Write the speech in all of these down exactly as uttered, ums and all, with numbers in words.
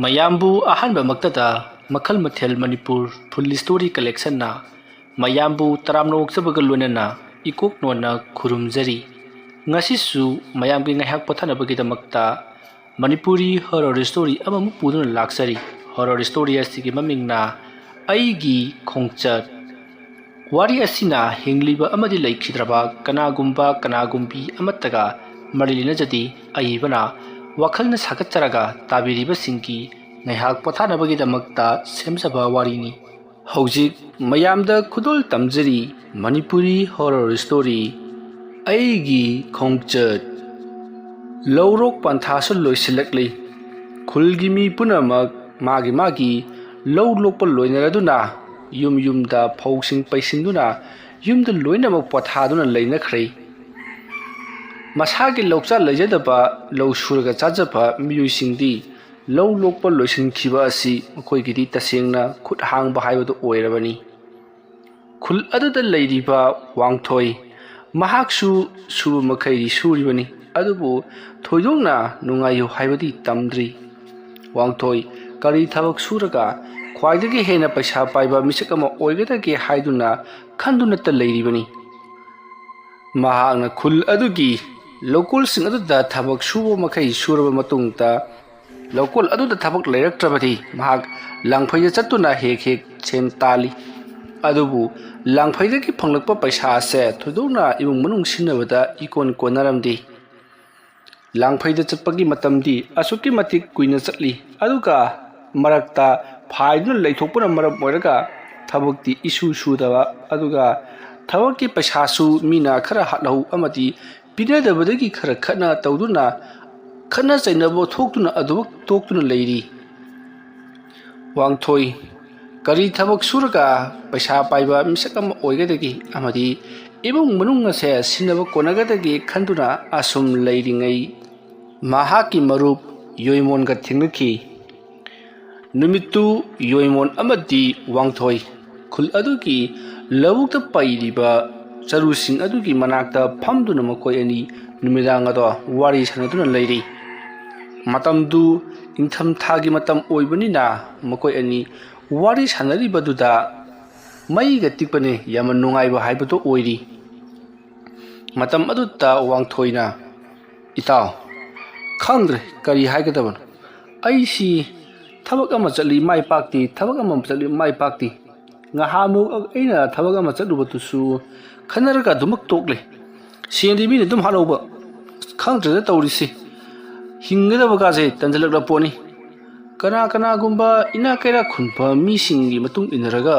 ꯃꯌꯥꯝꯕꯨ ꯑꯍꯥꯟꯕꯃꯛꯇꯗ ꯃꯈꯜ ꯃꯊꯦꯜ ꯃꯅꯤꯄꯨꯔ ꯐꯨꯜ ꯁ꯭ꯇꯣꯔꯤ ꯀꯂꯦꯛꯁꯟꯅ ꯃꯌꯥꯝꯕꯨ ꯇꯔꯥꯝꯅ ꯑꯣꯛꯆꯕꯒ ꯂꯣꯏꯅꯅ ꯏꯀꯣꯛ ꯅꯣꯟꯅ ꯈꯨꯔꯨꯝꯖꯔꯤ꯫ ꯉꯁꯤꯁꯨ ꯃꯌꯥꯝꯒꯤ ꯉꯥꯏꯍꯥꯛ ꯄꯣꯊꯥꯅꯕꯒꯤꯗꯃꯛꯇ ꯃꯅꯤꯄꯨꯔꯤ ꯍꯣꯔꯔ ꯁ꯭ꯇꯣꯔꯤ ꯑꯃꯃꯨꯛ ꯄꯨꯗꯨꯅ ꯂꯥꯛꯆꯔꯤ꯫ ꯍꯣꯔꯔ ꯁ꯭ꯇꯣꯔꯤ ꯑꯁꯤꯒꯤ ꯃꯃꯤꯡꯅ ꯑꯩꯒꯤ ꯈꯣꯡꯆꯠ꯫ ꯋꯥꯔꯤ ꯑꯁꯤꯅ ꯍꯤꯡꯂꯤꯕ ꯑꯃꯗꯤ ꯂꯩꯈꯤꯗ꯭ꯔꯕ ꯀꯅꯥꯒꯨꯝꯕ ꯀꯅꯥꯒꯨꯝꯕꯤ ꯑꯃꯠꯇꯒ ꯃꯔꯤ ꯂꯩꯅꯖꯗꯦ꯫ ꯑꯏꯕꯅ ꯋꯥꯈꯜꯅ ꯁꯥꯒꯠꯆꯔꯒ ꯇꯥꯕꯤꯔꯤꯕꯁꯤꯡꯒꯤ ꯉꯥꯏꯍꯥꯛ ꯄꯣꯊꯥꯅꯕꯒꯤꯗꯃꯛꯇ ꯁꯦꯝꯖꯕ ꯋꯥꯔꯤꯅꯤ꯫ ꯍꯧꯖꯤꯛ ꯃꯌꯥꯝꯗ ꯈꯨꯗꯣꯜ ꯇꯝꯖꯔꯤ ꯃꯅꯤꯄꯨꯔꯤ ꯍꯣꯔꯔ ꯁ꯭ꯇꯣꯔꯤ ꯑꯩꯒꯤ ꯈꯣꯡꯆꯠ꯫ ꯂꯧꯔꯣꯛ ꯄꯟꯊꯥꯁꯨ ꯂꯣꯏꯁꯤꯜꯂꯛꯂꯤ꯫ ꯈꯨꯜꯒꯤ ꯃꯤ ꯄꯨꯝꯅꯃꯛ ꯃꯥꯒꯤ ꯃꯥꯒꯤ ꯂꯧ ꯂꯣꯛꯄ ꯂꯣꯏꯅꯔꯗꯨꯅ ꯌꯨꯝ ꯌꯨꯝꯗ ꯐꯧꯁꯤꯡ ꯄꯩꯁꯤꯟꯗꯨꯅ ꯌꯨꯝꯗ ꯂꯣꯏꯅꯃꯛ ꯄꯣꯊꯥꯗꯨꯅ ꯂꯩꯅꯈ꯭ꯔꯦ꯫ ꯃꯁꯥꯒꯤ ꯂꯧꯆꯥ ꯂꯩꯖꯗꯕ, ꯂꯧ ꯁꯨꯔꯒ ꯆꯥꯖꯕ ꯃꯤꯑꯣꯏꯁꯤꯡꯗꯤ ꯂꯧ ꯂꯣꯛꯄ ꯂꯣꯏꯁꯤꯟꯈꯤꯕ ꯑꯁꯤ ꯃꯈꯣꯏꯒꯤꯗꯤ ꯇꯁꯦꯡꯅ ꯈꯨꯠ ꯍꯥꯡꯕ ꯍꯥꯏꯕꯗꯨ ꯑꯣꯏꯔꯕꯅꯤ꯫ ꯈꯨꯜ ꯑꯗꯨꯗ ꯂꯩꯔꯤꯕ ꯋꯥꯡꯊꯣꯏ, ꯃꯍꯥꯛꯁꯨ ꯁꯨꯕ ꯃꯈꯩꯗꯤ ꯁꯨꯔꯤꯕꯅꯤ, ꯑꯗꯨꯕꯨ ꯊꯣꯏꯗꯣꯛꯅ ꯅꯨꯡꯉꯥꯏꯌꯨ ꯍꯥꯏꯕꯗꯤ ꯇꯝꯗ꯭ꯔꯤ꯫ ꯋꯥꯡꯊꯣꯏ ꯀꯔꯤ ꯊꯕꯛ ꯁꯨꯔꯒ ꯈ꯭ꯋꯥꯏꯗꯒꯤ ꯍꯦꯟꯅ ꯄꯩꯁꯥ ꯄꯥꯏꯕ ꯃꯤꯁꯛ ꯑꯃ ꯑꯣꯏꯒꯗꯒꯦ ꯍꯥꯏꯗꯨꯅ ꯈꯟꯗꯨꯅꯇ ꯂꯩꯔꯤꯕꯅꯤ꯫ ꯃꯍꯥꯛꯅ ꯈꯨꯜ ꯑꯗꯨꯒꯤ ꯂꯧꯀꯣꯜꯁꯤꯡ ꯑꯗꯨꯗ ꯊꯕꯛ ꯁꯨꯕ ꯃꯈꯩ ꯁꯨꯔꯕ ꯃꯇꯨꯡꯗ, ꯂꯧꯀꯣꯜ ꯑꯗꯨꯗ ꯊꯕꯛ ꯂꯩꯔꯛꯇ꯭ꯔꯕꯗꯤ ꯃꯍꯥꯛ ꯂꯥꯡꯐꯩꯗ ꯆꯠꯇꯨꯅ ꯍꯦꯛ ꯍꯦꯛ ꯁꯦꯟ ꯇꯥꯜꯂꯤ꯫ ꯑꯗꯨꯕꯨ ꯂꯥꯡꯐꯩꯗꯒꯤ ꯐꯪꯂꯛꯄ ꯄꯩꯁꯥ ꯑꯁꯦ ꯊꯣꯏꯗꯣꯛꯅ ꯏꯃꯨꯡ ꯃꯅꯨꯡ ꯁꯤꯖꯤꯟꯅꯕꯗ ꯏꯀꯣꯟ ꯀꯣꯟꯅꯔꯝꯗꯦ꯫ ꯂꯥꯡꯐꯩꯗ ꯆꯠꯄꯒꯤ ꯃꯇꯝꯗꯤ ꯑꯁꯨꯛꯀꯤ ꯃꯇꯤꯛ ꯀꯨꯏꯅ ꯆꯠꯂꯤ, ꯑꯗꯨꯒ ꯃꯔꯛꯇ ꯐꯥꯏꯗꯨꯅ ꯂꯩꯊꯣꯛꯄꯅ ꯃꯔꯝ ꯑꯣꯏꯔꯒ ꯊꯕꯛꯇꯤ ꯏꯁꯨ ꯁꯨꯗꯕ, ꯑꯗꯨꯒ ꯊꯕꯛꯀꯤ ꯄꯩꯁꯥꯁꯨ ꯃꯤꯅ ꯈꯔ ꯍꯥꯠꯍꯧ ꯑꯃꯗꯤ ꯄꯤꯅꯗꯕꯗꯒꯤ ꯈꯔ ꯈꯠꯅ ꯇꯧꯗꯨꯅ, ꯈꯠꯅ ꯆꯩꯅꯕ ꯊꯣꯛꯇꯨꯅ ꯑꯗꯨꯃꯛ ꯇꯣꯛꯇꯨꯅ ꯂꯩꯔꯤ꯫ ꯋꯥꯡꯊꯣꯏ ꯀꯔꯤ ꯊꯕꯛ ꯁꯨꯔꯒ ꯄꯩꯁꯥ ꯄꯥꯏꯕ ꯃꯤꯁꯛ ꯑꯃ ꯑꯣꯏꯒꯗꯒꯦ ꯑꯃꯗꯤ ꯏꯃꯨꯡ ꯃꯅꯨꯡ ꯑꯁꯦ ꯁꯤꯟꯅꯕ ꯀꯣꯟꯅꯒꯗꯒꯦ ꯈꯟꯗꯨꯅ ꯑꯁꯨꯝ ꯂꯩꯔꯤꯉꯩ, ꯃꯍꯥꯛꯀꯤ ꯃꯔꯨꯞ ꯌꯣꯏꯃꯣꯟꯒ ꯊꯦꯡꯅꯈꯤ꯫ ꯅꯨꯃꯤꯠꯇꯨ ꯌꯣꯏꯃꯣꯟ ꯑꯃꯗꯤ ꯋꯥꯡꯊꯣꯏ ꯈꯨꯜ ꯑꯗꯨꯒꯤ ꯂꯧꯕꯨꯛꯇ ꯄꯩꯔꯤꯕ ꯆꯔꯨꯁꯤꯡ ꯑꯗꯨꯒꯤ ꯃꯅꯥꯛꯇ ꯐꯝꯗꯨꯅ ꯃꯈꯣꯏ ꯑꯅꯤ ꯅꯨꯃꯤꯗꯥꯡ ꯑꯗꯣ ꯋꯥꯔꯤ ꯁꯥꯟꯅꯗꯨꯅ ꯂꯩꯔꯤ꯫ ꯃꯇꯝꯗꯨ ꯅꯤꯡꯊꯝꯊꯥꯒꯤ ꯃꯇꯝ ꯑꯣꯏꯕꯅꯤꯅ ꯃꯈꯣꯏ ꯑꯅꯤ ꯋꯥꯔꯤ ꯁꯥꯟꯅꯔꯤꯕꯗꯨꯗ ꯃꯩꯒ ꯇꯤꯛꯄꯅꯦ ꯌꯥꯝꯅ ꯅꯨꯡꯉꯥꯏꯕ ꯍꯥꯏꯕꯗꯨ ꯑꯣꯏꯔꯤ꯫ ꯃꯇꯝ ꯑꯗꯨꯗ ꯋꯥꯡꯊꯣꯏꯅ, "ꯏꯇꯥꯎ, ꯈꯪꯗ꯭ꯔꯦ ꯀꯔꯤ ꯍꯥꯏꯒꯗꯕꯅꯣ꯫ ꯑꯩꯁꯤ ꯊꯕꯛ ꯑꯃ ꯆꯠꯂꯤ ꯃꯥꯏ ꯄꯥꯛꯇꯦ, ꯊꯕꯛ ꯑꯃ ꯆꯠꯂꯤ ꯃꯥꯏ ꯄꯥꯛꯇꯦ꯫ ꯉꯍꯥꯟꯃꯨꯛ ꯑꯩꯅ ꯊꯕꯛ ꯑꯃ ꯆꯠꯂꯨꯕꯗꯨꯁꯨ ꯈꯟꯅꯔꯒ ꯑꯗꯨꯃꯛ ꯇꯣꯛꯂꯦ꯫ ꯁꯦꯟꯗꯤ ꯃꯤꯅ ꯑꯗꯨꯝ ꯍꯥꯠꯍꯧꯕ꯫ ꯈꯪꯗ꯭ꯔꯦꯗ ꯇꯧꯔꯤꯁꯤ꯫ ꯍꯤꯡꯒꯗꯕ ꯀꯥꯁꯦ ꯇꯟꯖꯜꯂꯛꯂ ꯄꯣꯠꯅꯤ꯫ ꯀꯅꯥ ꯀꯅꯥꯒꯨꯝꯕ ꯏꯅꯥꯛ ꯀꯩꯔꯥꯛ ꯈꯨꯟꯕ ꯃꯤꯁꯤꯡꯒꯤ ꯃꯇꯨꯡ ꯏꯟꯅꯔꯒ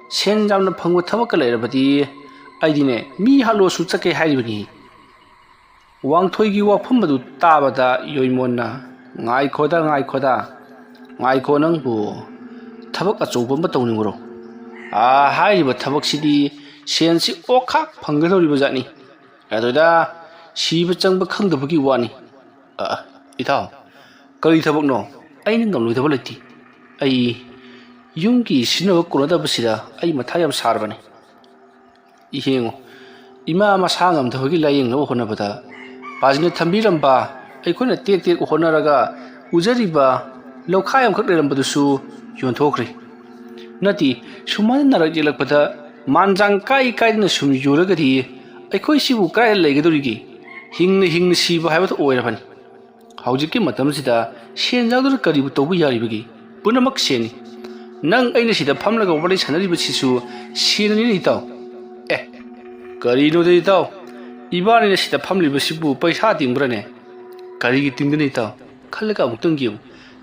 ꯁꯦꯟ ꯌꯥꯝꯅ ꯐꯪꯕ ꯊꯕꯛꯀ ꯂꯩꯔꯕꯗꯤ ꯑꯩꯗꯤꯅꯦ ꯃꯤ ꯍꯥꯠꯂꯣꯁꯨ ꯆꯠꯀꯦ ꯍꯥꯏꯔꯤꯕꯅꯤ"꯫ ꯋꯥꯡꯊꯣꯏꯒꯤ ꯋꯥꯐꯝ ꯑꯗꯨ ꯇꯥꯕꯗ ꯌꯣꯏꯃꯣꯟꯅ, "ꯉꯥꯏꯈꯣꯗ, ꯉꯥꯏꯈꯣꯗ, ꯉꯥꯏꯈꯣ ꯅꯪꯕꯨ꯫ ꯊꯕꯛ ꯑꯆꯧꯕ ꯑꯃ ꯇꯧꯅꯤꯡꯕ꯭ꯔꯣ? ꯑꯥ, ꯍꯥꯏꯔꯤꯕ ꯊꯕꯛꯁꯤꯗꯤ ꯁꯦꯟꯁꯤ ꯑꯣꯈꯥꯛ ꯐꯪꯒꯗꯧꯔꯤꯕ ꯖꯥꯠꯅꯤ꯫ ꯑꯗꯨꯗ ꯁꯤꯕ ꯆꯪꯕ ꯈꯪꯗꯕꯒꯤ ꯋꯥꯅꯤ"꯫ "ꯑ, ꯏꯇꯥꯎ, ꯀꯔꯤ ꯊꯕꯛꯅꯣ? ꯑꯩꯅ ꯉꯝꯂꯣꯏꯗꯕ ꯂꯩꯇꯦ꯫ ꯑꯩ ꯌꯨꯝꯒꯤ ꯁꯤꯖꯤꯟꯅꯕ ꯀꯣꯟꯅꯗꯕꯁꯤꯗ ꯑꯩ ꯃꯊꯥ ꯌꯥꯝ ꯁꯥꯔꯕꯅꯤ"꯫ ꯌꯦꯡꯉꯨ, ꯏꯃꯥ ꯃꯁꯥ ꯉꯝꯗꯕꯒꯤ ꯂꯥꯏꯌꯦꯡꯅꯕ ꯍꯣꯠꯅꯕꯗ ꯄꯥꯖꯤꯅ ꯊꯝꯕꯤꯔꯝꯕ, ꯑꯩꯈꯣꯏꯅ ꯇꯦꯛ ꯇꯦꯛ ꯍꯣꯠꯅꯔꯒ ꯎꯖꯔꯤꯕ ꯂꯧꯈꯥꯏ ꯑꯃꯈꯛ ꯂꯩꯔꯝꯕꯗꯨꯁꯨ ꯌꯣꯟꯊꯣꯛꯈ꯭ꯔꯦ꯫ ꯅꯠꯇꯦ, ꯁꯨꯃꯥꯏꯅ ꯅꯥꯔꯛ ꯌꯦꯛꯂꯛꯄꯗ ꯃꯥꯟꯖꯥꯡ ꯀꯥꯏ ꯀꯥꯏꯗꯅ ꯁꯨꯝ ꯌꯣꯜꯂꯒꯗꯤ ꯑꯩꯈꯣꯏꯁꯤꯕꯨ ꯀꯗꯥꯏꯗ ꯂꯩꯒꯗꯧꯔꯤꯒꯦ? ꯍꯤꯡꯅ ꯍꯤꯡꯅ ꯁꯤꯕ ꯍꯥꯏꯕꯗꯨ ꯑꯣꯏꯔꯕꯅꯤ꯫ ꯍꯧꯖꯤꯛꯀꯤ ꯃꯇꯝꯁꯤꯗ ꯁꯦꯟ ꯌꯥꯎꯗꯅ ꯀꯔꯤꯕꯨ ꯇꯧꯕ ꯌꯥꯔꯤꯕꯒꯦ? ꯄꯨꯝꯅꯃꯛ ꯁꯦꯟꯅꯤ꯫ ꯅꯪ ꯑꯩꯅ ꯁꯤꯗ ꯐꯝꯂꯒ ꯋꯥꯔꯤ ꯁꯥꯟꯅꯔꯤꯕꯁꯤꯁꯨ ꯁꯦꯟꯅꯅꯤꯅꯦ ꯏꯇꯥꯎ꯫ ꯑꯦ, ꯀꯔꯤꯅꯣꯗ ꯏꯇꯥꯎ? ꯏꯕꯥꯅꯤꯅ ꯁꯤꯗ ꯐꯝꯂꯤꯕꯁꯤꯕꯨ ꯄꯩꯁꯥ ꯇꯤꯡꯕ꯭ꯔꯅꯦ? ꯀꯔꯤꯒꯤ ꯇꯤꯡꯗꯅ ꯏꯇꯥꯎ? ꯈꯜꯂꯒ ꯑꯃꯨꯛꯇꯪ ꯌꯦꯡꯉꯨ꯫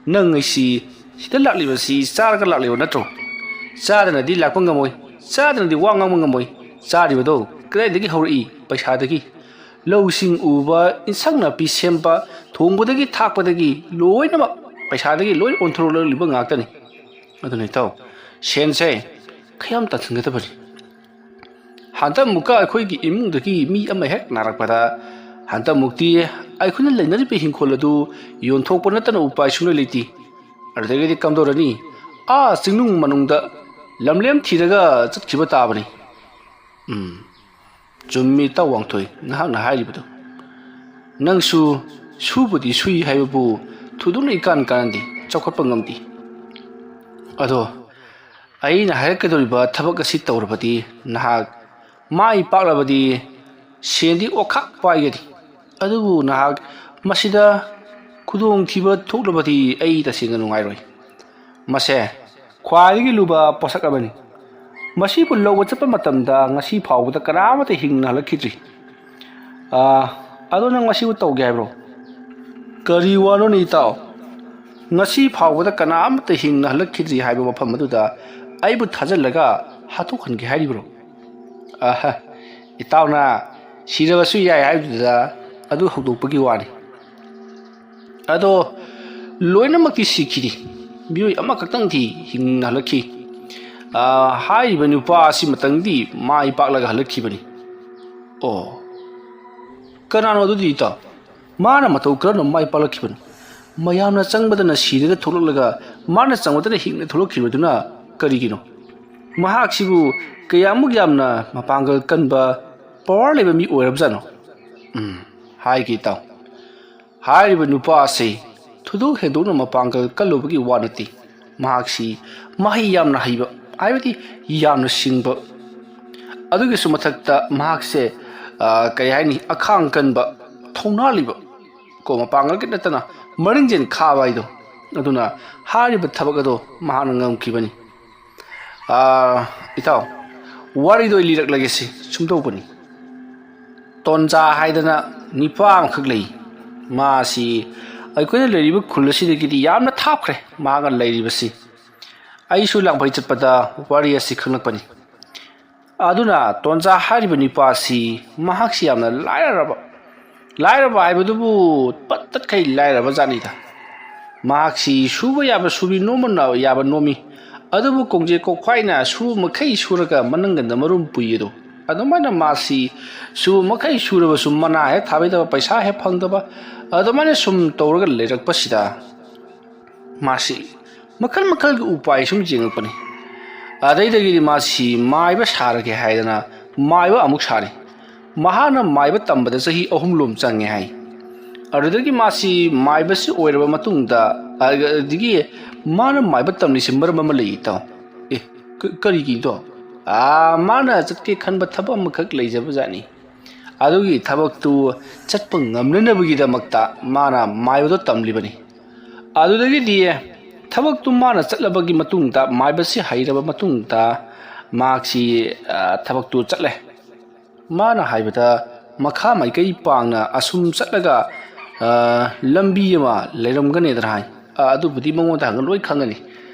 ꯅꯪ ꯑꯩꯁꯤ ꯁꯤꯗ ꯂꯥꯛꯂꯤꯕꯁꯤ ꯆꯥꯔꯒ ꯂꯥꯛꯂꯤꯕ ꯅꯠꯇ꯭ꯔꯣ? ꯆꯥꯗꯅꯗꯤ ꯂꯥꯛꯄ ꯉꯝꯃꯣꯏ, ꯆꯥꯗꯅꯗꯤ ꯋꯥ ꯉꯥꯡꯕ ꯉꯝꯃꯣꯏ꯫ ꯆꯥꯔꯤꯕꯗꯣ ꯀꯗꯥꯏꯗꯒꯤ ꯍꯧꯔꯛꯏ? ꯄꯩꯁꯥꯗꯒꯤ꯫ ꯂꯧꯁꯤꯡ ꯎꯕ, ꯏꯟꯁꯥꯡ ꯅꯥꯄꯤ ꯁꯦꯝꯕ, ꯊꯣꯡꯕꯗꯒꯤ ꯊꯥꯛꯄꯗꯒꯤ ꯂꯣꯏꯅꯃꯛ ꯄꯩꯁꯥꯗꯒꯤ ꯂꯣꯏ ꯑꯣꯟꯊꯣꯔꯛꯂꯤꯕ ꯉꯥꯛꯇꯅꯤ꯫ ꯑꯗꯨꯅ ꯏꯇꯥꯎ, ꯁꯦꯟꯁꯦ ꯈꯔ ꯌꯥꯝ ꯇꯥꯟꯁꯤꯟꯒꯗꯕꯅꯤ꯫ ꯍꯟꯗꯛꯃꯨꯛꯀ ꯑꯩꯈꯣꯏꯒꯤ ꯏꯃꯨꯡꯗꯒꯤ ꯃꯤ ꯑꯃ ꯍꯦꯛ ꯅꯥꯔꯛꯄꯗ, ꯍꯟꯗꯛꯃꯨꯛꯇꯤ ꯑꯩꯈꯣꯏꯅ ꯂꯩꯅꯔꯤꯕ ꯏꯪꯈꯣꯜ ꯑꯗꯨ ꯌꯣꯟꯊꯣꯛꯄ ꯅꯠꯇꯅ ꯎꯄꯥꯏ ꯁꯨꯡꯂꯩ ꯂꯩꯇꯦ꯫ ꯑꯗꯨꯗꯒꯤꯗꯤ ꯀꯝꯗꯧꯔꯅꯤ? ꯑꯥ ꯆꯤꯡꯅꯨꯡ ꯃꯅꯨꯡꯗ ꯂꯝꯂꯦꯟ ꯊꯤꯔꯒ ꯆꯠꯈꯤꯕ ꯇꯥꯕꯅꯤ꯫ ꯎꯝ, ꯆꯨꯝꯃꯤ ꯏꯇꯥꯎ ꯋꯥꯡꯊꯣꯏ, ꯅꯍꯥꯛꯅ ꯍꯥꯏꯔꯤꯕꯗꯨ꯫ ꯅꯪꯁꯨ ꯁꯨꯕꯨꯗꯤ ꯁꯨꯏ ꯍꯥꯏꯕꯕꯨ, ꯊꯣꯏꯗꯣꯛꯅ ꯏꯀꯥꯟ ꯀꯥꯟꯅꯗꯦ, ꯆꯥꯎꯈꯠꯄ ꯉꯝꯗꯦ꯫ ꯑꯗꯣ ꯑꯩꯅ ꯍꯥꯏꯔꯛꯀꯗꯧꯔꯤꯕ ꯊꯕꯛ ꯑꯁꯤ ꯇꯧꯔꯕꯗꯤ ꯅꯍꯥꯛ ꯃꯥꯏ ꯄꯥꯛꯂꯕꯗꯤ ꯁꯦꯟꯗꯤ ꯑꯣꯈꯥꯛ ꯄꯥꯏꯒꯅꯤ, ꯑꯗꯨꯕꯨ ꯅꯍꯥꯛ ꯃꯁꯤꯗ ꯈꯨꯗꯣꯡꯊꯤꯕ ꯊꯣꯛꯂꯕꯗꯤ ꯑꯩ ꯇꯁꯦꯡꯅ ꯅꯨꯡꯉꯥꯏꯔꯣꯏ꯫ ꯃꯁꯦ ꯈ꯭ꯋꯥꯏꯗꯒꯤ ꯂꯨꯕ ꯄꯣꯠꯁꯛ ꯑꯃꯅꯤ꯫ ꯃꯁꯤꯕꯨ ꯂꯧꯕ ꯆꯠꯄ ꯃꯇꯝꯗ ꯉꯁꯤ ꯐꯥꯎꯕꯗ ꯀꯅꯥꯃꯠꯇ ꯍꯤꯡꯅ ꯍꯜꯂꯛꯈꯤꯗ꯭ꯔꯤ꯫ ꯑꯥ, ꯑꯗꯣ ꯅꯪ ꯃꯁꯤꯕꯨ ꯇꯧꯒꯦ ꯍꯥꯏꯕ꯭ꯔꯣ? ꯀꯔꯤ ꯋꯥꯅꯣꯅꯦ ꯏꯇꯥꯎ? ꯉꯁꯤ ꯐꯥꯎꯕꯗ ꯀꯅꯥꯃꯠꯇ ꯍꯤꯡꯅ ꯍꯜꯂꯛꯈꯤꯗ꯭ꯔꯤ ꯍꯥꯏꯕ ꯃꯐꯝ ꯑꯗꯨꯗ ꯑꯩꯕꯨ ꯊꯥꯖꯤꯜꯂꯒ ꯍꯥꯠꯇꯣꯛꯍꯟꯒꯦ ꯍꯥꯏꯔꯤꯕ꯭ꯔꯣ? ꯑꯍ, ꯏꯇꯥꯎꯅ ꯁꯤꯔꯕꯁꯨ ꯌꯥꯏ ꯍꯥꯏꯕꯗꯨꯗ ꯑꯗꯨ ꯍꯧꯗꯣꯛꯄꯒꯤ ꯋꯥꯅꯤ꯫ ꯑꯗꯣ ꯂꯣꯏꯅꯃꯛꯇꯤ ꯁꯤꯈꯤꯗꯦ, ꯃꯤꯑꯣꯏ ꯑꯃꯈꯛꯇꯪꯗꯤ ꯍꯤꯡꯅ ꯍꯜꯂꯛꯈꯤ꯫ ꯑꯥ, ꯍꯥꯏꯔꯤꯕ ꯅꯨꯄꯥ ꯑꯁꯤꯃꯇꯪꯗꯤ ꯃꯥꯏ ꯄꯥꯛꯂꯒ ꯍꯜꯂꯛꯈꯤꯕꯅꯤ꯫ ꯑꯣ, ꯀꯅꯥꯅꯣ ꯑꯗꯨꯗꯤ ꯏꯇꯥꯎ? ꯃꯥꯅ ꯃꯇꯧ ꯀꯔꯝꯅ ꯃꯥꯏ ꯄꯥꯛꯂꯛꯈꯤꯕꯅꯣ? ꯃꯌꯥꯝꯅ ꯆꯪꯕꯗꯅ ꯁꯤꯔꯒ ꯊꯣꯛꯂꯛꯂꯒ ꯃꯥꯅ ꯆꯪꯕꯗꯅ ꯍꯤꯡꯅ ꯊꯣꯛꯂꯛꯈꯤꯕꯗꯨꯅ ꯀꯔꯤꯒꯤꯅꯣ? ꯃꯍꯥꯛꯁꯤꯕꯨ ꯀꯌꯥꯃꯨꯛ ꯌꯥꯝꯅ ꯃꯄꯥꯡꯒꯜ ꯀꯟꯕ, ꯄꯋꯥꯔ ꯂꯩꯕ ꯃꯤ ꯑꯣꯏꯔꯕꯖꯥꯠꯅꯣ? ꯎꯝ, ꯍꯥꯏꯒꯦ ꯏꯇꯥꯎ꯫ ꯍꯥꯏꯔꯤꯕ ꯅꯨꯄꯥ ꯑꯁꯤ ꯊꯣꯏꯗꯣꯛ ꯍꯦꯟꯗꯣꯛꯅ ꯃꯄꯥꯡꯒꯜ ꯀꯜꯂꯨꯕꯒꯤ ꯋꯥ ꯅꯠꯇꯦ꯫ ꯃꯍꯥꯛꯁꯤ ꯃꯍꯩ ꯌꯥꯝꯅ ꯍꯩꯕ, ꯍꯥꯏꯕꯗꯤ ꯌꯥꯝꯅ ꯁꯤꯡꯕ, ꯑꯗꯨꯒꯤꯁꯨ ꯃꯊꯛꯇ ꯃꯍꯥꯛꯁꯦ, ꯑ, ꯀꯔꯤ ꯍꯥꯏꯅꯤ, ꯑꯈꯥꯡ ꯀꯟꯕ, ꯊꯧꯅꯥ ꯂꯩꯕ, ꯀꯣ, ꯃꯄꯥꯡꯒꯜꯒꯤ ꯅꯠꯇꯅ ꯃꯔꯤꯡꯖꯦꯜ ꯈꯥꯕ ꯍꯥꯏꯗꯣ꯫ ꯑꯗꯨꯅ ꯍꯥꯏꯔꯤꯕ ꯊꯕꯛ ꯑꯗꯣ ꯃꯍꯥꯛꯅ ꯉꯝꯈꯤꯕꯅꯤ꯫ ꯑꯥ, ꯏꯇꯥꯎ, ꯋꯥꯔꯤꯗꯣ ꯑꯩ ꯂꯤꯔꯛꯂꯒꯦ ꯁꯤ꯫ ꯁꯨꯝꯗꯧꯕꯅꯤ꯫ ꯇꯣꯟꯖꯥ ꯍꯥꯏꯗꯅ ꯅꯤꯄꯥ ꯑꯃꯈꯛ ꯂꯩ꯫ ꯃꯥꯁꯤ ꯑꯩꯈꯣꯏꯅ ꯂꯩꯔꯤꯕ ꯈꯨꯜ ꯑꯁꯤꯗꯒꯤꯗꯤ ꯌꯥꯝꯅ ꯊꯥꯞꯈ꯭ꯔꯦ ꯃꯍꯥꯛꯅ ꯂꯩꯔꯤꯕꯁꯤ꯫ ꯑꯩꯁꯨ ꯂꯥꯡꯐꯩ ꯆꯠꯄꯗ ꯋꯥꯔꯤ ꯑꯁꯤ ꯈꯪꯂꯛꯄꯅꯤ꯫ ꯑꯗꯨꯅ ꯇꯣꯟꯖꯥ ꯍꯥꯏꯔꯤꯕ ꯅꯤꯄꯥ ꯑꯁꯤ, ꯃꯍꯥꯛꯁꯤ ꯌꯥꯝꯅ ꯂꯥꯏꯔꯔꯕ, ꯂꯥꯏꯔꯕ ꯍꯥꯏꯕꯗꯨꯕꯨ ꯄꯠ ꯇꯠꯈꯩ ꯂꯥꯏꯔꯕ ꯖꯥꯠꯅꯤꯗ꯫ ꯃꯍꯥꯛꯁꯤ ꯁꯨꯕ ꯌꯥꯕ ꯁꯨꯕꯤ, ꯅꯣꯝꯕ ꯌꯥꯕ ꯅꯣꯝꯃꯤ, ꯑꯗꯨꯕꯨ ꯀꯣꯡꯖꯦ ꯀꯣꯛꯐꯥꯏꯅ ꯁꯨꯕ ꯃꯈꯩ ꯁꯨꯔꯒ ꯃꯅꯪꯒꯟꯗ ꯃꯔꯨꯝ ꯄꯨꯏ ꯑꯗꯣ꯫ ꯑꯗꯨꯃꯥꯏꯅ ꯃꯥꯁꯤ ꯁꯨꯕ ꯃꯈꯩ ꯁꯨꯔꯕꯁꯨ ꯃꯅꯥ ꯍꯦꯛ ꯊꯥꯕꯤꯗꯕ, ꯄꯩꯁꯥ ꯍꯦꯛ ꯐꯪꯗꯕ, ꯑꯗꯨꯃꯥꯏꯅ ꯁꯨꯝ ꯇꯧꯔꯒ ꯂꯩꯔꯛꯄꯁꯤꯗ ꯃꯥꯁꯤ ꯃꯈꯜ ꯃꯈꯜꯒꯤ ꯎꯄꯥꯏ ꯁꯨꯝ ꯌꯦꯡꯉꯛꯄꯅꯤ꯫ ꯑꯗꯩꯗꯒꯤꯗꯤ ꯃꯥꯁꯤ ꯃꯥꯏꯕ ꯁꯥꯔꯒꯦ ꯍꯥꯏꯗꯅ ꯃꯥꯏꯕ ꯑꯃꯨꯛ ꯁꯥꯔꯤ꯫ ꯃꯍꯥꯛꯅ ꯃꯥꯏꯕ ꯇꯝꯕꯗ ꯆꯍꯤ ꯑꯍꯨꯝ ꯂꯣꯝ ꯆꯪꯉꯦ ꯍꯥꯏ꯫ ꯑꯗꯨꯗꯒꯤ ꯃꯥꯁꯤ ꯃꯥꯏꯕꯁꯤ ꯑꯣꯏꯔꯕ ꯃꯇꯨꯡꯗ, ꯑꯗꯒꯤ ꯃꯥꯅ ꯃꯥꯏꯕ ꯇꯝꯂꯤꯁꯤ ꯃꯔꯝ ꯑꯃ ꯂꯩ, ꯏꯇꯥꯎ꯫ ꯑꯦ, ꯀ-, ꯀꯔꯤꯒꯤꯗꯣ? ꯑꯥ, ꯃꯥꯅ ꯆꯠꯀꯦ ꯈꯟꯕ ꯊꯕꯛ ꯑꯃꯈꯛ ꯂꯩꯖꯕꯖꯥꯠꯅꯤ꯫ ꯑꯗꯨꯒꯤ ꯊꯕꯛꯇꯨ ꯆꯠꯄ ꯉꯝꯅꯅꯕꯒꯤꯗꯃꯛꯇ ꯃꯥꯅ ꯃꯥꯏꯕꯗꯣ ꯇꯝꯂꯤꯕꯅꯤ꯫ ꯑꯗꯨꯗꯒꯤꯗꯤ ꯊꯕꯛꯇꯨ ꯃꯥꯅ ꯆꯠꯂꯕꯒꯤ ꯃꯇꯨꯡꯗ, ꯃꯥꯏꯕꯁꯤ ꯍꯩꯔꯕ ꯃꯇꯨꯡꯗ, ꯃꯍꯥꯛꯁꯤ, ꯑ, ꯊꯕꯛꯇꯨ ꯆꯠꯂꯦ꯫ ꯃꯥꯅ ꯍꯥꯏꯕꯗ, ꯃꯈꯥ ꯃꯥꯏꯀꯩ ꯄꯥꯡꯅ ꯑꯁꯨꯝ ꯆꯠꯂꯒ, ꯑ, ꯂꯝꯕꯤ ꯑꯃ ꯂꯩꯔꯝꯒꯅꯤꯗꯅ ꯍꯥꯏ꯫ ꯑ, ꯑꯗꯨꯕꯨꯗꯤ ꯃꯉꯣꯟꯗ ꯍꯪꯉ ꯂꯣꯏ ꯈꯪꯒꯅꯤ꯫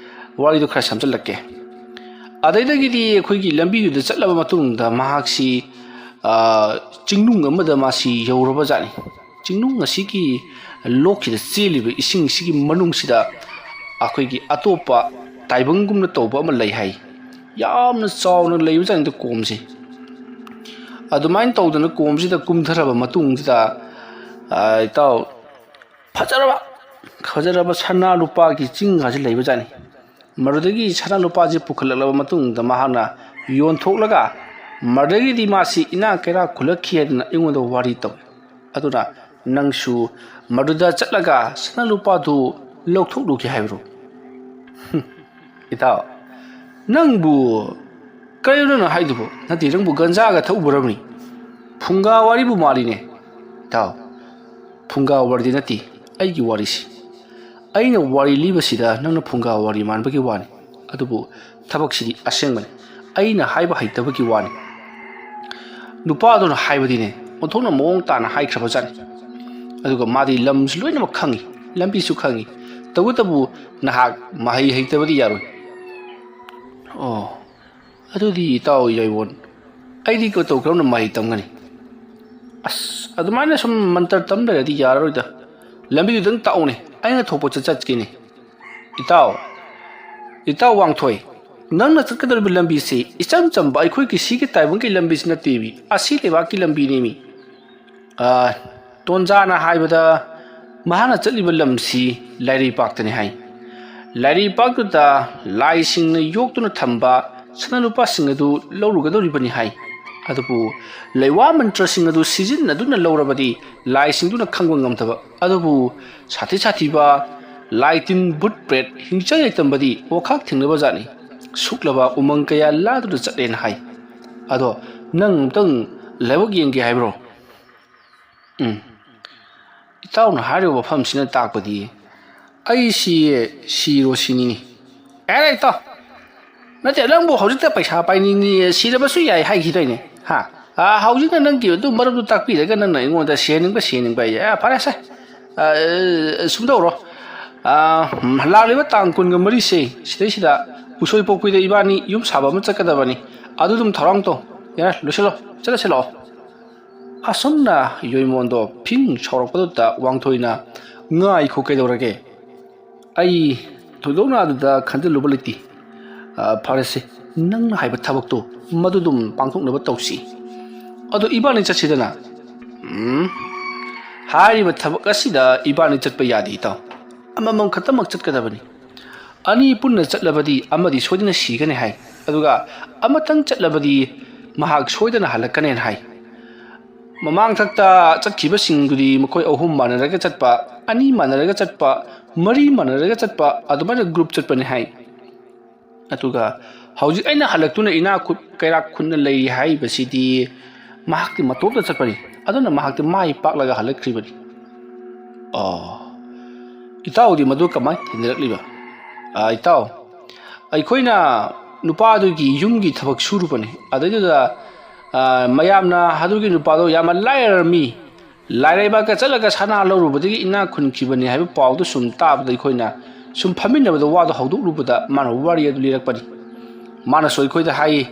ꯋꯥꯔꯤꯗꯣ ꯈꯔ ꯁꯝꯖꯜꯂꯛꯀꯦ꯫ ꯑꯗꯩꯗꯒꯤꯗꯤ ꯑꯩꯈꯣꯏꯒꯤ ꯂꯝꯕꯤꯗꯨꯗ ꯆꯠꯂꯕ ꯃꯇꯨꯡꯗ ꯃꯍꯥꯛꯁꯤ, ꯑ, ꯆꯤꯡꯅꯨꯡ ꯑꯃꯗ ꯃꯥꯁꯤ ꯌꯧꯔꯕ ꯖꯥꯠꯅꯤ꯫ ꯆꯤꯡꯅꯨꯡ ꯑꯁꯤꯒꯤ ꯂꯣꯛꯁꯤꯗ ꯆꯦꯜꯂꯤꯕ ꯏꯁꯤꯡꯁꯤꯒꯤ ꯃꯅꯨꯡꯁꯤꯗ ꯑꯩꯈꯣꯏꯒꯤ ꯑꯇꯣꯞꯄ ꯇꯥꯏꯕꯪꯒꯨꯝꯅ ꯇꯧꯕ ꯑꯃ ꯂꯩ ꯍꯥꯏ꯫ ꯌꯥꯝꯅ ꯆꯥꯎꯅ ꯂꯩꯕ ꯖꯥꯠꯅꯤꯗ ꯀꯣꯝꯁꯦ꯫ ꯑꯗꯨꯃꯥꯏꯅ ꯇꯧꯗꯅ ꯀꯣꯝꯁꯤꯗ ꯀꯨꯝꯊꯔꯕ ꯃꯇꯨꯡꯁꯤꯗ, ꯑ, ꯏꯇꯥꯎ, ꯐꯖꯔꯕ, ꯐꯖꯔꯕ ꯁꯅꯥ ꯂꯨꯄꯥꯒꯤ ꯆꯤꯡꯒꯁꯤ ꯂꯩꯕ ꯖꯥꯠꯅꯤ꯫ ꯃꯗꯨꯗꯒꯤ ꯁꯅꯥ ꯂꯨꯄꯥꯁꯤ ꯄꯨꯈꯠꯂꯛꯂꯕ ꯃꯇꯨꯡꯗ ꯃꯍꯥꯛꯅ ꯌꯣꯟꯊꯣꯛꯂꯒ, ꯃꯗꯨꯗꯒꯤꯗꯤ ꯃꯥꯁꯤ ꯏꯅꯥꯛ ꯀꯩꯔꯥꯛ ꯈꯨꯜꯂꯛꯈꯤ ꯍꯥꯏꯗꯅ ꯑꯩꯉꯣꯟꯗ ꯋꯥꯔꯤ ꯇꯧꯏ꯫ ꯑꯗꯨꯅ ꯅꯪꯁꯨ ꯃꯗꯨꯗ ꯆꯠꯂꯒ ꯁꯅꯥ ꯂꯨꯄꯥꯗꯨ ꯂꯧꯊꯣꯛꯂꯨꯒꯦ ꯍꯥꯏꯕ꯭ꯔꯣ? ꯏꯇꯥꯎ, ꯅꯪꯕꯨ ꯀꯔꯤꯅꯣ ꯅꯪꯅ ꯍꯥꯏꯗꯨꯕꯨ? ꯅꯠꯇꯦ, ꯅꯪꯕꯨ ꯒꯟꯖꯥꯒ ꯊꯛꯎꯕ꯭ꯔꯕꯅꯤ? ꯐꯨꯡꯒꯥ ꯋꯥꯔꯤꯕꯨ ꯃꯥꯜꯂꯤꯅꯦ꯫ ꯏꯇꯥꯎ, ꯐꯨꯡꯒꯥ ꯋꯥꯔꯤꯗꯤ ꯅꯠꯇꯦ ꯑꯩꯒꯤ ꯋꯥꯔꯤꯁꯤ꯫ ꯑꯩꯅ ꯋꯥꯔꯤ ꯂꯤꯕꯁꯤꯗ ꯅꯪꯅ ꯐꯨꯡꯒꯥ ꯋꯥꯔꯤ ꯃꯥꯟꯕꯒꯤ ꯋꯥꯅꯤ, ꯑꯗꯨꯕꯨ ꯊꯕꯛꯁꯤꯗꯤ ꯑꯁꯦꯡꯕꯅꯤ꯫ ꯑꯩꯅ ꯍꯥꯏꯕ ꯍꯩꯇꯕꯒꯤ ꯋꯥꯅꯤ꯫ ꯅꯨꯄꯥꯗꯨꯅ ꯍꯥꯏꯕꯗꯤꯅꯦ, ꯑꯣꯟꯊꯣꯛꯅ ꯃꯑꯣꯡ ꯇꯥꯅ ꯍꯥꯏꯈ꯭ꯔꯕꯖꯥꯠꯅꯤ꯫ ꯑꯗꯨꯒ ꯃꯥꯗꯤ ꯂꯝꯁꯨ ꯂꯣꯏꯅꯃꯛ ꯈꯪꯏ, ꯂꯝꯕꯤꯁꯨ ꯈꯪꯏ꯫ ꯇꯧꯕꯇꯕꯨ ꯅꯍꯥꯛ ꯃꯍꯩ ꯍꯩꯇꯕꯗꯤ ꯌꯥꯔꯣꯏ꯫ ꯑꯣ, ꯑꯗꯨꯗꯤ ꯏꯇꯥꯎ ꯌꯥꯏꯕꯣꯟ, ꯑꯩꯗꯤ ꯃꯇꯧ ꯀꯔꯝꯅ ꯃꯍꯩ ꯇꯝꯒꯅꯤ? ꯑꯁ, ꯑꯗꯨꯃꯥꯏꯅ ꯁꯨꯝ ꯃꯟꯇꯔ ꯇꯝ ꯂꯩꯔꯗꯤ ꯌꯥꯔꯔꯣꯏꯗ꯫ ꯂꯝꯕꯤꯗꯨꯗꯪ ꯇꯥꯛꯎꯅꯦ, ꯑꯩꯅ ꯊꯣꯛꯄ ꯆꯠ-, ꯆꯠꯀꯦꯅꯦ꯫ ꯏꯇꯥꯎ, ꯏꯇꯥꯎ ꯋꯥꯡꯊꯣꯏ, ꯅꯪꯅ ꯆꯠꯀꯗꯧꯔꯤꯕ ꯂꯝꯕꯤꯁꯤ ꯏꯆꯝ ꯆꯝꯕ ꯑꯩꯈꯣꯏꯒꯤ ꯁꯤꯒꯤ ꯇꯥꯏꯕꯪꯒꯤ ꯂꯝꯕꯤꯁꯤ ꯅꯠꯇꯦꯃꯤ, ꯑꯁꯤ ꯂꯩꯕꯥꯛꯀꯤ ꯂꯝꯕꯤꯅꯦꯃꯤ꯫ ꯑ, ꯇꯣꯟꯖꯥꯅ ꯍꯥꯏꯕꯗ ꯃꯍꯥꯛꯅ ꯆꯠꯂꯤꯕ ꯂꯝꯁꯤ ꯂꯥꯏꯔꯩꯄꯥꯛꯇꯅꯤ ꯍꯥꯏ꯫ ꯂꯥꯏꯔꯩꯄꯥꯛꯇꯨꯗ ꯂꯥꯏꯁꯤꯡꯅ ꯌꯣꯛꯇꯨꯅ ꯊꯝꯕ ꯁꯅꯥ ꯂꯨꯄꯥꯁꯤꯡ ꯑꯗꯨ ꯂꯧꯔꯨꯒꯗꯧꯔꯤꯕꯅꯤ ꯍꯥꯏ꯫ ꯑꯗꯨꯕꯨ ꯂꯩꯋꯥ ꯃꯟꯇ꯭ꯔꯁꯤꯡ ꯑꯗꯨ ꯁꯤꯖꯤꯟꯅꯗꯨꯅ ꯂꯧꯔꯕꯗꯤ ꯂꯥꯏꯁꯤꯡꯗꯨꯅ ꯈꯪꯕ ꯉꯝꯗꯕ꯫ ꯑꯗꯨꯕꯨ ꯁꯥꯊꯤ ꯁꯥꯊꯤꯕ ꯂꯥꯏ ꯇꯤꯟ ꯚꯨꯠ ꯄ꯭ꯔꯦꯠ ꯍꯤꯡꯆꯥꯏ ꯂꯩꯇꯝꯕꯗꯤ ꯋꯥꯈꯥꯛ ꯊꯦꯡꯅꯕ ꯖꯥꯠꯅꯤ꯫ ꯁꯨꯛꯂꯕ ꯎꯃꯪ ꯀꯌꯥ ꯂꯥꯟꯗꯨꯅ ꯆꯠꯂꯦꯅ ꯍꯥꯏ꯫ ꯑꯗꯣ ꯅꯪ ꯑꯃꯨꯛꯇꯪ ꯂꯥꯏꯕꯛ ꯌꯦꯡꯒꯦ ꯍꯥꯏꯕ꯭ꯔꯣ? ꯎꯝ꯫ ꯏꯇꯥꯎꯅ ꯍꯥꯏꯔꯤꯕ ꯋꯥꯐꯝꯁꯤꯅ ꯇꯥꯛꯄꯗꯤ ꯑꯩꯁꯤ ꯁꯤꯔꯣ ꯁꯤꯅꯤꯡꯉꯤ꯫ ꯑꯦꯔꯦ ꯏꯇꯥꯎ, ꯅꯠꯇꯦ, ꯅꯪꯕꯨ ꯍꯧꯖꯤꯛꯇ ꯄꯩꯁꯥ ꯄꯥꯏꯅꯤꯡꯉꯤ, ꯁꯤꯔꯕꯁꯨ ꯌꯥꯏ ꯍꯥꯏꯈꯤꯗꯣꯏꯅꯦ꯫ ꯍꯥ? ꯑꯥ, ꯍꯧꯖꯤꯛꯅ ꯅꯪꯒꯤ ꯑꯗꯨ ꯃꯔꯝꯗꯣ ꯇꯥꯛꯄꯤꯔꯒ ꯅꯪꯅ ꯑꯩꯉꯣꯟꯗ ꯁꯤꯍꯟꯅꯤꯡꯕ ꯁꯤꯍꯟꯅꯤꯡꯕ ꯍꯥꯏꯌꯦ꯫ ꯑꯥ, ꯐꯔꯦꯁꯦ꯫ ꯑꯥ, ꯁꯨꯝ ꯇꯧꯔꯣ꯫ ꯑꯥ, ꯂꯥꯛꯂꯤꯕ ꯇꯥꯡ ꯀꯨꯟꯒ ꯃꯔꯤꯁꯦ ꯁꯤꯗꯩꯁꯤꯗ ꯎꯁꯣꯏ ꯄꯣꯛꯄꯤꯗ ꯏꯕꯥꯅꯤ ꯌꯨꯝ ꯁꯥꯕ ꯑꯃ ꯆꯠꯀꯗꯕꯅꯤ꯫ ꯑꯗꯨ ꯑꯗꯨꯝ ꯊꯧꯔꯥꯡ ꯇꯧ꯫ ꯌꯥꯔꯦ, ꯂꯣꯏꯁꯤꯜꯂꯣ꯫ ꯆꯠꯂꯁꯤ ꯂꯥꯛꯑꯣ꯫ ꯑꯁꯨꯝꯅ ꯌꯣꯏꯃꯣꯟꯗꯣ ꯐꯤꯡ ꯁꯥꯎꯔꯛꯄꯗꯨꯗ ꯋꯥꯡꯊꯣꯏꯅ, "ꯉꯥꯏꯈꯣ, ꯀꯩꯗꯧꯔꯒꯦ? ꯑꯩ ꯊꯣꯏꯗꯣꯛꯅ ꯑꯗꯨꯗ ꯈꯟꯖꯤꯜꯂꯨꯕ ꯂꯩꯇꯦ꯫ ꯑ, ꯐꯔꯦꯁꯦ, ꯅꯪꯅ ꯍꯥꯏꯕ ꯊꯕꯛꯇꯣ ꯃꯗꯨ ꯑꯗꯨꯝ ꯄꯥꯡꯊꯣꯛꯅꯕ ꯇꯧꯁꯤ꯫ ꯑꯗꯣ ꯏꯕꯥꯅꯤ ꯆꯠꯁꯤꯗꯅ?" "ꯎꯝ, ꯍꯥꯏꯔꯤꯕ ꯊꯕꯛ ꯑꯁꯤꯗ ꯏꯕꯥꯅꯤ ꯆꯠꯄ ꯌꯥꯗꯦ, ꯏꯇꯥꯎ꯫ ꯑꯃꯃꯝ ꯈꯛꯇꯃꯛ ꯆꯠꯀꯗꯕꯅꯤ꯫ ꯑꯅꯤ ꯄꯨꯟꯅ ꯆꯠꯂꯕꯗꯤ ꯑꯃꯗꯤ ꯁꯣꯏꯗꯅ ꯁꯤꯒꯅꯤ ꯍꯥꯏ, ꯑꯗꯨꯒ ꯑꯃꯇꯪ ꯆꯠꯂꯕꯗꯤ ꯃꯍꯥꯛ ꯁꯣꯏꯗꯅ ꯍꯜꯂꯛꯀꯅꯦꯅ ꯍꯥꯏ꯫ ꯃꯃꯥꯡꯊꯛꯇ ꯆꯠꯈꯤꯕꯁꯤꯡꯗꯨꯗꯤ ꯃꯈꯣꯏ ꯑꯍꯨꯝ ꯃꯥꯟꯅꯔꯒ ꯆꯠꯄ, ꯑꯅꯤ ꯃꯥꯟꯅꯔꯒ ꯆꯠꯄ, ꯃꯔꯤ ꯃꯥꯟꯅꯔꯒ ꯆꯠꯄ, ꯑꯗꯨꯃꯥꯏꯅ ꯒ꯭ꯔꯨꯞ ꯆꯠꯄꯅꯤ ꯍꯥꯏ꯫ ꯑꯗꯨꯒ ꯍꯧꯖꯤꯛ ꯑꯩꯅ ꯍꯜꯂꯛꯇꯨꯅ ꯏꯅꯥꯛ ꯈꯨꯠ ꯀꯩꯔꯥꯛ ꯈꯨꯠꯅ ꯂꯩꯔꯤ ꯍꯥꯏꯔꯤꯕꯁꯤꯗꯤ ꯃꯍꯥꯛꯇꯤ ꯃꯇꯣꯝꯇ ꯆꯠꯄꯅꯤ꯫ ꯑꯗꯨꯅ ꯃꯍꯥꯛꯇꯤ ꯃꯥꯏ ꯄꯥꯛꯂꯒ ꯍꯜꯂꯛꯈ꯭ꯔꯤꯕꯅꯤ꯫" "ꯑꯣ, ꯏꯇꯥꯎꯗꯤ ꯃꯗꯨ ꯀꯃꯥꯏꯅ ꯊꯦꯡꯅꯔꯛꯂꯤꯕ?" "ꯑꯥ, ꯏꯇꯥꯎ, ꯑꯩꯈꯣꯏꯅ ꯅꯨꯄꯥꯗꯨꯒꯤ ꯌꯨꯝꯒꯤ ꯊꯕꯛ ꯁꯨꯔꯨꯕꯅꯤ꯫ ꯑꯗꯨꯗꯨꯗ, ꯑꯥ, ꯃꯌꯥꯝꯅ ꯑꯗꯨꯒꯤ ꯅꯨꯄꯥꯗꯣ ꯌꯥꯝꯅ ꯂꯥꯏꯔꯔꯝꯃꯤ, ꯂꯥꯏꯔꯩꯕꯥꯛꯇ ꯆꯠꯂꯒ ꯁꯅꯥ ꯂꯧꯔꯨꯕꯗꯒꯤ ꯏꯅꯥꯛ ꯈꯨꯟꯈꯤꯕꯅꯤ ꯍꯥꯏꯕ ꯄꯥꯎꯗꯨ ꯁꯨꯝ ꯇꯥꯕꯗ ꯑꯩꯈꯣꯏꯅ ꯁꯨꯝ ꯐꯝꯃꯤꯟꯅꯕꯗ ꯋꯥꯗꯨ ꯍꯧꯗꯣꯛꯂꯨꯕꯗ ꯃꯥꯅ ꯋꯥꯔꯤ ꯑꯗꯨ ꯂꯤꯔꯛꯄꯅꯤ꯫ ꯃꯥꯅꯁꯨ ꯑꯩꯈꯣꯏꯗ ꯍꯥꯏꯌꯦ,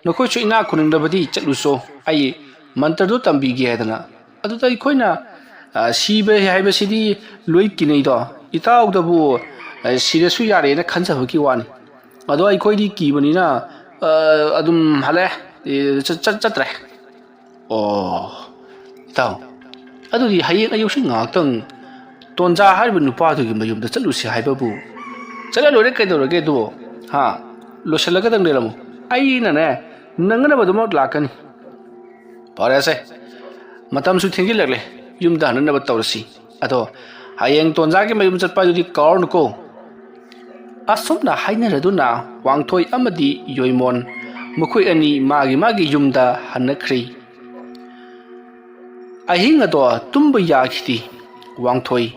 ꯅꯈꯣꯏꯁꯨ ꯏꯅꯥꯛ ꯈꯨꯟꯅꯤꯡꯂꯕꯗꯤ ꯆꯠꯂꯨꯆꯣ, ꯑꯩ ꯃꯟꯇ꯭ꯔꯗꯨ ꯇꯝꯕꯤꯒꯦ ꯍꯥꯏꯗꯅ꯫ ꯑꯗꯨꯗ ꯑꯩꯈꯣꯏꯅ, ꯑ, ꯁꯤꯕ ꯍꯥꯏꯕꯁꯤꯗꯤ ꯂꯣꯏ ꯀꯤꯅꯩꯗꯣ, ꯏꯇꯥꯎꯗꯕꯨ, ꯑ, ꯁꯤꯔꯁꯨ ꯌꯥꯔꯦꯅ ꯈꯟꯖꯕꯒꯤ ꯋꯥꯅꯤ꯫ ꯑꯗꯣ ꯑꯩꯈꯣꯏꯗꯤ ꯀꯤꯕꯅꯤꯅ, ꯑ, ꯑꯗꯨꯝ ꯍꯜꯂꯛꯑꯦ, ꯑꯦ, ꯆꯠ-, ꯆꯠ-, ꯆꯠꯇ꯭ꯔꯦ꯫" "ꯑꯣ, ꯏꯇꯥꯎ, ꯑꯗꯨꯗꯤ ꯍꯌꯦꯡ ꯑꯌꯨꯛꯁꯤ ꯉꯥꯏꯍꯥꯛꯇꯪ ꯇꯣꯟꯖꯥ ꯍꯥꯏꯔꯤꯕ ꯅꯨꯄꯥꯗꯨꯒꯤ ꯃꯌꯨꯝꯗ ꯆꯠꯂꯨꯁꯤ ꯍꯥꯏꯕꯕꯨ?" "ꯆꯠꯂ ꯂꯣꯏꯔꯦ, ꯀꯩꯗꯧꯔꯒꯦ ꯑꯗꯨꯕꯨ? ꯍꯥ? ꯂꯣꯏꯁꯤꯜꯂꯒꯗꯪ ꯂꯩꯔꯝꯃꯨ꯫ ꯑꯩꯅꯅꯦ, ꯅꯪꯅꯕ ꯑꯗꯨꯃꯛ ꯂꯥꯛꯀꯅꯤ꯫ "ꯐꯔꯦꯁꯦ, ꯃꯇꯝꯁꯨ ꯊꯦꯡꯖꯤꯜꯂꯛꯂꯦ, ꯌꯨꯝꯗ ꯍꯟꯅꯅꯕ ꯇꯧꯔꯁꯤ꯫ ꯑꯗꯣ ꯍꯌꯦꯡ ꯇꯣꯟꯖꯥꯒꯤ ꯃꯌꯨꯝ ꯆꯠꯄ ꯍꯥꯏꯗꯨꯗꯤ ꯀꯥꯎꯔꯅꯨꯀꯣ"꯫ ꯑꯁꯨꯝꯅ ꯍꯥꯏꯅꯔꯗꯨꯅ ꯋꯥꯡꯊꯣꯏ ꯑꯃꯗꯤ ꯌꯣꯏꯃꯣꯟ ꯃꯈꯣꯏ ꯑꯅꯤ ꯃꯥꯒꯤ ꯃꯥꯒꯤ ꯌꯨꯝꯗ ꯍꯟꯅꯈ꯭ꯔꯦ꯫ ꯑꯍꯤꯡ ꯑꯗꯣ ꯇꯨꯝꯕ ꯌꯥꯈꯤꯗꯦ꯫ ꯋꯥꯡꯊꯣꯏ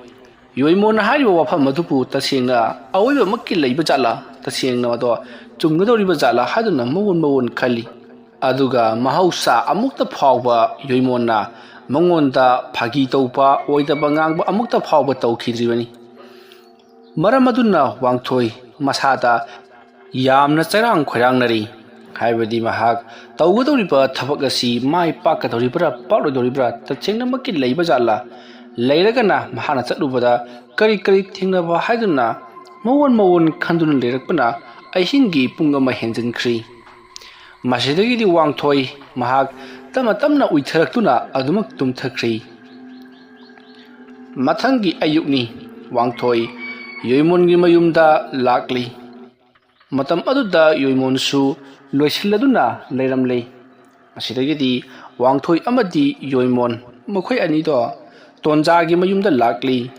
ꯌꯣꯏꯃꯣꯟꯅ ꯍꯥꯏꯔꯤꯕ ꯋꯥꯐꯝ ꯑꯗꯨꯕꯨ ꯇꯁꯦꯡꯅ ꯑꯑꯣꯏꯕꯃꯛꯀꯤ ꯂꯩꯕ ꯖꯥꯠꯂꯥ, ꯇꯁꯦꯡꯅ ꯑꯗꯣ ꯆꯨꯝꯒꯗꯧꯔꯤꯕ ꯖꯥꯠꯂꯥ ꯍꯥꯏꯗꯨꯅ ꯃꯋꯣꯟ ꯃꯋꯣꯟ ꯈꯜꯂꯤ꯫ ꯑꯗꯨꯒ ꯃꯍꯧꯁꯥ ꯑꯃꯨꯛꯇ ꯐꯥꯎꯕ ꯌꯣꯏꯃꯣꯟꯅ ꯃꯉꯣꯟꯗ ꯐꯥꯒꯤ ꯇꯧꯕ, ꯑꯣꯏꯗꯕ ꯉꯥꯡꯕ ꯑꯃꯨꯛꯇ ꯐꯥꯎꯕ ꯇꯧꯈꯤꯗ꯭ꯔꯤꯕꯅꯤ꯫ ꯃꯔꯝ ꯑꯗꯨꯅ ꯋꯥꯡꯊꯣꯏ ꯃꯁꯥꯗ ꯌꯥꯝꯅ ꯆꯩꯔꯥꯡ ꯈꯣꯏꯔꯥꯡꯅꯔꯤ꯫ ꯍꯥꯏꯕꯗꯤ ꯃꯍꯥꯛ ꯇꯧꯒꯗꯧꯔꯤꯕ ꯊꯕꯛ ꯑꯁꯤ ꯃꯥꯏ ꯄꯥꯛꯀꯗꯧꯔꯤꯕ꯭ꯔꯥ, ꯄꯥꯛꯂꯣꯏꯗꯧꯔꯤꯕ꯭ꯔꯥ, ꯇꯁꯦꯡꯅꯃꯛꯀꯤ ꯂꯩꯕ ꯖꯥꯠꯂꯥ? ꯂꯩꯔꯒꯅ ꯃꯍꯥꯛꯅ ꯆꯠꯂꯨꯕꯗ ꯀꯔꯤ ꯀꯔꯤ ꯊꯦꯡꯅꯕ ꯍꯥꯏꯗꯨꯅ ꯃꯋꯣꯟ ꯃꯋꯣꯟ ꯈꯟꯗꯨꯅ ꯂꯩꯔꯛꯄꯅ ꯑꯍꯤꯡꯒꯤ ꯄꯨꯡ ꯑꯃ ꯍꯦꯟꯖꯤꯟꯈ꯭ꯔꯤ꯫ ꯃꯁꯤꯗꯒꯤꯗꯤ ꯋꯥꯡꯊꯣꯏ ꯃꯍꯥꯛ ꯇꯞꯅ ꯇꯞꯅ ꯎꯏꯊꯔꯛꯇꯨꯅ ꯑꯗꯨꯃꯛ ꯇꯨꯝꯊꯈ꯭ꯔꯤ꯫ ꯃꯊꯪꯒꯤ ꯑꯌꯨꯛꯅꯤ꯫ ꯋꯥꯡꯊꯣꯏ ꯌꯣꯏꯃꯣꯟꯒꯤ ꯃꯌꯨꯝꯗ ꯂꯥꯛꯂꯤ꯫ ꯃꯇꯝ ꯑꯗꯨꯗ ꯌꯣꯏꯃꯣꯟꯁꯨ ꯂꯣꯏꯁꯤꯜꯂꯗꯨꯅ ꯂꯩꯔꯝꯂꯦ꯫ ꯃꯁꯤꯗꯒꯤꯗꯤ ꯋꯥꯡꯊꯣꯏ ꯑꯃꯗꯤ ꯌꯣꯏꯃꯣꯟ ꯃꯈꯣꯏ ꯑꯅꯤꯗꯣ ꯇꯣꯟꯖꯥꯒꯤ ꯃꯌꯨꯝꯗ ꯂꯥꯛꯂꯤ꯫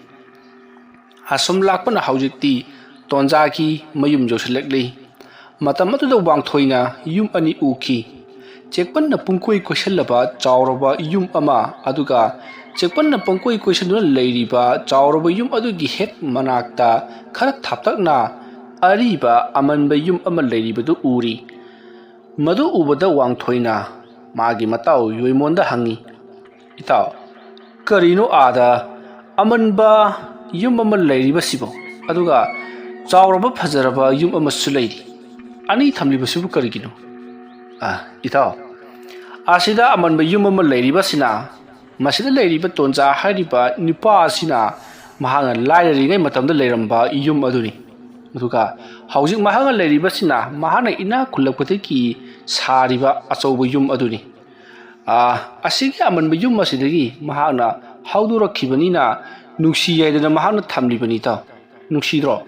ꯑꯁꯨꯝ ꯂꯥꯛꯄꯅ ꯍꯧꯖꯤꯛꯇꯤ ꯇꯣꯟꯖꯥꯒꯤ ꯃꯌꯨꯝ ꯌꯧꯁꯤꯜꯂꯛꯂꯤ꯫ ꯃꯇꯝ ꯑꯗꯨꯗ ꯋꯥꯡꯊꯣꯏꯅ ꯌꯨꯝ ꯑꯅꯤ ꯎꯈꯤ꯫ ꯆꯦꯛꯄꯟꯅ ꯄꯨꯡꯀꯣꯏ ꯀꯣꯏꯁꯤꯜꯂꯕ ꯆꯥꯎꯔꯕ ꯌꯨꯝ ꯑꯃ, ꯑꯗꯨꯒ ꯆꯦꯛꯄꯟꯅ ꯄꯨꯡꯀꯣꯏ ꯀꯣꯏꯁꯤꯟꯗꯨꯅ ꯂꯩꯔꯤꯕ ꯆꯥꯎꯔꯕ ꯌꯨꯝ ꯑꯗꯨꯒꯤ ꯍꯦꯛ ꯃꯅꯥꯛꯇ ꯈꯔ ꯊꯥꯞꯇꯛꯅ ꯑꯔꯤꯕ ꯑꯃꯟꯕ ꯌꯨꯝ ꯑꯃ ꯂꯩꯔꯤꯕꯗꯨ ꯎꯔꯤ꯫ ꯃꯗꯨ ꯎꯕꯗ ꯋꯥꯡꯊꯣꯏꯅ ꯃꯥꯒꯤ ꯃꯇꯥꯎ ꯌꯣꯏꯃꯣꯟꯗ ꯍꯪꯉꯤ, "ꯏꯇꯥꯎ, ꯀꯔꯤꯅꯣ ꯑꯥꯗ ꯑꯃꯟꯕ ꯌꯨꯝ ꯑꯃ ꯂꯩꯔꯤꯕꯁꯤꯕꯣ? ꯑꯗꯨꯒ ꯆꯥꯎꯔꯕ ꯐꯖꯔꯕ ꯌꯨꯝ ꯑꯃꯁꯨ ꯂꯩꯔꯤ꯫ ꯑꯅꯤ ꯊꯝꯂꯤꯕꯁꯤꯕꯨ ꯀꯔꯤꯒꯤꯅꯣ?" "ꯑ, ꯏꯇꯥꯎ, ꯑꯁꯤꯗ ꯑꯃꯟꯕ ꯌꯨꯝ ꯑꯃ ꯂꯩꯔꯤꯕꯁꯤꯅ, ꯃꯁꯤꯗ ꯂꯩꯔꯤꯕ ꯇꯣꯟꯖꯥ ꯍꯥꯏꯔꯤꯕ ꯅꯨꯄꯥ ꯑꯁꯤꯅ ꯃꯍꯥꯛꯅ ꯂꯥꯏꯔꯔꯤꯉꯩ ꯃꯇꯝꯗ ꯂꯩꯔꯝꯕ ꯌꯨꯝ ꯑꯗꯨꯅꯤ꯫ ꯑꯗꯨꯒ ꯍꯧꯖꯤꯛ ꯃꯍꯥꯛꯅ ꯂꯩꯔꯤꯕꯁꯤꯅ ꯃꯍꯥꯛꯅ ꯏꯅꯥꯛ ꯈꯨꯜꯂꯛꯄꯗꯒꯤ ꯁꯥꯔꯤꯕ ꯑꯆꯧꯕ ꯌꯨꯝ ꯑꯗꯨꯅꯤ꯫ ꯑꯥ, ꯑꯁꯤꯒꯤ ꯑꯃꯟꯕ ꯌꯨꯝ ꯑꯁꯤꯗꯒꯤ ꯃꯍꯥꯛꯅ ꯍꯧꯗꯣꯔꯛꯈꯤꯕꯅꯤꯅ ꯅꯨꯡꯁꯤ ꯍꯥꯏꯗꯅ ꯃꯍꯥꯛꯅ ꯊꯝꯂꯤꯕꯅꯤ ꯏꯇꯥꯎ꯫ ꯅꯨꯡꯁꯤꯗ꯭ꯔꯣ?"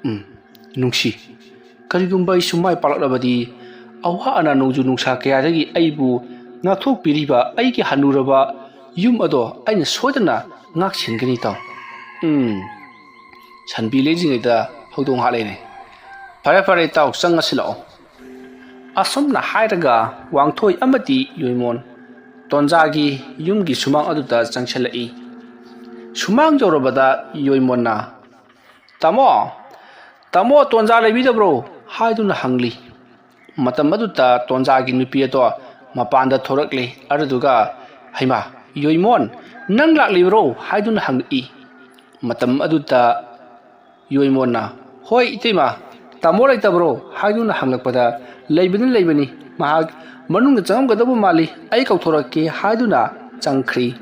"ꯎꯝ, ꯅꯨꯡꯁꯤ꯫ ꯀꯔꯤꯒꯨꯝꯕ ꯑꯩꯁꯨ ꯃꯥꯏ ꯄꯥꯛꯂꯛꯂꯕꯗꯤ ꯑꯋꯥ ꯑꯅꯥ ꯅꯣꯡꯖꯨ ꯅꯨꯡꯁꯥ ꯀꯌꯥꯗꯒꯤ ꯑꯩꯕꯨ ꯉꯥꯛꯊꯣꯛꯄꯤꯔꯤꯕ ꯑꯩꯒꯤ ꯍꯟꯅꯨꯔꯕ ꯌꯨꯝ ꯑꯗꯣ ꯑꯩꯅ ꯁꯣꯏꯗꯅ ꯉꯥꯛ ꯁꯦꯟꯒꯅꯤ ꯏꯇꯥꯎ꯫ ꯎꯝ, ꯁꯟꯕꯤ ꯂꯩꯗ꯭ꯔꯤꯉꯩꯗ ꯍꯧꯗꯣꯡ ꯍꯥꯠꯂꯦꯅꯦ꯫ ꯐꯔꯦ ꯐꯔꯦ ꯏꯇꯥꯎ, ꯆꯪꯉꯁꯤ ꯂꯥꯛꯑꯣ꯫ ꯑꯁꯨꯝꯅ ꯍꯥꯏꯔꯒ ꯋꯥꯡꯊꯣꯏ ꯑꯃꯗꯤ ꯌꯣꯏꯃꯣꯟ ꯇꯣꯟꯖꯥꯒꯤ ꯌꯨꯝꯒꯤ ꯁꯨꯃꯥꯡ ꯑꯗꯨꯗ ꯆꯪꯁꯤꯜꯂꯛꯏ꯫ ꯁꯨꯃꯥꯡ ꯌꯧꯔꯕꯗ ꯌꯣꯏꯃꯣꯟꯅ, "ꯇꯥꯃꯣ, ꯇꯥꯃꯣ, ꯇꯣꯟꯖꯥ ꯂꯩꯕꯤꯗꯕ꯭ꯔꯣ?" ꯍꯥꯏꯗꯨꯅ ꯍꯪꯂꯤ꯫ ꯃꯇꯝ ꯑꯗꯨꯗ ꯇꯣꯟꯖꯥꯒꯤ ꯅꯨꯄꯤ ꯑꯗꯣ ꯃꯄꯥꯟꯗ ꯊꯣꯔꯛꯂꯤ꯫ ꯑꯗꯨꯗꯨꯒ, "ꯍꯩꯃꯥ, ꯌꯣꯏꯃꯣꯟ, ꯅꯪ ꯂꯥꯛꯂꯤꯕ꯭ꯔꯣ?" ꯍꯥꯏꯗꯨꯅ ꯍꯪꯂꯛꯏ꯫ ꯃꯇꯝ ꯑꯗꯨꯗ ꯌꯣꯏꯃꯣꯟꯅ, "ꯍꯣꯏ ꯏꯇꯩꯃ, ꯇꯥꯃꯣ ꯂꯩꯇꯕ꯭ꯔꯣ?" ꯍꯥꯏꯗꯨꯅ ꯍꯪꯂꯛꯄꯗ, "ꯂꯩꯕꯅꯤ, ꯂꯩꯕꯅꯤ, ꯃꯍꯥꯛ ꯃꯅꯨꯡꯗ ꯆꯪꯉꯝꯒꯗꯕ ꯃꯥꯜꯂꯤ, ꯑꯩ ꯀꯧꯊꯣꯔꯛꯀꯦ" ꯍꯥꯏꯗꯨꯅ ꯆꯪꯈ꯭ꯔꯤ꯫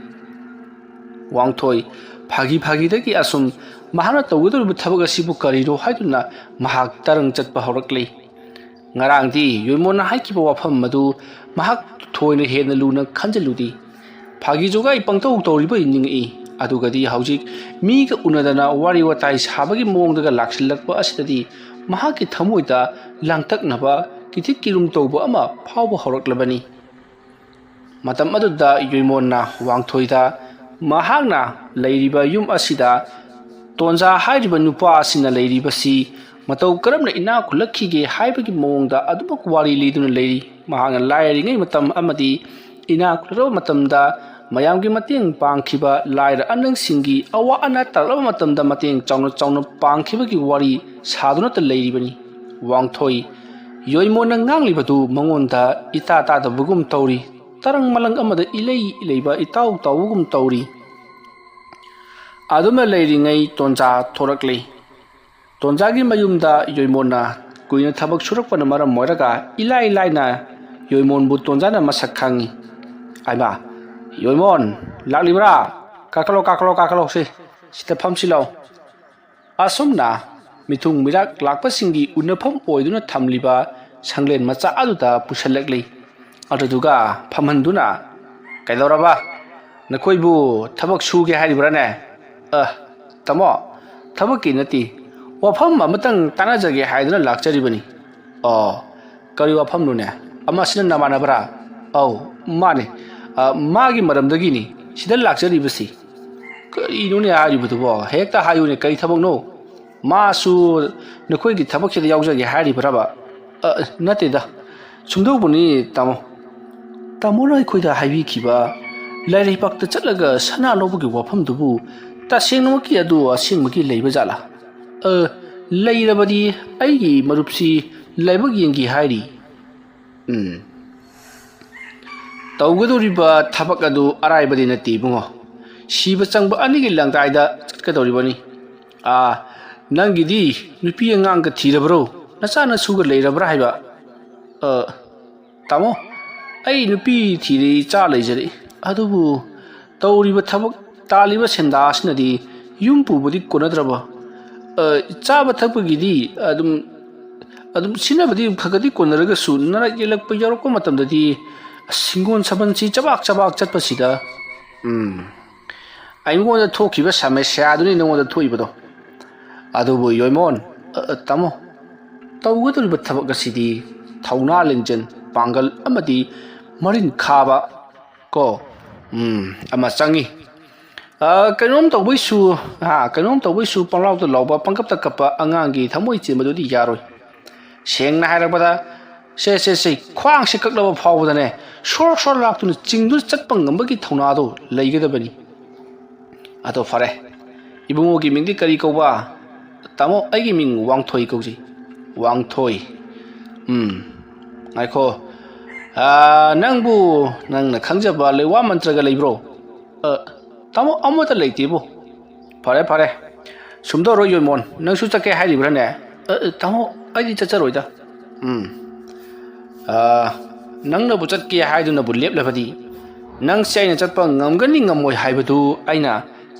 ꯋꯥꯡꯊꯣꯏ, ꯐꯥꯒꯤ ꯐꯥꯒꯤꯗꯒꯤ ꯑꯁꯨꯝ ꯃꯍꯥꯛꯅ ꯇꯧꯒꯗꯧꯔꯤꯕ ꯊꯕꯛ ꯑꯁꯤꯕꯨ ꯀꯔꯤꯅꯣ ꯍꯥꯏꯗꯨꯅ ꯃꯍꯥꯛ ꯇꯔꯪ ꯆꯠꯄ ꯍꯧꯔꯛꯂꯤ꯫ ꯉꯔꯥꯡꯗꯤ ꯌꯣꯏꯃꯣꯟꯅ ꯍꯥꯏꯈꯤꯕ ꯋꯥꯐꯝ ꯑꯗꯨ ꯃꯍꯥꯛ ꯊꯣꯏꯅ ꯍꯦꯟꯅ ꯂꯨꯅ ꯈꯟꯖꯤꯜꯂꯨꯗꯦ꯫ ꯐꯥꯒꯤ ꯖꯣꯒꯥꯏ ꯄꯪꯇꯧ ꯇꯧꯔꯤꯕꯣꯏ ꯅꯤꯡꯉꯛꯏ꯫ ꯑꯗꯨꯒꯗꯤ ꯍꯧꯖꯤꯛ ꯃꯤꯒ ꯎꯅꯗꯅ ꯋꯥꯔꯤ ꯋꯥꯇꯥꯏ ꯁꯥꯕꯒꯤ ꯃꯑꯣꯡꯗꯒ ꯂꯥꯛꯁꯤꯜꯂꯛꯄ ꯑꯁꯤꯗꯗꯤ ꯃꯍꯥꯛꯀꯤ ꯊꯃꯣꯏꯗ ꯂꯥꯡꯇꯛꯅꯕ, ꯀꯤꯊꯤꯛ ꯀꯤꯔꯨꯝ ꯇꯧꯕ ꯑꯃ ꯐꯥꯎꯕ ꯍꯧꯔꯛꯂꯕꯅꯤ꯫ ꯃꯇꯝ ꯑꯗꯨꯗ ꯌꯣꯏꯃꯣꯟꯅ ꯋꯥꯡꯊꯣꯏꯗ ꯃꯍꯥꯛꯅ ꯂꯩꯔꯤꯕ ꯌꯨꯝ ꯑꯁꯤꯗ ꯇꯣꯟꯖꯥ ꯍꯥꯏꯔꯤꯕ ꯅꯨꯄꯥ ꯑꯁꯤꯅ ꯂꯩꯔꯤꯕꯁꯤ ꯃꯇꯧ ꯀꯔꯝꯅ ꯏꯅꯥꯛ ꯈꯨꯜꯂꯛꯈꯤꯒꯦ ꯍꯥꯏꯕꯒꯤ ꯃꯑꯣꯡꯗ ꯑꯗꯨꯃꯛ ꯋꯥꯔꯤ ꯂꯤꯗꯨꯅ ꯂꯩꯔꯤ꯫ ꯃꯍꯥꯛꯅ ꯂꯥꯏꯔꯤꯉꯩ ꯃꯇꯝ ꯑꯃꯗꯤ ꯏꯅꯥꯛ ꯈꯨꯜꯂꯕ ꯃꯇꯝꯗ ꯃꯌꯥꯝꯒꯤ ꯃꯇꯦꯡ ꯄꯥꯡꯈꯤꯕ, ꯂꯥꯏꯔ ꯑꯅꯪꯁꯤꯡꯒꯤ ꯑꯋꯥ ꯑꯅꯥ ꯇꯥꯔꯛꯂꯕ ꯃꯇꯝꯗ ꯃꯇꯦꯡ ꯆꯥꯎꯅ ꯆꯥꯎꯅ ꯄꯥꯡꯈꯤꯕꯒꯤ ꯋꯥꯔꯤ ꯁꯥꯗꯨꯅꯇ ꯂꯩꯔꯤꯕꯅꯤ꯫ ꯋꯥꯡꯊꯣꯏ, ꯌꯣꯏꯃꯣꯟꯅ ꯉꯥꯡꯂꯤꯕꯗꯨ ꯃꯉꯣꯟꯗ ꯏꯇꯥ ꯇꯥꯗꯕꯒꯨꯝ ꯇꯧꯔꯤ꯫ ꯇꯔꯪ ꯃꯂꯪ ꯑꯃꯗ ꯏꯂꯩ ꯏꯂꯩꯕ, ꯏꯇꯥꯎ ꯇꯥꯎꯕꯒꯨꯝ ꯇꯧꯔꯤ꯫ ꯑꯗꯨꯝꯅ ꯂꯩꯔꯤꯉꯩ ꯇꯣꯟꯖꯥ ꯊꯣꯔꯛꯂꯤ꯫ ꯇꯣꯟꯖꯥꯒꯤ ꯃꯌꯨꯝꯗ ꯌꯣꯏꯃꯣꯟꯅ ꯀꯨꯏꯅ ꯊꯕꯛ ꯁꯨꯔꯛꯄꯅ ꯃꯔꯝ ꯑꯣꯏꯔꯒ ꯏꯂꯥꯏ ꯂꯥꯏꯅ ꯌꯣꯏꯃꯣꯟꯕꯨ ꯇꯣꯟꯖꯥꯅ ꯃꯁꯛ ꯈꯪꯉꯤ꯫ "ꯍꯥꯏꯃ, ꯌꯣꯏꯃꯣꯟ, ꯂꯥꯛꯂꯤꯕ꯭ꯔꯥ? ꯀꯥꯈꯠꯂꯣ, ꯀꯥꯈꯠꯂꯣ, ꯀꯥꯈꯠꯂꯣ, ꯁꯤ, ꯁꯤꯗ ꯐꯝꯁꯤ ꯂꯥꯛꯑꯣ꯫" ꯑꯁꯨꯝꯅ ꯃꯤꯊꯨꯡ ꯃꯤꯔꯥꯛ ꯂꯥꯛꯄꯁꯤꯡꯒꯤ ꯎꯅꯐꯝ ꯑꯣꯏꯗꯨꯅ ꯊꯝꯂꯤꯕ ꯁꯪꯂꯦꯟ ꯃꯆꯥ ꯑꯗꯨꯗ ꯄꯨꯁꯤꯜꯂꯛꯂꯤ꯫ ꯑꯗꯨꯗꯨꯒ ꯐꯝꯍꯟꯗꯨꯅ, "ꯀꯩꯗꯧꯔꯕ? ꯅꯈꯣꯏꯕꯨ ꯊꯕꯛ ꯁꯨꯒꯦ ꯍꯥꯏꯔꯤꯕ꯭ꯔꯥꯅꯦ?" "ꯑ, ꯇꯥꯃꯣ, ꯊꯕꯛꯀꯤ ꯅꯠꯇꯦ, ꯋꯥꯐꯝ ꯑꯃꯇꯪ ꯇꯥꯟꯅꯖꯒꯦ ꯍꯥꯏꯗꯨꯅ ꯂꯥꯛꯆꯔꯤꯕꯅꯤ꯫" "ꯑꯣ, ꯀꯔꯤ ꯋꯥꯐꯝꯅꯣꯅꯦ? ꯑꯃꯁꯤꯅ ꯅꯃꯥꯟꯅꯕꯔꯥ?" ꯑꯧ, ꯃꯥꯅꯦ꯫ ꯑ, ꯃꯥꯒꯤ ꯃꯔꯝꯗꯒꯤꯅꯤ ꯁꯤꯗ ꯂꯥꯛꯆꯔꯤꯕꯁꯤ꯫ ꯀꯔꯤꯅꯣꯅꯦ ꯍꯥꯏꯔꯤꯕꯗꯨꯕꯣ? ꯍꯦꯛꯇ ꯍꯥꯏꯌꯨꯅꯦ, ꯀꯔꯤ ꯊꯕꯛꯅꯣ? ꯃꯥꯁꯨ ꯅꯈꯣꯏꯒꯤ ꯊꯕꯛꯁꯤꯗ ꯌꯥꯎꯖꯒꯦ ꯍꯥꯏꯔꯤꯕ꯭ꯔꯕ? ꯑ, ꯅꯠꯇꯦꯗ, ꯁꯨꯝꯗꯧꯕꯅꯤ ꯇꯥꯃꯣ꯫ ꯇꯥꯃꯣꯅ ꯑꯩꯈꯣꯏꯗ ꯍꯥꯏꯕꯤꯈꯤꯕ ꯂꯥꯏꯔꯩꯄꯥꯛꯇ ꯆꯠꯂꯒ ꯁꯅꯥ ꯂꯧꯕꯒꯤ ꯋꯥꯐꯝꯗꯨꯕꯨ ꯇꯁꯦꯡꯅꯃꯛꯀꯤ ꯑꯗꯨ ꯑꯁꯦꯡꯕꯒꯤ ꯂꯩꯕ ꯖꯥꯠꯂꯥ? ꯑ, ꯂꯩꯔꯕꯗꯤ ꯑꯩꯒꯤ ꯃꯔꯨꯞꯁꯤ ꯂꯥꯏꯕꯛ ꯌꯦꯡꯒꯦ ꯍꯥꯏꯔꯤ꯫ ꯎꯝ꯫ ꯇꯧꯒꯗꯧꯔꯤꯕ ꯊꯕꯛ ꯑꯗꯨ ꯑꯔꯥꯏꯕꯗꯤ ꯅꯠꯇꯦ ꯏꯕꯨꯡꯉꯣ꯫ ꯁꯤꯕ ꯆꯪꯕ ꯑꯅꯤꯒꯤ ꯂꯪꯗꯥꯏꯗ ꯆꯠꯀꯗꯧꯔꯤꯕꯅꯤ꯫ ꯑꯥ, ꯅꯪꯒꯤꯗꯤ ꯅꯨꯄꯤ ꯑꯉꯥꯡꯒ ꯊꯤꯔꯕ꯭ꯔꯣ? ꯅꯆꯥ ꯅꯁꯨꯒ ꯂꯩꯔꯕ꯭ꯔꯥ ꯍꯥꯏꯕ? ꯑ, ꯇꯥꯃꯣ, ꯑꯩ ꯅꯨꯄꯤ ꯊꯤꯔꯦ, ꯏꯆꯥ ꯂꯩꯖꯔꯦ꯫ ꯑꯗꯨꯕꯨ ꯇꯧꯔꯤꯕ ꯊꯕꯛ, ꯇꯥꯜꯂꯤꯕ ꯁꯦꯟꯗꯥ ꯑꯁꯤꯅꯗꯤ ꯌꯨꯝ ꯄꯨꯕꯗꯤ ꯀꯣꯟꯅꯗ꯭ꯔꯕ? ꯑ, ꯆꯥꯕ ꯊꯛꯄꯒꯤꯗꯤ ꯑꯗꯨꯝ, ꯑꯗꯨꯝ ꯁꯤꯖꯤꯟꯅꯕꯗꯤ ꯈꯔ ꯈꯔꯗꯤ ꯀꯣꯟꯅꯔꯒꯁꯨ, ꯅꯔꯛ ꯌꯦꯛꯂꯛꯄ ꯌꯥꯎꯔꯛꯄ ꯃꯇꯝꯗꯗꯤ ꯑꯁ, ꯍꯤꯡꯒꯣꯜ ꯁꯝꯕꯜꯁꯤ ꯆꯕꯥꯛ ꯆꯕꯥꯛ ꯆꯠꯄꯁꯤꯗ, ꯎꯝ, ꯑꯩꯉꯣꯟꯗ ꯊꯣꯛꯈꯤꯕ ꯁꯃꯁ꯭ꯌꯥꯗꯨꯅꯤ ꯅꯉꯣꯟꯗ ꯊꯣꯛꯏꯕꯗꯣ꯫ ꯑꯗꯨꯕꯨ ꯌꯣꯏꯃꯣꯟ, ꯑ, ꯑ, ꯇꯥꯃꯣ, ꯇꯧꯒꯗꯧꯔꯤꯕ ꯊꯕꯛ ꯑꯁꯤꯗꯤ ꯊꯧꯅꯥ ꯂꯤꯡꯖꯦꯜ, ꯄꯥꯡꯒꯜ ꯑꯃꯗꯤ ꯃꯔꯤꯟ ꯈꯥꯕ ꯀꯣ, ꯎꯝ, ꯑꯃ ꯆꯪꯉꯤ꯫ ꯑ, ꯀꯩꯅꯣꯝ ꯇꯧꯕꯩꯁꯨ, ꯍꯥ, ꯀꯩꯅꯣꯝ ꯇꯧꯕꯩꯁꯨ ꯄꯪꯂꯥꯎꯗ ꯂꯥꯎꯕ, ꯄꯪꯀꯞꯇ ꯀꯞꯄ ꯑꯉꯥꯡꯒꯤ ꯊꯃꯣꯏ ꯆꯦꯟꯕꯗꯨꯗꯤ ꯌꯥꯔꯣꯏ꯫ ꯁꯦꯡꯅ ꯍꯥꯏꯔꯕꯗ, ꯁꯦ, ꯁꯦ, ꯁꯦ, ꯈ꯭ꯋꯥꯡꯁꯦ ꯀꯛꯂꯕ ꯐꯥꯎꯕꯗꯅꯦ, ꯁꯣꯔ ꯁꯣꯔ ꯂꯥꯛꯇꯨꯅ ꯆꯤꯡꯗꯨꯅ ꯆꯠꯄ ꯉꯝꯕꯒꯤ ꯊꯧꯅꯥꯗꯣ ꯂꯩꯒꯗꯕꯅꯤ꯫ ꯑꯗꯣ ꯐꯔꯦ, ꯏꯕꯨꯡꯉꯣꯒꯤ ꯃꯤꯡꯗꯤ ꯀꯔꯤ ꯀꯧꯕ? ꯇꯥꯃꯣ, ꯑꯩꯒꯤ ꯃꯤꯡ ꯋꯥꯡꯊꯣꯏ ꯀꯧꯖꯩ꯫ ꯋꯥꯡꯊꯣꯏ꯫ ꯎꯝ, ꯉꯥꯏꯈꯣ꯫ ꯑꯥ, ꯅꯪꯕꯨ ꯅꯪꯅ ꯈꯪꯖꯕ ꯂꯩꯋꯥ ꯃꯟꯇ꯭ꯔꯒ ꯂꯩꯕ꯭ꯔꯣ? ꯑ, ꯇꯥꯃꯣ, ꯑꯃꯠꯇ ꯂꯩꯇꯦꯕꯨ꯫ ꯐꯔꯦ, ꯐꯔꯦ꯫ ꯁꯨꯝꯗꯧꯔꯣ, ꯌꯣꯏꯃꯣꯟ, ꯅꯪꯁꯨ ꯆꯠꯀꯦ ꯍꯥꯏꯔꯤꯕ꯭ꯔꯥꯅꯦ? ꯑ, ꯑ, ꯇꯥꯃꯣ, ꯑꯩꯗꯤ ꯆꯠꯆꯔꯣꯏꯗ꯫ ꯎꯝ꯫ ꯑ, ꯅꯪꯅꯕꯨ ꯆꯠꯀꯦ ꯍꯥꯏꯗꯨꯅꯕꯨ ꯂꯦꯞꯂꯕꯗꯤ, ꯅꯪꯁꯦ ꯑꯩꯅ ꯆꯠꯄ ꯉꯝꯒꯅꯤ ꯉꯝꯃꯣꯏ ꯍꯥꯏꯕꯗꯨ ꯑꯩꯅ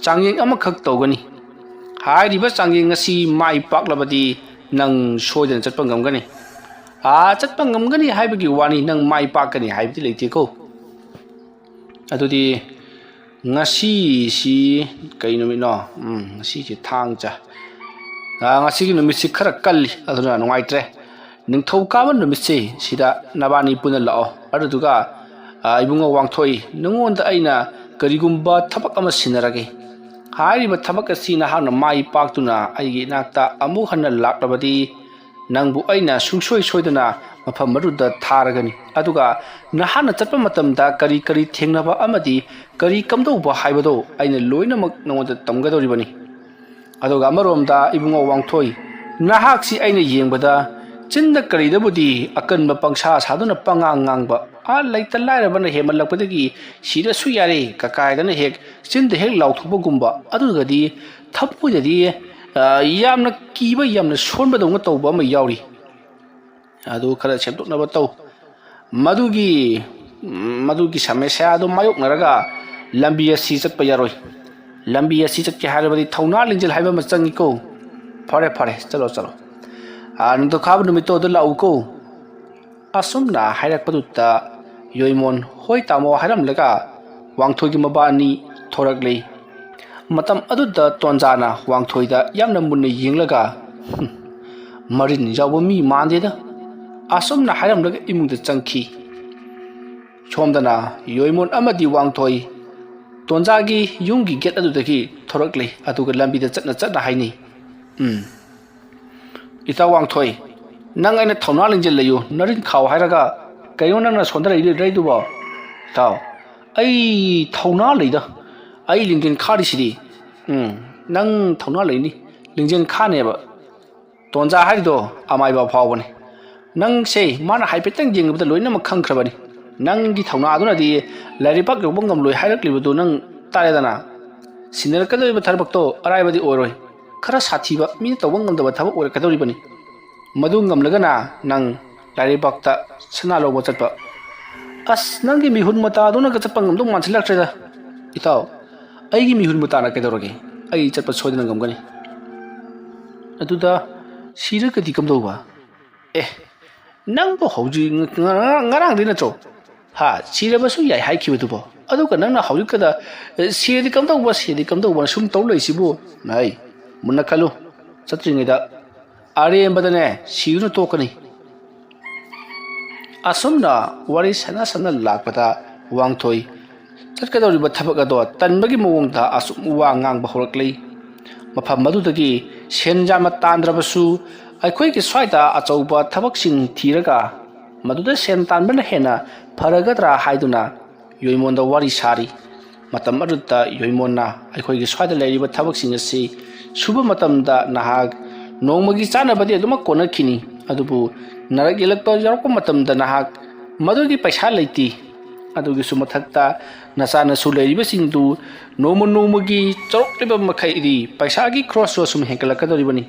ꯆꯥꯡꯌꯦꯡ ꯑꯃꯈꯛ ꯇꯧꯒꯅꯤ꯫ ꯍꯥꯏꯔꯤꯕ ꯆꯥꯡꯌꯦꯡ ꯑꯁꯤ ꯃꯥꯏ ꯄꯥꯛꯂꯕꯗꯤ ꯅꯪ ꯁꯣꯏꯗꯅ ꯆꯠꯄ ꯉꯝꯒꯅꯤ꯫ ꯑꯥ, ꯆꯠꯄ ꯉꯝꯒꯅꯤ ꯍꯥꯏꯕꯒꯤ ꯋꯥꯅꯤ, ꯅꯪ ꯃꯥꯏ ꯄꯥꯛꯀꯅꯤ ꯍꯥꯏꯕꯗꯤ ꯂꯩꯇꯦꯀꯣ꯫ ꯑꯗꯨꯗꯤ ꯉꯁꯤꯁꯤ ꯀꯩ ꯅꯨꯃꯤꯠꯅꯣ? ꯎꯝ, ꯉꯁꯤꯁꯤ ꯊꯥꯡꯖ꯫ ꯑꯥ, ꯉꯁꯤꯒꯤ ꯅꯨꯃꯤꯠꯁꯤ ꯈꯔ ꯀꯜꯂꯤ, ꯑꯗꯨꯅ ꯅꯨꯡꯉꯥꯏꯇ꯭ꯔꯦ꯫ ꯅꯤꯡꯊꯧꯀꯥꯕ ꯅꯨꯃꯤꯠꯁꯤ ꯁꯤꯗ ꯅꯕꯥꯅꯤ ꯄꯨꯟꯅ ꯂꯥꯛꯑꯣ, ꯑꯗꯨꯗꯨꯒ ꯑꯥ, ꯏꯕꯨꯡꯉꯣ ꯋꯥꯡꯊꯣꯏ, ꯅꯉꯣꯟꯗ ꯑꯩꯅ ꯀꯔꯤꯒꯨꯝꯕ ꯊꯕꯛ ꯑꯃ ꯁꯤꯟꯅꯔꯒꯦ꯫ ꯍꯥꯏꯔꯤꯕ ꯊꯕꯛ ꯑꯁꯤ ꯅꯍꯥꯛꯅ ꯃꯥꯏ ꯄꯥꯛꯇꯨꯅ ꯑꯩꯒꯤ ꯏꯅꯥꯛꯇ ꯑꯃꯨꯛ ꯍꯟꯅ ꯂꯥꯛꯂꯕꯗꯤ, ꯅꯪꯕꯨ ꯑꯩꯅ ꯁꯨꯡꯁꯣꯏ ꯁꯣꯏꯗꯅ ꯃꯐꯝ ꯑꯗꯨꯗ ꯊꯥꯔꯒꯅꯤ꯫ ꯑꯗꯨꯒ ꯅꯍꯥꯛꯅ ꯆꯠꯄ ꯃꯇꯝꯗ ꯀꯔꯤ ꯀꯔꯤ ꯊꯦꯡꯅꯕ ꯑꯃꯗꯤ ꯀꯔꯤ ꯀꯝꯗꯧꯕ ꯍꯥꯏꯕꯗꯣ ꯑꯩꯅ ꯂꯣꯏꯅꯃꯛ ꯅꯉꯣꯟꯗ ꯇꯝꯒꯗꯧꯔꯤꯕꯅꯤ꯫ ꯑꯗꯨꯒ ꯑꯃꯔꯣꯝꯗ ꯏꯕꯨꯡꯉꯣ ꯋꯥꯡꯊꯣꯏ, ꯅꯍꯥꯛꯁꯤ ꯑꯩꯅ ꯌꯦꯡꯕꯗ ꯆꯤꯟꯗ ꯀꯔꯤꯗꯕꯨꯗꯤ ꯑꯀꯟꯕ ꯄꯪꯁꯥ ꯁꯥꯗꯨꯅ ꯄꯉꯥꯡ ꯉꯥꯡꯕ, ꯑꯥ, ꯂꯩꯇ ꯂꯥꯏꯔꯕꯅ ꯍꯦꯟꯃꯜꯂꯛꯄꯗꯒꯤ ꯁꯤꯔꯁꯨ ꯌꯥꯔꯦ ꯀꯀꯥꯏꯗꯅ ꯍꯦꯛ ꯆꯤꯟꯗ ꯍꯦꯛ ꯂꯥꯎꯊꯣꯛꯄꯒꯨꯝꯕ, ꯑꯗꯨꯒꯗꯤ ꯊꯃꯣꯏꯗꯗꯤ, ꯑ, ꯌꯥꯝꯅ ꯀꯤꯕ, ꯌꯥꯝꯅ ꯁꯣꯟꯕꯗꯧꯅ ꯇꯧꯕ ꯑꯃ ꯌꯥꯎꯔꯤ꯫ ꯑꯗꯨ ꯈꯔ ꯁꯦꯝꯗꯣꯛꯅꯕ ꯇꯧ꯫ ꯃꯗꯨꯒꯤ, ꯃꯗꯨꯒꯤ ꯁꯃꯁ꯭ꯌꯥ ꯑꯗꯨ ꯃꯥꯌꯣꯛꯅꯔꯒ ꯂꯝꯕꯤ ꯑꯁꯤ ꯆꯠꯄ ꯌꯥꯔꯣꯏ꯫ ꯂꯝꯕꯤ ꯑꯁꯤ ꯆꯠꯀꯦ ꯍꯥꯏꯔꯕꯗꯤ ꯊꯧꯅꯥ ꯂꯤꯡꯖꯦꯜ ꯍꯥꯏꯕ ꯑꯃ ꯆꯪꯉꯤꯀꯣ꯫ ꯐꯔꯦ, ꯐꯔꯦ, ꯆꯠꯂꯣ, ꯆꯠꯂꯣ꯫ ꯑ, ꯅꯤꯡꯊꯧꯀꯥꯕ ꯅꯨꯃꯤꯠꯇꯣ ꯑꯗꯨ ꯂꯥꯛꯎꯀꯣ꯫ ꯑꯁꯨꯝꯅ ꯍꯥꯏꯔꯛꯄꯗꯨꯗ ꯌꯣꯏꯃꯣꯟ "ꯍꯣꯏ ꯇꯥꯃꯣ" ꯍꯥꯏꯔꯝꯂꯒ ꯋꯥꯡꯊꯣꯏꯒꯤ ꯃꯕꯥꯅꯤ ꯊꯣꯔꯛꯂꯤ꯫ ꯃꯇꯝ ꯑꯗꯨꯗ ꯇꯣꯟꯖꯥꯅ ꯋꯥꯡꯊꯣꯏꯗ ꯌꯥꯝꯅ ꯃꯨꯟꯅ ꯌꯦꯡꯂꯒ, "ꯍꯨꯝ, ꯃꯔꯤꯟ ꯌꯥꯎꯕ ꯃꯤ ꯃꯥꯟꯗꯦꯗ" ꯑꯁꯨꯝꯅ ꯍꯥꯏꯔꯝꯂꯒ ꯏꯃꯨꯡꯗ ꯆꯪꯈꯤ꯫ ꯁꯣꯝꯗꯅ ꯌꯣꯏꯃꯣꯟ ꯑꯃꯗꯤ ꯋꯥꯡꯊꯣꯏ ꯇꯣꯟꯖꯥꯒꯤ ꯌꯨꯝꯒꯤ ꯒꯦꯠ ꯑꯗꯨꯗꯒꯤ ꯊꯣꯔꯛꯂꯤ꯫ ꯑꯗꯨꯒ ꯂꯝꯕꯤꯗ ꯆꯠꯅ ꯆꯠꯅ ꯍꯥꯏꯅꯩ, "ꯎꯝ, ꯏꯇꯥꯎ ꯋꯥꯡꯊꯣꯏ, ꯅꯪ ꯑꯩꯅ ꯊꯧꯅꯥ ꯂꯤꯡꯖꯦꯜ ꯂꯩꯌꯨ, ꯅꯔꯤꯟ ꯈꯥꯎ ꯍꯥꯏꯔꯒ ꯀꯩꯅꯣ ꯅꯪꯅ ꯁꯣꯟꯗ ꯂꯩꯗꯣꯏꯗꯨꯕꯣ?" "ꯏꯇꯥꯎ, ꯑꯩ ꯊꯧꯅꯥ ꯂꯩꯗ, ꯑꯩ ꯂꯤꯡꯖꯦꯜ ꯈꯥꯔꯤꯁꯤꯗꯤ꯫" "ꯎꯝ, ꯅꯪ ꯊꯧꯅꯥ ꯂꯩꯅꯤ, ꯂꯤꯡꯖꯦꯜ ꯈꯥꯅꯦꯕ꯫ ꯇꯣꯟꯖꯥ ꯍꯥꯏꯔꯤꯗꯣ ꯑꯃꯥꯏꯕ ꯐꯥꯎꯕꯅꯤ꯫ ꯅꯪꯁꯦ ꯃꯥꯅ ꯍꯥꯏꯐꯦꯠꯇꯪ ꯌꯦꯡꯕꯗ ꯂꯣꯏꯅꯃꯛ ꯈꯪꯈ꯭ꯔꯕꯅꯤ꯫ ꯅꯪꯒꯤ ꯊꯧꯅꯥꯗꯨꯅꯗꯤ ꯂꯥꯏꯔꯩꯕꯥꯛ ꯌꯧꯕ ꯉꯝꯂꯣꯏ ꯍꯥꯏꯔꯛꯂꯤꯕꯗꯨ ꯅꯪ ꯇꯥꯔꯦꯗꯅ꯫ ꯁꯤꯟꯅꯔꯛꯀꯗꯧꯔꯤꯕ ꯊꯕꯛꯇꯣ ꯑꯔꯥꯏꯕꯗꯤ ꯑꯣꯏꯔꯣꯏ꯫ ꯈꯔ ꯁꯥꯊꯤꯕ, ꯃꯤꯅ ꯇꯧꯕ ꯉꯝꯗꯕ ꯊꯕꯛ ꯑꯣꯏꯔꯛꯀꯗꯧꯔꯤꯕꯅꯤ꯫ ꯃꯗꯨ ꯉꯝꯂꯒꯅ ꯅꯪ ꯂꯥꯏꯔꯩꯕꯥꯛꯇ ꯁꯅꯥ ꯂꯧꯕ ꯆꯠꯄ꯫" "ꯑꯁ, ꯅꯪꯒꯤ ꯃꯤꯍꯨꯟ ꯃꯇꯥꯗꯨꯅꯒ ꯆꯠꯄ ꯉꯝꯗꯧ ꯃꯥꯟꯁꯤꯜꯂꯛꯇ꯭ꯔꯦꯗ, ꯏꯇꯥꯎ꯫ ꯑꯩꯒꯤ ꯃꯤꯍꯨꯟ ꯃꯇꯥꯅ ꯀꯩꯗꯧꯔꯒꯦ? ꯑꯩ ꯆꯠꯄ ꯁꯣꯏꯗꯅ ꯉꯝꯒꯅꯤ꯫" "ꯑꯗꯨꯗ ꯁꯤꯔꯒꯗꯤ ꯀꯝꯗꯧꯕ?" "ꯑꯦ, ꯅꯪꯕꯨ ꯍꯧꯖꯤꯛ ꯉ-, ꯉ-, ꯉꯔꯥꯡꯗꯤ ꯅꯠꯇ꯭ꯔꯣ, ꯍꯥ, ꯁꯤꯔꯕꯁꯨ ꯌꯥꯏ ꯍꯥꯏꯈꯤꯕꯗꯨꯕꯣ? ꯑꯗꯨꯒ ꯅꯪꯅ ꯍꯧꯖꯤꯛꯇꯗ, ꯑꯦ, ꯁꯤꯔꯗꯤ ꯀꯝꯗꯧꯕ, ꯁꯤꯔꯗꯤ ꯀꯝꯗꯧꯕꯅ ꯁꯨꯝ ꯇꯧ ꯂꯩꯁꯤꯕꯨ?" "ꯍꯩ, ꯃꯨꯟꯅ ꯈꯜꯂꯨ, ꯆꯠꯇ꯭ꯔꯤꯉꯩꯗ ꯑꯔꯦꯝꯕꯗꯅꯦ ꯁꯤꯗꯨꯅ ꯇꯣꯛꯀꯅꯤ꯫" ꯑꯁꯨꯝꯅ ꯋꯥꯔꯤ ꯁꯥꯟꯅ ꯁꯥꯟꯅ ꯂꯥꯛꯄꯗ ꯋꯥꯡꯊꯣꯏ ꯆꯠꯀꯗꯧꯔꯤꯕ ꯊꯕꯛ ꯑꯗꯣ ꯇꯟꯕꯒꯤ ꯃꯑꯣꯡꯗ ꯑꯁꯨꯝ ꯋꯥ ꯉꯥꯡꯕ ꯍꯧꯔꯛꯂꯤ꯫ ꯃꯐꯝ ꯑꯗꯨꯗꯒꯤ ꯁꯦꯟ ꯌꯥꯝꯅ ꯇꯥꯟꯗ꯭ꯔꯕꯁꯨ ꯑꯩꯈꯣꯏꯒꯤ ꯁ꯭ꯋꯥꯏꯗ ꯑꯆꯧꯕ ꯊꯕꯛꯁꯤꯡ ꯊꯤꯔꯒ ꯃꯗꯨꯗ ꯁꯦꯟ ꯇꯥꯟꯕꯅ ꯍꯦꯟꯅ ꯐꯔꯒꯗ꯭ꯔꯥ ꯍꯥꯏꯗꯨꯅ ꯌꯣꯏꯃꯣꯟꯗ ꯋꯥꯔꯤ ꯁꯥꯔꯤ꯫ ꯃꯇꯝ ꯑꯗꯨꯗ ꯌꯣꯏꯃꯣꯟꯅ ꯑꯩꯈꯣꯏꯒꯤ ꯁ꯭ꯋꯥꯏꯗ ꯂꯩꯔꯤꯕ ꯊꯕꯛꯁꯤꯡ ꯑꯁꯤ ꯁꯨꯕ ꯃꯇꯝꯗ ꯅꯍꯥꯛ ꯅꯣꯡꯃꯒꯤ ꯆꯥꯅꯕꯗꯤ ꯑꯗꯨꯃꯛ ꯀꯣꯟꯅꯈꯤꯅꯤ, ꯑꯗꯨꯕꯨ ꯅꯔꯛ ꯌꯦꯛꯂꯛꯇ ꯌꯥꯎꯔꯛꯄ ꯃꯇꯝꯗ ꯅꯍꯥꯛ ꯃꯗꯨꯒꯤ ꯄꯩꯁꯥ ꯂꯩꯇꯦ꯫ ꯑꯗꯨꯒꯤꯁꯨ ꯃꯊꯛꯇ ꯅꯆꯥ ꯅꯁꯨ ꯂꯩꯔꯤꯕꯁꯤꯡꯗꯨ ꯅꯣꯡꯃ ꯅꯣꯡꯃꯒꯤ ꯆꯥꯎꯔꯛꯂꯤꯕ ꯃꯈꯩꯗꯤ ꯄꯩꯁꯥꯒꯤ ꯈ꯭ꯔꯣꯁꯁꯨ ꯑꯁꯨꯝ ꯍꯦꯟꯒꯠꯂꯛꯀꯗꯧꯔꯤꯕꯅꯤ꯫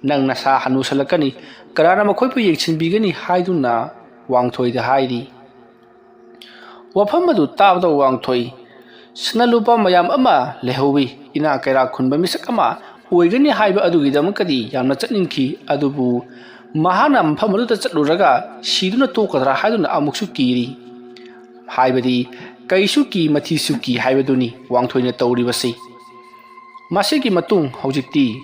ꯅꯪ ꯅꯁꯥ ꯍꯅꯨꯁꯜꯂꯛꯀꯅꯤ, ꯀꯅꯥꯅ ꯃꯈꯣꯏꯕꯨ ꯌꯦꯡꯁꯤꯟꯕꯤꯒꯅꯤ ꯍꯥꯏꯗꯨꯅ ꯋꯥꯡꯊꯣꯏꯗ ꯍꯥꯏꯔꯤ꯫ ꯋꯥꯐꯝ ꯑꯗꯨ ꯇꯥꯕꯗ ꯋꯥꯡꯊꯣꯏ ꯁꯅꯥ ꯂꯨꯄꯥ ꯃꯌꯥꯝ ꯑꯃ ꯂꯩꯍꯧꯋꯤ, ꯏꯅꯥ ꯀꯩꯔꯥꯛ ꯈꯨꯟꯕ ꯃꯤꯁꯛ ꯑꯃ ꯑꯣꯏꯒꯅꯤ ꯍꯥꯏꯕ ꯑꯗꯨꯒꯤꯗꯃꯛꯇꯗꯤ ꯌꯥꯝꯅ ꯆꯠꯅꯤꯡꯈꯤ꯫ ꯑꯗꯨꯕꯨ ꯃꯍꯥꯛꯅ ꯃꯐꯝ ꯑꯗꯨꯗ ꯆꯠꯂꯨꯔꯒ ꯁꯤꯗꯨꯅ ꯇꯣꯛꯀꯗ꯭ꯔꯥ ꯍꯥꯏꯗꯨꯅ ꯑꯃꯨꯛꯁꯨ ꯀꯤꯔꯤ꯫ ꯍꯥꯏꯕꯗꯤ ꯀꯩꯁꯨ ꯀꯤ ꯃꯊꯤꯁꯨ ꯀꯤ ꯍꯥꯏꯕꯗꯨꯅꯤ ꯋꯥꯡꯊꯣꯏꯅ ꯇꯧꯔꯤꯕꯁꯤ꯫ ꯃꯁꯤꯒꯤ ꯃꯇꯨꯡ ꯍꯧꯖꯤꯛꯇꯤ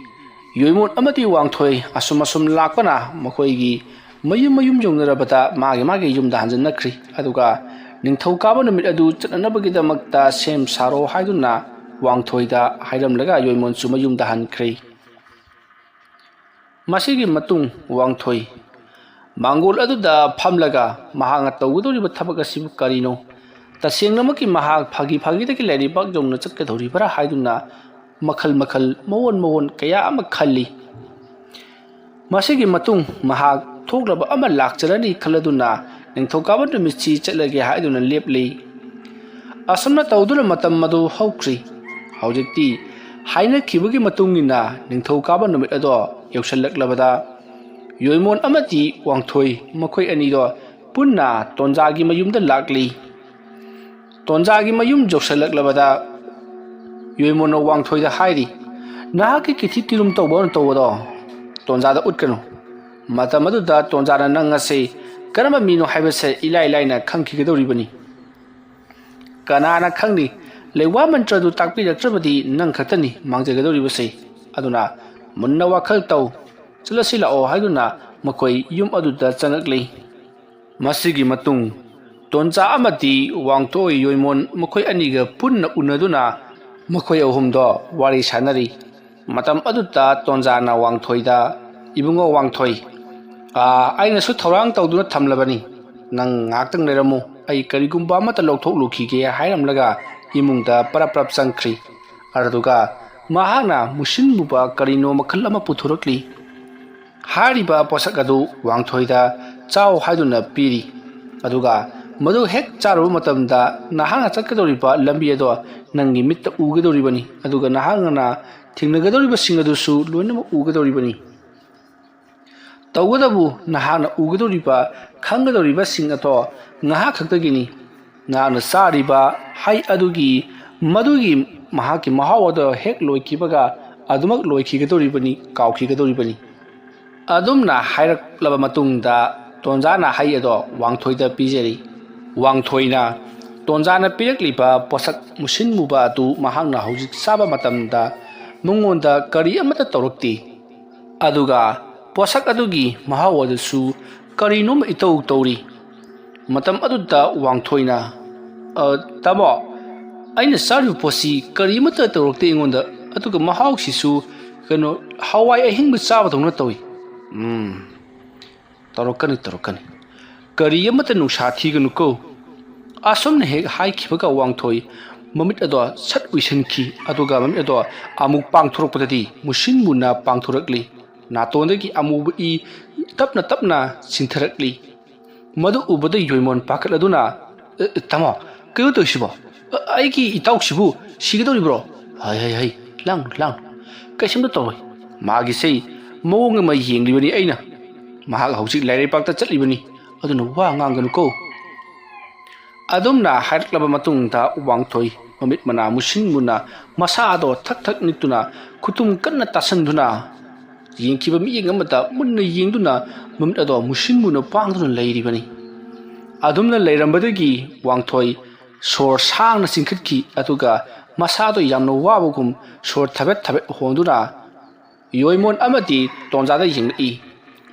ꯌꯣꯏꯃꯣꯟ ꯑꯃꯗꯤ ꯋꯥꯡꯊꯣꯏ ꯑꯁꯨꯝ ꯑꯁꯨꯝ ꯂꯥꯛꯄꯅ ꯃꯈꯣꯏꯒꯤ ꯃꯌꯨꯝ ꯃꯌꯨꯝ ꯌꯧꯅꯔꯕꯗ ꯃꯥꯒꯤ ꯃꯥꯒꯤ ꯌꯨꯝꯗ ꯍꯟꯖꯤꯟꯅꯈ꯭ꯔꯤ꯫ ꯑꯗꯨꯒ ꯅꯤꯡꯊꯧꯀꯥꯕ ꯅꯨꯃꯤꯠ ꯑꯗꯨ ꯆꯠꯅꯅꯕꯒꯤꯗꯃꯛꯇ ꯁꯦꯝ ꯁꯥꯔꯣ ꯍꯥꯏꯗꯨꯅ ꯋꯥꯡꯊꯣꯏꯗ ꯍꯥꯏꯔꯝꯂꯒ ꯌꯣꯏꯃꯣꯟꯁꯨ ꯃꯌꯨꯝꯗ ꯍꯟꯈ꯭ꯔꯦ꯫ ꯃꯁꯤꯒꯤ ꯃꯇꯨꯡ ꯋꯥꯡꯊꯣꯏ ꯃꯥꯡꯒꯣꯜ ꯑꯗꯨꯗ ꯐꯝꯂꯒ ꯃꯍꯥꯛꯅ ꯇꯧꯒꯗꯧꯔꯤꯕ ꯊꯕꯛ ꯑꯁꯤꯕꯨ ꯀꯔꯤꯅꯣ? ꯇꯁꯦꯡꯅꯃꯛꯀꯤ ꯃꯍꯥꯛ ꯐꯥꯒꯤ ꯐꯥꯒꯤꯗꯒꯤ ꯂꯩꯔꯤꯕꯥꯛ ꯌꯧꯅ ꯆꯠꯀꯗꯧꯔꯤꯕ꯭ꯔꯥ ꯍꯥꯏꯗꯨꯅ ꯃꯈꯜ ꯃꯈꯜ, ꯃꯑꯣꯟ ꯃꯑꯣꯟ ꯀꯌꯥ ꯑꯃ ꯈꯜꯂꯤ꯫ ꯃꯁꯤꯒꯤ ꯃꯇꯨꯡ ꯃꯍꯥꯛ ꯊꯣꯛꯂꯕ ꯑꯃ ꯂꯥꯛꯆꯔꯅꯤ ꯈꯜꯂꯗꯨꯅ ꯅꯤꯡꯊꯧꯀꯥꯕ ꯅꯨꯃꯤꯠꯁꯤ ꯆꯠꯂꯒꯦ ꯍꯥꯏꯗꯨꯅ ꯂꯦꯞꯂꯤ꯫ ꯑꯁꯨꯝꯅ ꯇꯧꯗꯨꯅ ꯃꯇꯝ ꯑꯗꯨ ꯍꯧꯈ꯭ꯔꯤ꯫ ꯍꯧꯖꯤꯛꯇꯤ ꯍꯥꯏꯅꯈꯤꯕꯒꯤ ꯃꯇꯨꯡ ꯏꯟꯅ ꯅꯤꯡꯊꯧꯀꯥꯕ ꯅꯨꯃꯤꯠ ꯑꯗꯣ ꯌꯧꯁꯤꯜꯂꯛꯂꯕꯗ ꯌꯣꯏꯃꯣꯟ ꯑꯃꯗꯤ ꯋꯥꯡꯊꯣꯏ ꯃꯈꯣꯏ ꯑꯅꯤꯗꯣ ꯄꯨꯟꯅ ꯇꯣꯟꯖꯥꯒꯤ ꯃꯌꯨꯝꯗ ꯂꯥꯛꯂꯤ꯫ ꯇꯣꯟꯖꯥꯒꯤ ꯃꯌꯨꯝ ꯌꯧꯁꯤꯜꯂꯛꯂꯕꯗ ꯌꯣꯏꯃꯣꯟꯅ ꯋꯥꯡꯊꯣꯏꯗ ꯍꯥꯏꯔꯤ, "ꯅꯍꯥꯛꯀꯤ ꯀꯤꯊꯤ ꯀꯤꯔꯨꯝ ꯇꯧꯕ ꯑꯃ ꯇꯧꯕꯗꯣ ꯇꯣꯟꯖꯥꯗ ꯎꯠꯀꯅꯨ꯫ ꯃꯇꯝ ꯑꯗꯨꯗ ꯇꯣꯟꯖꯥꯅ ꯅꯪ ꯑꯁꯤ ꯀꯔꯝꯕ ꯃꯤꯅꯣ ꯍꯥꯏꯕꯁꯦ ꯏꯂꯥꯏ ꯂꯥꯏꯅ ꯈꯪꯈꯤꯒꯗꯧꯔꯤꯕꯅꯤ꯫ ꯀꯅꯥꯅ ꯈꯪꯅꯤ, ꯂꯩꯋꯥ ꯃꯟꯇ꯭ꯔꯗꯨ ꯇꯥꯛꯄꯤꯔꯛꯇ꯭ꯔꯕꯗꯤ ꯅꯪ ꯈꯛꯇꯅꯤ ꯃꯥꯡꯖꯒꯗꯧꯔꯤꯕꯁꯦ꯫ ꯑꯗꯨꯅ ꯃꯨꯟꯅ ꯋꯥꯈꯜ ꯇꯧ, ꯆꯠꯂꯁꯤ ꯂꯥꯛꯑꯣ" ꯍꯥꯏꯗꯨꯅ ꯃꯈꯣꯏ ꯌꯨꯝ ꯑꯗꯨꯗ ꯆꯪꯉꯛꯂꯤ꯫ ꯃꯁꯤꯒꯤ ꯃꯇꯨꯡ ꯇꯣꯟꯖꯥ ꯑꯃꯗꯤ ꯋꯥꯡꯊꯣꯏ ꯌꯣꯏꯃꯣꯟ ꯃꯈꯣꯏ ꯑꯅꯤꯒ ꯄꯨꯟꯅ ꯎꯅꯗꯨꯅ ꯃꯈꯣꯏ ꯑꯍꯨꯝꯗꯣ ꯋꯥꯔꯤ ꯁꯥꯟꯅꯔꯤ꯫ ꯃꯇꯝ ꯑꯗꯨꯗ ꯇꯣꯟꯖꯥꯅ ꯋꯥꯡꯊꯣꯏꯗ, "ꯏꯕꯨꯡꯉꯣ ꯋꯥꯡꯊꯣꯏ, ꯑꯥ, ꯑꯩꯅꯁꯨ ꯊꯧꯔꯥꯡ ꯇꯧꯗꯨꯅ ꯊꯝꯂꯕꯅꯤ꯫ ꯅꯪ ꯉꯥꯏꯍꯥꯛꯇꯪ ꯂꯩꯔꯝꯃꯨ, ꯑꯩ ꯀꯔꯤꯒꯨꯝꯕ ꯑꯃꯠꯇ ꯂꯧꯊꯣꯛꯂꯨꯈꯤꯒꯦ" ꯍꯥꯏꯔꯝꯂꯒ ꯏꯃꯨꯡꯗ ꯄꯔꯞ ꯄꯔꯞ ꯆꯪꯈ꯭ꯔꯤ꯫ ꯑꯗꯨꯒ ꯃꯍꯥꯛꯅ ꯃꯨꯁꯤꯟꯃꯨꯕ ꯀꯔꯤꯅꯣ ꯃꯈꯜ ꯑꯃ ꯄꯨꯊꯣꯔꯛꯂꯤ꯫ ꯍꯥꯏꯔꯤꯕ ꯄꯣꯠꯁꯛ ꯑꯗꯨ ꯋꯥꯡꯊꯣꯏꯗ ꯆꯥꯎ ꯍꯥꯏꯗꯨꯅ ꯄꯤꯔꯤ꯫ ꯑꯗꯨꯒ ꯃꯗꯨ ꯍꯦꯛ ꯆꯥꯔꯨꯕ ꯃꯇꯝꯗ ꯅꯍꯥꯛꯅ ꯆꯠꯀꯗꯧꯔꯤꯕ ꯂꯝꯕꯤ ꯑꯗꯣ ꯅꯪꯒꯤ ꯃꯤꯠꯇ ꯎꯒꯗꯧꯔꯤꯕꯅꯤ꯫ ꯑꯗꯨꯒ ꯅꯍꯥꯛꯅ ꯊꯦꯡꯅꯒꯗꯧꯔꯤꯕꯁꯤꯡ ꯑꯗꯨꯁꯨ ꯂꯣꯏꯅꯃꯛ ꯎꯒꯗꯧꯔꯤꯕꯅꯤ꯫ ꯇꯧꯕꯇꯕꯨ ꯅꯍꯥꯛꯅ ꯎꯒꯗꯧꯔꯤꯕ, ꯈꯪꯒꯗꯧꯔꯤꯕꯁꯤꯡ ꯑꯗꯣ ꯉꯥꯏꯍꯥꯛ ꯈꯛꯇꯒꯤꯅꯤ꯫ ꯅꯍꯥꯛꯅ ꯆꯥꯔꯤꯕ ꯍꯩ ꯑꯗꯨꯒꯤ, ꯃꯗꯨꯒꯤ ꯃꯍꯥꯛꯀꯤ ꯃꯍꯥꯎ ꯑꯗꯣ ꯍꯦꯛ ꯂꯣꯏꯈꯤꯕꯒ ꯑꯗꯨꯃꯛ ꯂꯣꯏꯈꯤꯒꯗꯧꯔꯤꯕꯅꯤ, ꯀꯥꯎꯈꯤꯒꯗꯧꯔꯤꯕꯅꯤ꯫ ꯑꯗꯨꯝꯅ ꯍꯥꯏꯔꯛꯂꯕ ꯃꯇꯨꯡꯗ ꯇꯣꯟꯖꯥꯅ ꯍꯩ ꯑꯗꯣ ꯋꯥꯡꯊꯣꯏꯗ ꯄꯤꯖꯔꯤ꯫ ꯋꯥꯡꯊꯣꯏꯅ ꯇꯣꯟꯖꯥꯅ ꯄꯤꯔꯛꯂꯤꯕ ꯄꯣꯠꯁꯛ ꯃꯨꯁꯤꯟ ꯃꯨꯕ ꯑꯗꯨ ꯃꯍꯥꯛꯅ ꯍꯧꯖꯤꯛ ꯆꯥꯕ ꯃꯇꯝꯗ ꯃꯉꯣꯟꯗ ꯀꯔꯤ ꯑꯃꯠꯇ ꯇꯧꯔꯛꯇꯦ꯫ ꯑꯗꯨꯒ ꯄꯣꯠꯁꯛ ꯑꯗꯨꯒꯤ ꯃꯍꯥꯎ ꯑꯗꯨꯁꯨ ꯀꯔꯤꯅꯣꯝ ꯏꯇꯧ ꯇꯧꯔꯤ꯫ ꯃꯇꯝ ꯑꯗꯨꯗ ꯋꯥꯡꯊꯣꯏꯅ, "ꯑ, ꯇꯥꯃꯣ, ꯑꯩꯅ ꯆꯥꯔꯤꯕ ꯄꯣꯠꯁꯤ ꯀꯔꯤ ꯑꯃꯠꯇ ꯇꯧꯔꯛꯇꯦ ꯑꯩꯉꯣꯟꯗ, ꯑꯗꯨꯒ ꯃꯍꯥꯎꯁꯤꯁꯨ, ꯀꯩꯅꯣ, ꯍꯋꯥꯏ ꯑꯍꯤꯡꯕ ꯆꯥꯕꯗꯧꯅ ꯇꯧꯏ"꯫ "ꯎꯝ, ꯇꯧꯔꯛꯀꯅꯤ, ꯇꯧꯔꯛꯀꯅꯤ꯫ ꯀꯔꯤ ꯑꯃꯠꯇ ꯅꯨꯡꯁꯥ ꯊꯤꯒꯅꯨꯀꯣ"꯫ ꯑꯁꯨꯝꯅ ꯍꯦꯛ ꯍꯥꯏꯈꯤꯕꯒ ꯋꯥꯡꯊꯣꯏ ꯃꯃꯤꯠ ꯑꯗꯣ ꯁꯠ ꯎꯏꯁꯤꯟꯈꯤ, ꯑꯗꯨꯒ ꯃꯃꯤꯠ ꯑꯗꯣ ꯑꯃꯨꯛ ꯄꯥꯡꯊꯣꯔꯛꯄꯗꯗꯤ ꯃꯨꯁꯤꯟ ꯃꯨꯅ ꯄꯥꯡꯊꯣꯔꯛꯂꯤ꯫ ꯅꯥꯇꯣꯟꯗꯒꯤ ꯑꯃꯨꯕ ꯏ ꯇꯞꯅ ꯇꯞꯅ ꯆꯤꯟꯊꯔꯛꯂꯤ꯫ ꯃꯗꯨ ꯎꯕꯗ ꯌꯣꯏꯃꯣꯟ ꯄꯥꯈꯠꯂꯗꯨꯅ, "ꯑꯦ, ꯇꯥꯃꯣ, ꯀꯩꯅꯣ ꯇꯧꯔꯤꯁꯤꯕꯣ? ꯑ, ꯑꯩꯒꯤ ꯏꯇꯥꯎꯁꯤꯕꯨ ꯁꯤꯒꯗꯧꯔꯤꯕ꯭ꯔꯣ?" "ꯍꯩ, ꯍꯩ, ꯍꯩ, ꯂꯥꯡꯅꯨ, ꯂꯥꯡꯅꯨ꯫ ꯀꯩꯁꯨꯝꯇ ꯇꯧꯔꯣꯏ꯫ ꯃꯥꯒꯤꯁꯦ ꯃꯑꯣꯡ ꯑꯃ ꯌꯦꯡꯂꯤꯕꯅꯤ ꯑꯩꯅ꯫ ꯃꯍꯥꯛ ꯍꯧꯖꯤꯛ ꯂꯥꯏꯔꯩꯄꯥꯛꯇ ꯆꯠꯂꯤꯕꯅꯤ, ꯑꯗꯨꯅ ꯋꯥ ꯉꯥꯡꯒꯅꯨꯀꯣ"꯫ ꯑꯗꯨꯝꯅ ꯍꯥꯏꯔꯛꯂꯕ ꯃꯇꯨꯡꯗ ꯋꯥꯡꯊꯣꯏ ꯃꯃꯤꯠ ꯃꯅꯥ ꯃꯨꯁꯤꯟ ꯃꯨꯅ ꯃꯁꯥꯗꯣ ꯊꯛ ꯊꯛ ꯅꯤꯛꯇꯨꯅ ꯈꯨꯇꯨꯝ ꯀꯟꯅ ꯇꯥꯁꯟꯗꯨꯅ ꯌꯦꯡꯈꯤꯕ ꯃꯤꯠꯌꯦꯡ ꯑꯃꯗ ꯃꯨꯟꯅ ꯌꯦꯡꯗꯨꯅ ꯃꯃꯤꯠ ꯑꯗꯣ ꯃꯨꯁꯤꯟ ꯃꯨꯅ ꯄꯥꯡꯗꯨꯅ ꯂꯩꯔꯤꯕꯅꯤ꯫ ꯑꯗꯨꯝꯅ ꯂꯩꯔꯝꯕꯗꯒꯤ ꯋꯥꯡꯊꯣꯏ ꯁꯣꯔ ꯁꯥꯡꯅ ꯆꯤꯡꯈꯠꯈꯤ, ꯑꯗꯨꯒ ꯃꯁꯥꯗꯣ ꯌꯥꯝꯅ ꯋꯥꯕꯒꯨꯝ ꯁꯣꯔ ꯊꯕꯦꯠ ꯊꯕꯦꯠ ꯍꯣꯟꯗꯨꯅ ꯌꯣꯏꯃꯣꯟ ꯑꯃꯗꯤ ꯇꯣꯟꯖꯥꯗ ꯌꯦꯡꯂꯛꯏ꯫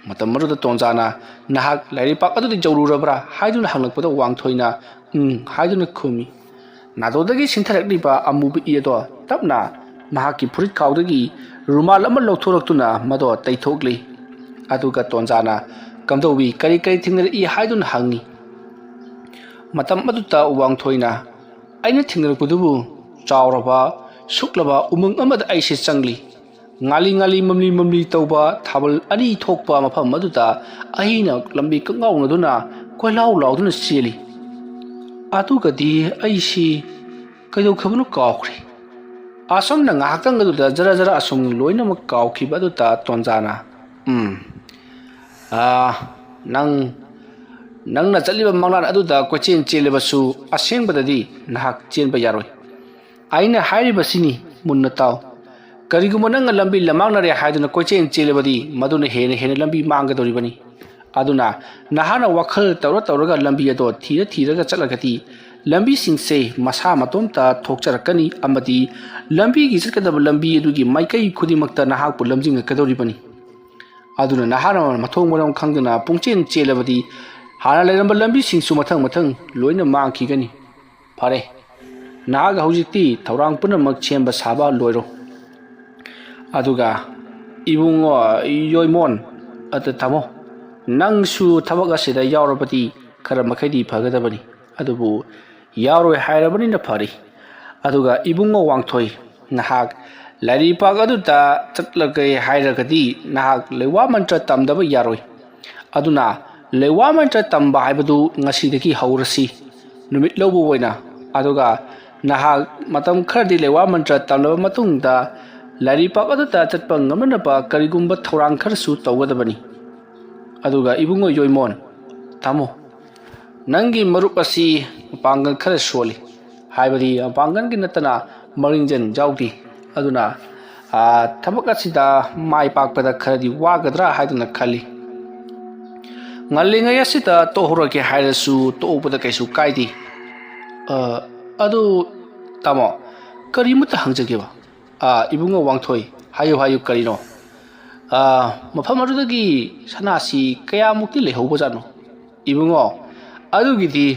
ꯃꯇꯝ ꯑꯗꯨꯗ ꯇꯣꯟꯖꯥꯅ, "ꯅꯍꯥꯛ ꯂꯥꯏꯔꯩꯄꯥꯛ ꯑꯗꯨꯗ ꯌꯧꯔꯨꯔꯕ꯭ꯔꯥ?" ꯍꯥꯏꯗꯨꯅ ꯍꯪꯂꯛꯄꯗ ꯋꯥꯡꯊꯣꯏꯅ "ꯎꯝ" ꯍꯥꯏꯗꯨꯅ ꯈꯨꯝꯃꯤ꯫ ꯅꯥꯗꯣꯗꯒꯤ ꯁꯤꯟꯊꯔꯛꯂꯤꯕ ꯑꯃꯨꯕ ꯏ ꯑꯗꯣ ꯇꯞꯅ ꯃꯍꯥꯛꯀꯤ ꯐꯨꯔꯤꯠꯈꯥꯎꯗꯒꯤ ꯔꯨꯃꯥꯜ ꯑꯃ ꯂꯧꯊꯣꯔꯛꯇꯨꯅ ꯃꯗꯣ ꯇꯩꯊꯣꯛꯂꯤ꯫ ꯑꯗꯨꯒ ꯇꯣꯟꯖꯥꯅ, "ꯀꯝꯗꯧꯏ, ꯀꯔꯤ ꯀꯔꯤ ꯊꯦꯡꯅꯔꯛꯏ?" ꯍꯥꯏꯗꯨꯅ ꯍꯪꯉꯤ꯫ ꯃꯇꯝ ꯑꯗꯨꯗ ꯋꯥꯡꯊꯣꯏꯅ, "ꯑꯩꯅ ꯊꯦꯡꯅꯔꯛꯄꯗꯨꯕꯨ ꯆꯥꯎꯔꯕ, ꯁꯨꯛꯂꯕ ꯎꯃꯪ ꯑꯃꯗ ꯑꯩꯁꯦ ꯆꯪꯂꯤ꯫ ꯉꯥꯂꯤ ꯉꯥꯂꯤ ꯃꯝꯂꯤ ꯃꯝꯂꯤ ꯇꯧꯕ ꯊꯥꯕꯜ ꯑꯅꯤ ꯊꯣꯛꯄ ꯃꯐꯝ ꯑꯗꯨꯗ ꯑꯩꯅ ꯂꯝꯕꯤ ꯀꯛꯉꯥꯎꯅꯗꯨꯅ ꯀꯣꯏꯂꯥꯎ ꯂꯥꯎꯗꯨꯅ ꯆꯦꯜꯂꯤ꯫ ꯑꯗꯨꯒꯗꯤ ꯑꯩꯁꯤ ꯀꯩꯗꯧꯈ꯭ꯔꯕꯅꯣ ꯀꯥꯎꯈ꯭ꯔꯦ꯫" ꯑꯁꯨꯝꯅ ꯉꯥꯏꯍꯥꯛꯇꯪ ꯑꯗꯨꯗ ꯖꯔ ꯖꯔ ꯑꯁꯨꯝ ꯂꯣꯏꯅꯃꯛ ꯀꯥꯎꯈꯤꯕ ꯑꯗꯨꯗ ꯇꯣꯟꯖꯥꯅ, "ꯎꯝ, ꯑꯥ, ꯅꯪ, ꯅꯪꯅ ꯆꯠꯂꯤꯕ ꯃꯪꯂꯥꯟ ꯑꯗꯨꯗ ꯀꯣꯏꯆꯦꯟ ꯆꯦꯜꯂꯕꯁꯨ ꯑꯁꯦꯡꯕꯗꯗꯤ ꯅꯍꯥꯛ ꯆꯦꯟꯕ ꯌꯥꯔꯣꯏ꯫ ꯑꯩꯅ ꯍꯥꯏꯔꯤꯕꯁꯤꯅꯤ, ꯃꯨꯟꯅ ꯇꯥꯎ꯫ ꯀꯔꯤꯒꯨꯝꯕ ꯅꯪꯅ ꯂꯝꯕꯤ ꯂꯝꯃꯥꯡꯅꯔꯦ ꯍꯥꯏꯗꯨꯅ ꯀꯣꯏꯆꯦꯟ ꯆꯦꯜꯂꯕꯗꯤ ꯃꯗꯨꯅ ꯍꯦꯟꯅ ꯍꯦꯟꯅ ꯂꯝꯕꯤ ꯃꯥꯡꯒꯗꯧꯔꯤꯕꯅꯤ꯫ ꯑꯗꯨꯅ ꯅꯍꯥꯛꯅ ꯋꯥꯈꯜ ꯇꯧꯔ ꯇꯧꯔꯒ ꯂꯝꯕꯤ ꯑꯗꯣ ꯊꯤꯔ ꯊꯤꯔꯒ ꯆꯠꯂꯒꯗꯤ ꯂꯝꯕꯤꯁꯤꯡꯁꯦ ꯃꯁꯥ ꯃꯇꯣꯝꯇ ꯊꯣꯛꯆꯔꯛꯀꯅꯤ ꯑꯃꯗꯤ ꯂꯝꯕꯤꯒꯤ ꯆꯠꯀꯗꯕ ꯂꯝꯕꯤ ꯑꯗꯨꯒꯤ ꯃꯥꯏꯀꯩ ꯈꯨꯗꯤꯡꯃꯛꯇ ꯅꯍꯥꯛꯄꯨ ꯂꯝꯖꯤꯡꯉꯛꯀꯗꯧꯔꯤꯕꯅꯤ꯫ ꯑꯗꯨꯅ ꯅꯍꯥꯛꯅ ꯃꯊꯣꯡ ꯃꯔꯝ ꯈꯪꯗꯅ ꯄꯨꯡꯆꯦꯟ ꯆꯦꯜꯂꯕꯗꯤ ꯍꯥꯟꯅ ꯂꯩꯔꯝꯕ ꯂꯝꯕꯤꯁꯤꯡꯁꯨ ꯃꯊꯪ ꯃꯊꯪ ꯂꯣꯏꯅ ꯃꯥꯡꯈꯤꯒꯅꯤ꯫ ꯐꯔꯦ, ꯅꯍꯥꯛ ꯍꯧꯖꯤꯛꯇꯤ ꯊꯧꯔꯥꯡ ꯄꯨꯝꯅꯃꯛ ꯁꯦꯝꯕ ꯁꯥꯕ ꯂꯣꯏꯔꯣ꯫ ꯑꯗꯨꯒ ꯏꯕꯨꯡꯉꯣ ꯌꯣꯏꯃꯣꯟ, ꯑꯗ ꯇꯥꯃꯣ, ꯅꯪꯁꯨ ꯊꯕꯛ ꯑꯁꯤꯗ ꯌꯥꯎꯔꯕꯗꯤ ꯈꯔ ꯃꯈꯩꯗꯤ ꯐꯒꯗꯕꯅꯤ꯫ ꯑꯗꯨꯕꯨ ꯌꯥꯎꯔꯣꯏ ꯍꯥꯏꯔꯕꯅꯤꯅ ꯐꯔꯦ꯫ ꯑꯗꯨꯒ ꯏꯕꯨꯡꯉꯣ ꯋꯥꯡꯊꯣꯏ, ꯅꯍꯥꯛ ꯂꯥꯏꯔꯩꯄꯥꯛ ꯑꯗꯨꯗ ꯆꯠꯂꯒꯦ ꯍꯥꯏꯔꯒꯗꯤ ꯅꯍꯥꯛ ꯂꯩꯋꯥ ꯃꯟꯇ꯭ꯔ ꯇꯝꯗꯕ ꯌꯥꯔꯣꯏ꯫ ꯑꯗꯨꯅ ꯂꯩꯋꯥ ꯃꯟꯇ꯭ꯔ ꯇꯝꯕ ꯍꯥꯏꯕꯗꯨ ꯉꯁꯤꯗꯒꯤ ꯍꯧꯔꯁꯤ꯫ ꯅꯨꯃꯤꯠ ꯂꯧꯕ ꯑꯣꯏꯅ꯫ ꯑꯗꯨꯒ ꯅꯍꯥꯛ ꯃꯇꯝ ꯈꯔꯗꯤ ꯂꯩꯋꯥ ꯃꯟꯇ꯭ꯔ ꯇꯝꯂꯕ ꯃꯇꯨꯡꯗ ꯂꯥꯏꯔꯩꯄꯥꯛ ꯑꯗꯨꯗ ꯆꯠꯄ ꯉꯝꯅꯅꯕ ꯀꯔꯤꯒꯨꯝꯕ ꯊꯧꯔꯥꯡ ꯈꯔꯁꯨ ꯇꯧꯒꯗꯕꯅꯤ꯫" ꯑꯗꯨꯒ ꯏꯕꯨꯡꯉꯣ ꯌꯣꯏꯃꯣꯟ, ꯇꯥꯃꯣ, ꯅꯪꯒꯤ ꯃꯔꯨꯞ ꯑꯁꯤ ꯃꯄꯥꯡꯒꯜ ꯈꯔ ꯁꯣꯜꯂꯤ꯫ ꯍꯥꯏꯕꯗꯤ ꯃꯄꯥꯡꯒꯜꯒꯤ ꯅꯠꯇꯅ ꯃꯔꯤꯡꯖꯦꯜ ꯌꯥꯎꯗꯦ꯫ ꯑꯗꯨꯅ, ꯑꯥ, ꯊꯕꯛ ꯑꯁꯤꯗ ꯃꯥꯏ ꯄꯥꯛꯄꯗ ꯈꯔꯗꯤ ꯋꯥꯒꯗ꯭ꯔꯥ ꯍꯥꯏꯗꯨꯅ ꯈꯜꯂꯤ꯫ ꯉꯜꯂꯤꯉꯩ ꯑꯁꯤꯗ ꯇꯣꯛꯍꯧꯔꯒꯦ ꯍꯥꯏꯔꯁꯨ ꯇꯣꯛꯍꯧꯕꯗ ꯀꯩꯁꯨ ꯀꯥꯏꯗꯦ꯫ ꯑ, ꯑꯗꯨ, ꯇꯥꯃꯣ, ꯀꯔꯤꯃꯇ ꯍꯪꯖꯒꯦꯕ? ꯑꯥ, ꯏꯕꯨꯡꯉꯣ ꯋꯥꯡꯊꯣꯏ, ꯍꯥꯏꯌꯨ, ꯍꯥꯏꯌꯨ, ꯀꯔꯤꯅꯣ? "ꯑꯥ, ꯃꯐꯝ ꯑꯗꯨꯗꯒꯤ ꯁꯅꯥꯁꯤ ꯀꯌꯥꯃꯨꯛꯇꯤ ꯂꯩꯍꯧꯕꯖꯥꯠꯅꯣ?" "ꯏꯕꯨꯡꯉꯣ, ꯑꯗꯨꯒꯤꯗꯤ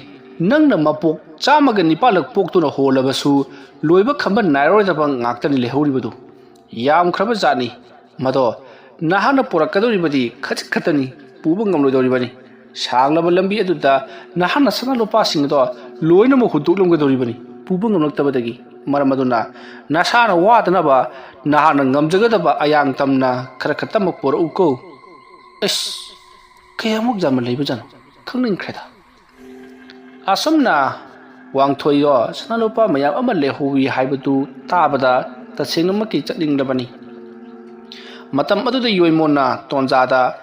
ꯅꯪꯅ ꯃꯄꯣꯛ ꯆꯥꯝꯃꯒ ꯅꯤꯄꯥꯜꯂꯛ ꯄꯣꯛꯇꯨꯅ ꯍꯣꯜꯂꯕꯁꯨ ꯂꯣꯏꯕ ꯈꯝꯕ ꯅꯥꯏꯔꯔꯣꯏꯗꯕ ꯉꯥꯛꯇꯅꯤ ꯂꯩꯍꯧꯔꯤꯕꯗꯨ꯫ ꯌꯥꯝꯈ꯭ꯔꯕ ꯖꯥꯠꯅꯤ꯫ ꯃꯗꯣ ꯅꯍꯥꯛꯅ ꯄꯨꯔꯛꯀꯗꯧꯔꯤꯕꯗꯤ ꯈꯖꯤꯛ ꯈꯛꯇꯅꯤ, ꯄꯨꯕ ꯉꯝꯂꯣꯏꯗꯧꯔꯤꯕꯅꯤ꯫ ꯁꯥꯡꯂꯕ ꯂꯝꯕꯤ ꯑꯗꯨꯗ ꯅꯍꯥꯛꯅ ꯁꯅꯥ ꯂꯨꯄꯥꯁꯤꯡ ꯑꯗꯣ ꯂꯣꯏꯅꯃꯛ ꯍꯨꯟꯗꯣꯛꯂꯝꯒꯗꯧꯔꯤꯕꯅꯤ, ꯄꯨꯕ ꯉꯝꯂꯛꯇꯕꯗꯒꯤ꯫ ꯃꯔꯝ ꯑꯗꯨꯅ ꯅꯁꯥꯅ ꯋꯥꯗꯅꯕ ꯅꯍꯥꯛꯅ ꯉꯝꯖꯒꯗꯕ ꯑꯌꯥꯡ ꯇꯝꯅ ꯈꯔ ꯈꯛꯇꯃꯛ ꯄꯨꯔꯛꯎꯀꯣ꯫" ꯑꯁ, ꯀꯌꯥꯃꯨꯛ ꯌꯥꯝꯅ ꯂꯩꯕꯖꯥꯠꯅꯣ? ꯈꯪꯅꯤꯡꯈ꯭ꯔꯦꯗ꯫ ꯑꯁꯨꯝꯅ ꯋꯥꯡꯊꯣꯏꯗꯣ ꯁꯅꯥ ꯂꯨꯄꯥ ꯃꯌꯥꯝ ꯑꯃ ꯂꯩꯍꯧꯋꯤ ꯍꯥꯏꯕꯗꯨ ꯇꯥꯕꯗ ꯇꯁꯦꯡꯅꯃꯛꯀꯤ ꯆꯠꯅꯤꯡꯂꯕꯅꯤ꯫ ꯃꯇꯝ ꯑꯗꯨꯗ ꯌꯣꯏꯃꯣꯟꯅ ꯇꯣꯟꯖꯥꯗ,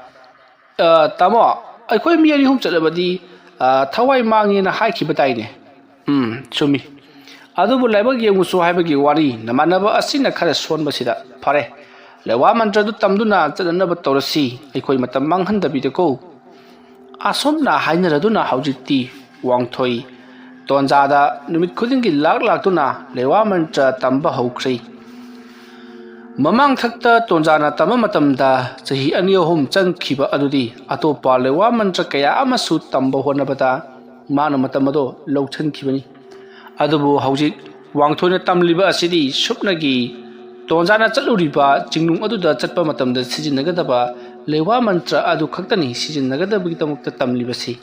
"ꯑ, ꯇꯥꯃꯣ, ꯑꯩꯈꯣꯏ ꯃꯤ ꯑꯅꯤ ꯑꯍꯨꯝ ꯆꯠꯂꯕꯗꯤ, ꯑ, ꯊꯋꯥꯏ ꯃꯥꯡꯉꯦꯅ ꯍꯥꯏꯈꯤꯕ ꯇꯥꯏꯅꯦ꯫" "ꯎꯝ, ꯆꯨꯝꯃꯤ꯫ ꯑꯗꯨꯕꯨ ꯂꯥꯏꯕꯛ ꯌꯦꯡꯉꯨꯁꯨ ꯍꯥꯏꯕꯒꯤ ꯋꯥꯔꯤ, ꯅꯃꯥꯟꯅꯕ ꯑꯁꯤꯅ ꯈꯔ ꯁꯣꯟꯕꯁꯤꯗ꯫ ꯐꯔꯦ, ꯂꯩꯋꯥ ꯃꯟꯇ꯭ꯔꯗꯨ ꯇꯝꯗꯨꯅ ꯆꯠꯅꯅꯕ ꯇꯧꯔꯁꯤ, ꯑꯩꯈꯣꯏ ꯃꯇꯝ ꯃꯥꯡꯍꯟꯗꯕꯤꯗꯀꯣ꯫" ꯑꯁꯨꯝꯅ ꯍꯥꯏꯅꯔꯗꯨꯅ ꯍꯧꯖꯤꯛꯇꯤ ꯋꯥꯡꯊꯣꯏ ꯇꯣꯟꯖꯥꯗ ꯅꯨꯃꯤꯠ ꯈꯨꯗꯤꯡꯒꯤ ꯂꯥꯛ ꯂꯥꯛꯇꯨꯅ ꯂꯩꯋꯥ ꯃꯟꯇ꯭ꯔ ꯇꯝꯕ ꯍꯧꯈ꯭ꯔꯦ꯫ ꯃꯃꯥꯡ ꯊꯛꯇ ꯇꯣꯟꯖꯥꯅ ꯇꯝꯕ ꯃꯇꯝꯗ ꯆꯍꯤ ꯑꯅꯤ ꯑꯍꯨꯝ ꯆꯪꯈꯤꯕ ꯑꯗꯨꯗꯤ ꯑꯇꯣꯞꯄ ꯂꯩꯋꯥ ꯃꯟꯇ꯭ꯔ ꯀꯌꯥ ꯑꯃꯁꯨ ꯇꯝꯕ ꯍꯣꯠꯅꯕꯗ ꯃꯥꯅ ꯃꯇꯝ ꯑꯗꯣ ꯂꯧꯁꯤꯟꯈꯤꯕꯅꯤ꯫ ꯑꯗꯨꯕꯨ ꯍꯧꯖꯤꯛ ꯋꯥꯡꯊꯣꯏꯅ ꯇꯝꯂꯤꯕ ꯑꯁꯤꯗꯤ ꯁꯨꯞꯅꯒꯤ ꯇꯣꯟꯖꯥꯅ ꯆꯠꯂꯨꯔꯤꯕ ꯆꯤꯡꯅꯨꯡ ꯑꯗꯨꯗ ꯆꯠꯄ ꯃꯇꯝꯗ ꯁꯤꯖꯤꯟꯅꯒꯗꯕ ꯂꯩꯋꯥ ꯃꯟꯇ꯭ꯔ ꯑꯗꯨ ꯈꯛꯇꯅꯤ ꯁꯤꯖꯤꯟꯅꯒꯗꯕꯒꯤꯗꯃꯛꯇ ꯇꯝꯂꯤꯕꯁꯤ꯫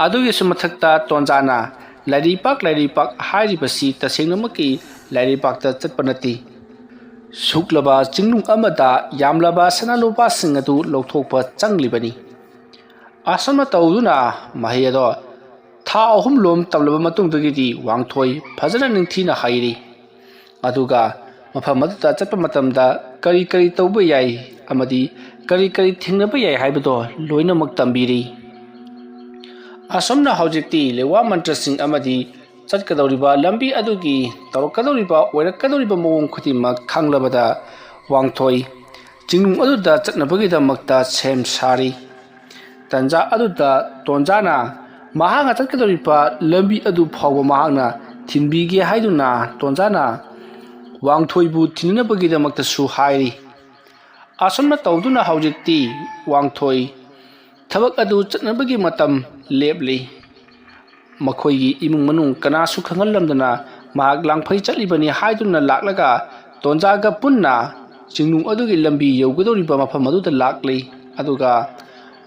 ꯑꯗꯨꯒꯤꯁꯨ ꯃꯊꯛꯇ ꯇꯣꯟꯖꯥꯅ ꯂꯥꯏꯔꯩꯄꯥꯛ ꯂꯥꯏꯔꯩꯄꯥꯛ ꯍꯥꯏꯔꯤꯕꯁꯤ ꯇꯁꯦꯡꯅꯃꯛꯀꯤ ꯂꯥꯏꯔꯩꯄꯥꯛꯇ ꯆꯠꯄ ꯅꯠꯇꯦ꯫ ꯁꯨꯛꯂꯕ ꯆꯤꯡꯅꯨꯡ ꯑꯃꯗ ꯌꯥꯝꯂꯕ ꯁꯅꯥ ꯂꯨꯄꯥꯁꯤꯡ ꯑꯗꯨ ꯂꯧꯊꯣꯛꯄ ꯆꯪꯂꯤꯕꯅꯤ꯫ ꯑꯁꯨꯝꯅ ꯇꯧꯗꯨꯅ ꯃꯍꯩ ꯑꯗꯣ ꯊꯥ ꯑꯍꯨꯝ ꯂꯣꯝ ꯇꯝꯂꯕ ꯃꯇꯨꯡꯗꯒꯤꯗꯤ ꯋꯥꯡꯊꯣꯏ ꯐꯖꯅ ꯅꯤꯡꯊꯤꯅ ꯍꯩꯔꯤ꯫ ꯑꯗꯨꯒ ꯃꯐꯝ ꯑꯗꯨꯗ ꯆꯠꯄ ꯃꯇꯝꯗ ꯀꯔꯤ ꯀꯔꯤ ꯇꯧꯕ ꯌꯥꯏ ꯑꯃꯗꯤ ꯀꯔꯤ ꯀꯔꯤ ꯊꯦꯡꯅꯕ ꯌꯥꯏ ꯍꯥꯏꯕꯗꯣ ꯂꯣꯏꯅꯃꯛ ꯇꯝꯕꯤꯔꯤ꯫ ꯑꯁꯨꯝꯅ ꯍꯧꯖꯤꯛꯇꯤ ꯂꯩꯋꯥ ꯃꯟꯇ꯭ꯔꯁꯤꯡ ꯑꯃꯗꯤ ꯆꯠꯀꯗꯧꯔꯤꯕ ꯂꯝꯕꯤ ꯑꯗꯨꯒꯤ ꯇꯧꯔꯛꯀꯗꯧꯔꯤꯕ ꯑꯣꯏꯔꯛꯀꯗꯧꯔꯤꯕ ꯃꯑꯣꯡ ꯈꯨꯗꯤꯡꯃꯛ ꯈꯪꯂꯕꯗ ꯋꯥꯡꯊꯣꯏ ꯆꯤꯡꯅꯨꯡ ꯑꯗꯨꯗ ꯆꯠꯅꯕꯒꯤꯗꯃꯛꯇ ꯁꯦꯝ ꯁꯥꯔꯤ꯫ ꯇꯟꯖꯥ ꯑꯗꯨꯗ ꯇꯣꯟꯖꯥꯅ ꯃꯍꯥꯛꯅ ꯆꯠꯀꯗꯧꯔꯤꯕ ꯂꯝꯕꯤ ꯑꯗꯨ ꯐꯥꯎꯕ ꯃꯍꯥꯛꯅ ꯊꯤꯟꯕꯤꯒꯦ ꯍꯥꯏꯗꯨꯅ ꯇꯣꯟꯖꯥꯅ ꯋꯥꯡꯊꯣꯏꯕꯨ ꯊꯤꯟꯅꯕꯒꯤꯗꯃꯛꯇꯁꯨ ꯍꯥꯏꯔꯤ꯫ ꯑꯁꯨꯝꯅ ꯇꯧꯗꯨꯅ ꯍꯧꯖꯤꯛꯇꯤ ꯋꯥꯡꯊꯣꯏ ꯊꯕꯛ ꯑꯗꯨ ꯆꯠꯅꯕꯒꯤ ꯃꯇꯝ ꯂꯦꯞꯂꯤ꯫ ꯃꯈꯣꯏꯒꯤ ꯏꯃꯨꯡ ꯃꯅꯨꯡ ꯀꯅꯥꯁꯨ ꯈꯪꯍꯜꯂꯝꯗꯅ ꯃꯍꯥꯛ ꯂꯥꯡꯐꯩ ꯆꯠꯂꯤꯕꯅꯤ ꯍꯥꯏꯗꯨꯅ ꯂꯥꯛꯂꯒ ꯇꯣꯟꯖꯥꯒ ꯄꯨꯟꯅ ꯆꯤꯡꯅꯨꯡ ꯑꯗꯨꯒꯤ ꯂꯝꯕꯤ ꯌꯧꯒꯗꯧꯔꯤꯕ ꯃꯐꯝ ꯑꯗꯨꯗ ꯂꯥꯛꯂꯤ꯫ ꯑꯗꯨꯒ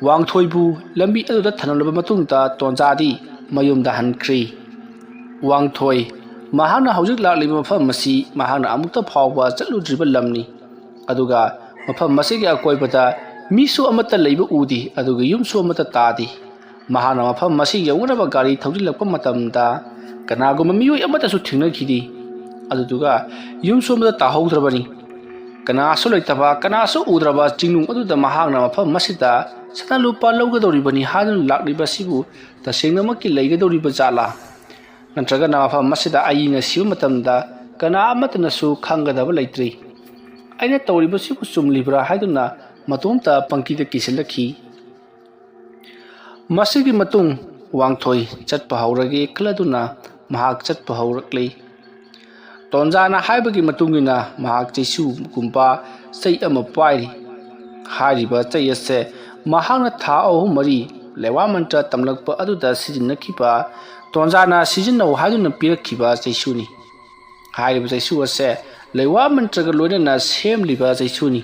ꯋꯥꯡꯊꯣꯏꯕꯨ ꯂꯝꯕꯤ ꯑꯗꯨꯗ ꯊꯝꯂꯕ ꯃꯇꯨꯡꯗ ꯇꯣꯟꯖꯥꯗꯤ ꯃꯌꯨꯝꯗ ꯍꯟꯈ꯭ꯔꯤ꯫ ꯋꯥꯡꯊꯣꯏ, ꯃꯍꯥꯛꯅ ꯍꯧꯖꯤꯛ ꯂꯥꯛꯂꯤꯕ ꯃꯐꯝ ꯑꯁꯤ ꯃꯍꯥꯛꯅ ꯑꯃꯨꯛꯇ ꯐꯥꯎꯕ ꯆꯠꯂꯨꯗ꯭ꯔꯤꯕ ꯂꯝꯅꯤ꯫ ꯑꯗꯨꯒ ꯃꯐꯝ ꯑꯁꯤꯒꯤ ꯑꯀꯣꯏꯕꯗ ꯃꯤꯁꯨ ꯑꯃꯠꯇ ꯂꯩꯕ ꯎꯗꯦ, ꯑꯗꯨꯒ ꯌꯨꯝꯁꯨ ꯑꯃꯠꯇ ꯇꯥꯗꯦ꯫ ꯃꯍꯥꯛꯅ ꯃꯐꯝ ꯑꯁꯤ ꯌꯧꯅꯅꯕ ꯒꯥꯔꯤ ꯊꯧꯖꯤꯜꯂꯛꯄ ꯃꯇꯝꯗ ꯀꯅꯥꯒꯨꯝꯕ ꯃꯤꯑꯣꯏ ꯑꯃꯠꯇꯁꯨ ꯊꯦꯡꯅꯈꯤꯗꯦ꯫ ꯑꯗꯨꯗꯨꯒ ꯌꯨꯝꯁꯨ ꯑꯃꯠꯇ ꯇꯥꯍꯧꯗ꯭ꯔꯕꯅꯤ꯫ ꯀꯅꯥꯁꯨ ꯂꯩꯇꯕ, ꯀꯅꯥꯁꯨ ꯎꯗ꯭ꯔꯕ ꯆꯤꯡꯅꯨꯡ ꯑꯗꯨꯗ ꯃꯍꯥꯛꯅ ꯃꯐꯝ ꯑꯁꯤꯗ ꯁꯅꯥ ꯂꯨꯄꯥ ꯂꯧꯒꯗꯧꯔꯤꯕꯅꯤ ꯍꯥꯏꯗꯨꯅ ꯂꯥꯛꯂꯤꯕ ꯑꯁꯤꯕꯨ ꯇꯁꯦꯡꯅꯃꯛꯀꯤ ꯂꯩꯒꯗꯧꯔꯤꯕ ꯖꯥꯠꯂꯥ? ꯅꯠꯇ꯭ꯔꯒꯅ ꯃꯐꯝ ꯑꯁꯤꯗ ꯑꯏꯪ ꯑꯁꯤꯕ ꯃꯇꯝꯗ ꯀꯅꯥ ꯑꯃꯠꯇꯅꯁꯨ ꯈꯪꯒꯗꯕ ꯂꯩꯇ꯭ꯔꯤ꯫ ꯑꯩꯅ ꯇꯧꯔꯤꯕꯁꯤꯕꯨ ꯆꯨꯝꯂꯤꯕ꯭ꯔꯥ ꯍꯥꯏꯗꯨꯅ ꯃꯇꯣꯝꯇ ꯄꯪꯀꯤꯗ ꯀꯤꯁꯤꯜꯂꯛꯈꯤ꯫ ꯃꯁꯤꯒꯤ ꯃꯇꯨꯡ ꯋꯥꯡꯊꯣꯏ ꯆꯠꯄ ꯍꯧꯔꯒꯦ ꯈꯜꯂꯗꯨꯅ ꯃꯍꯥꯛ ꯆꯠꯄ ꯍꯧꯔꯛꯂꯤ꯫ ꯇꯣꯟꯖꯥꯅ ꯍꯥꯏꯕꯒꯤ ꯃꯇꯨꯡ ꯏꯟꯅ ꯃꯍꯥꯛ ꯆꯩꯁꯨꯒꯨꯝꯕ ꯆꯩ ꯑꯃ ꯄꯥꯏꯔꯤ꯫ ꯍꯥꯏꯔꯤꯕ ꯆꯩ ꯑꯁꯦ ꯃꯍꯥꯛꯅ ꯊꯥ ꯑꯍꯨꯝ ꯃꯔꯤ ꯂꯩꯋꯥ ꯃꯟꯇ꯭ꯔ ꯇꯝꯂꯛꯄ ꯑꯗꯨꯗ ꯁꯤꯖꯤꯟꯅꯈꯤꯕ, ꯇꯣꯟꯖꯥꯅ ꯁꯤꯖꯤꯟꯅꯧ ꯍꯥꯏꯗꯨꯅ ꯄꯤꯔꯛꯈꯤꯕ ꯆꯩꯁꯨꯅꯤ꯫ ꯍꯥꯏꯔꯤꯕ ꯆꯩꯁꯨ ꯑꯁꯦ ꯂꯩꯋꯥ ꯃꯟꯇ꯭ꯔꯒ ꯂꯣꯏꯅꯅ ꯁꯦꯝꯂꯤꯕ ꯆꯩꯁꯨꯅꯤ꯫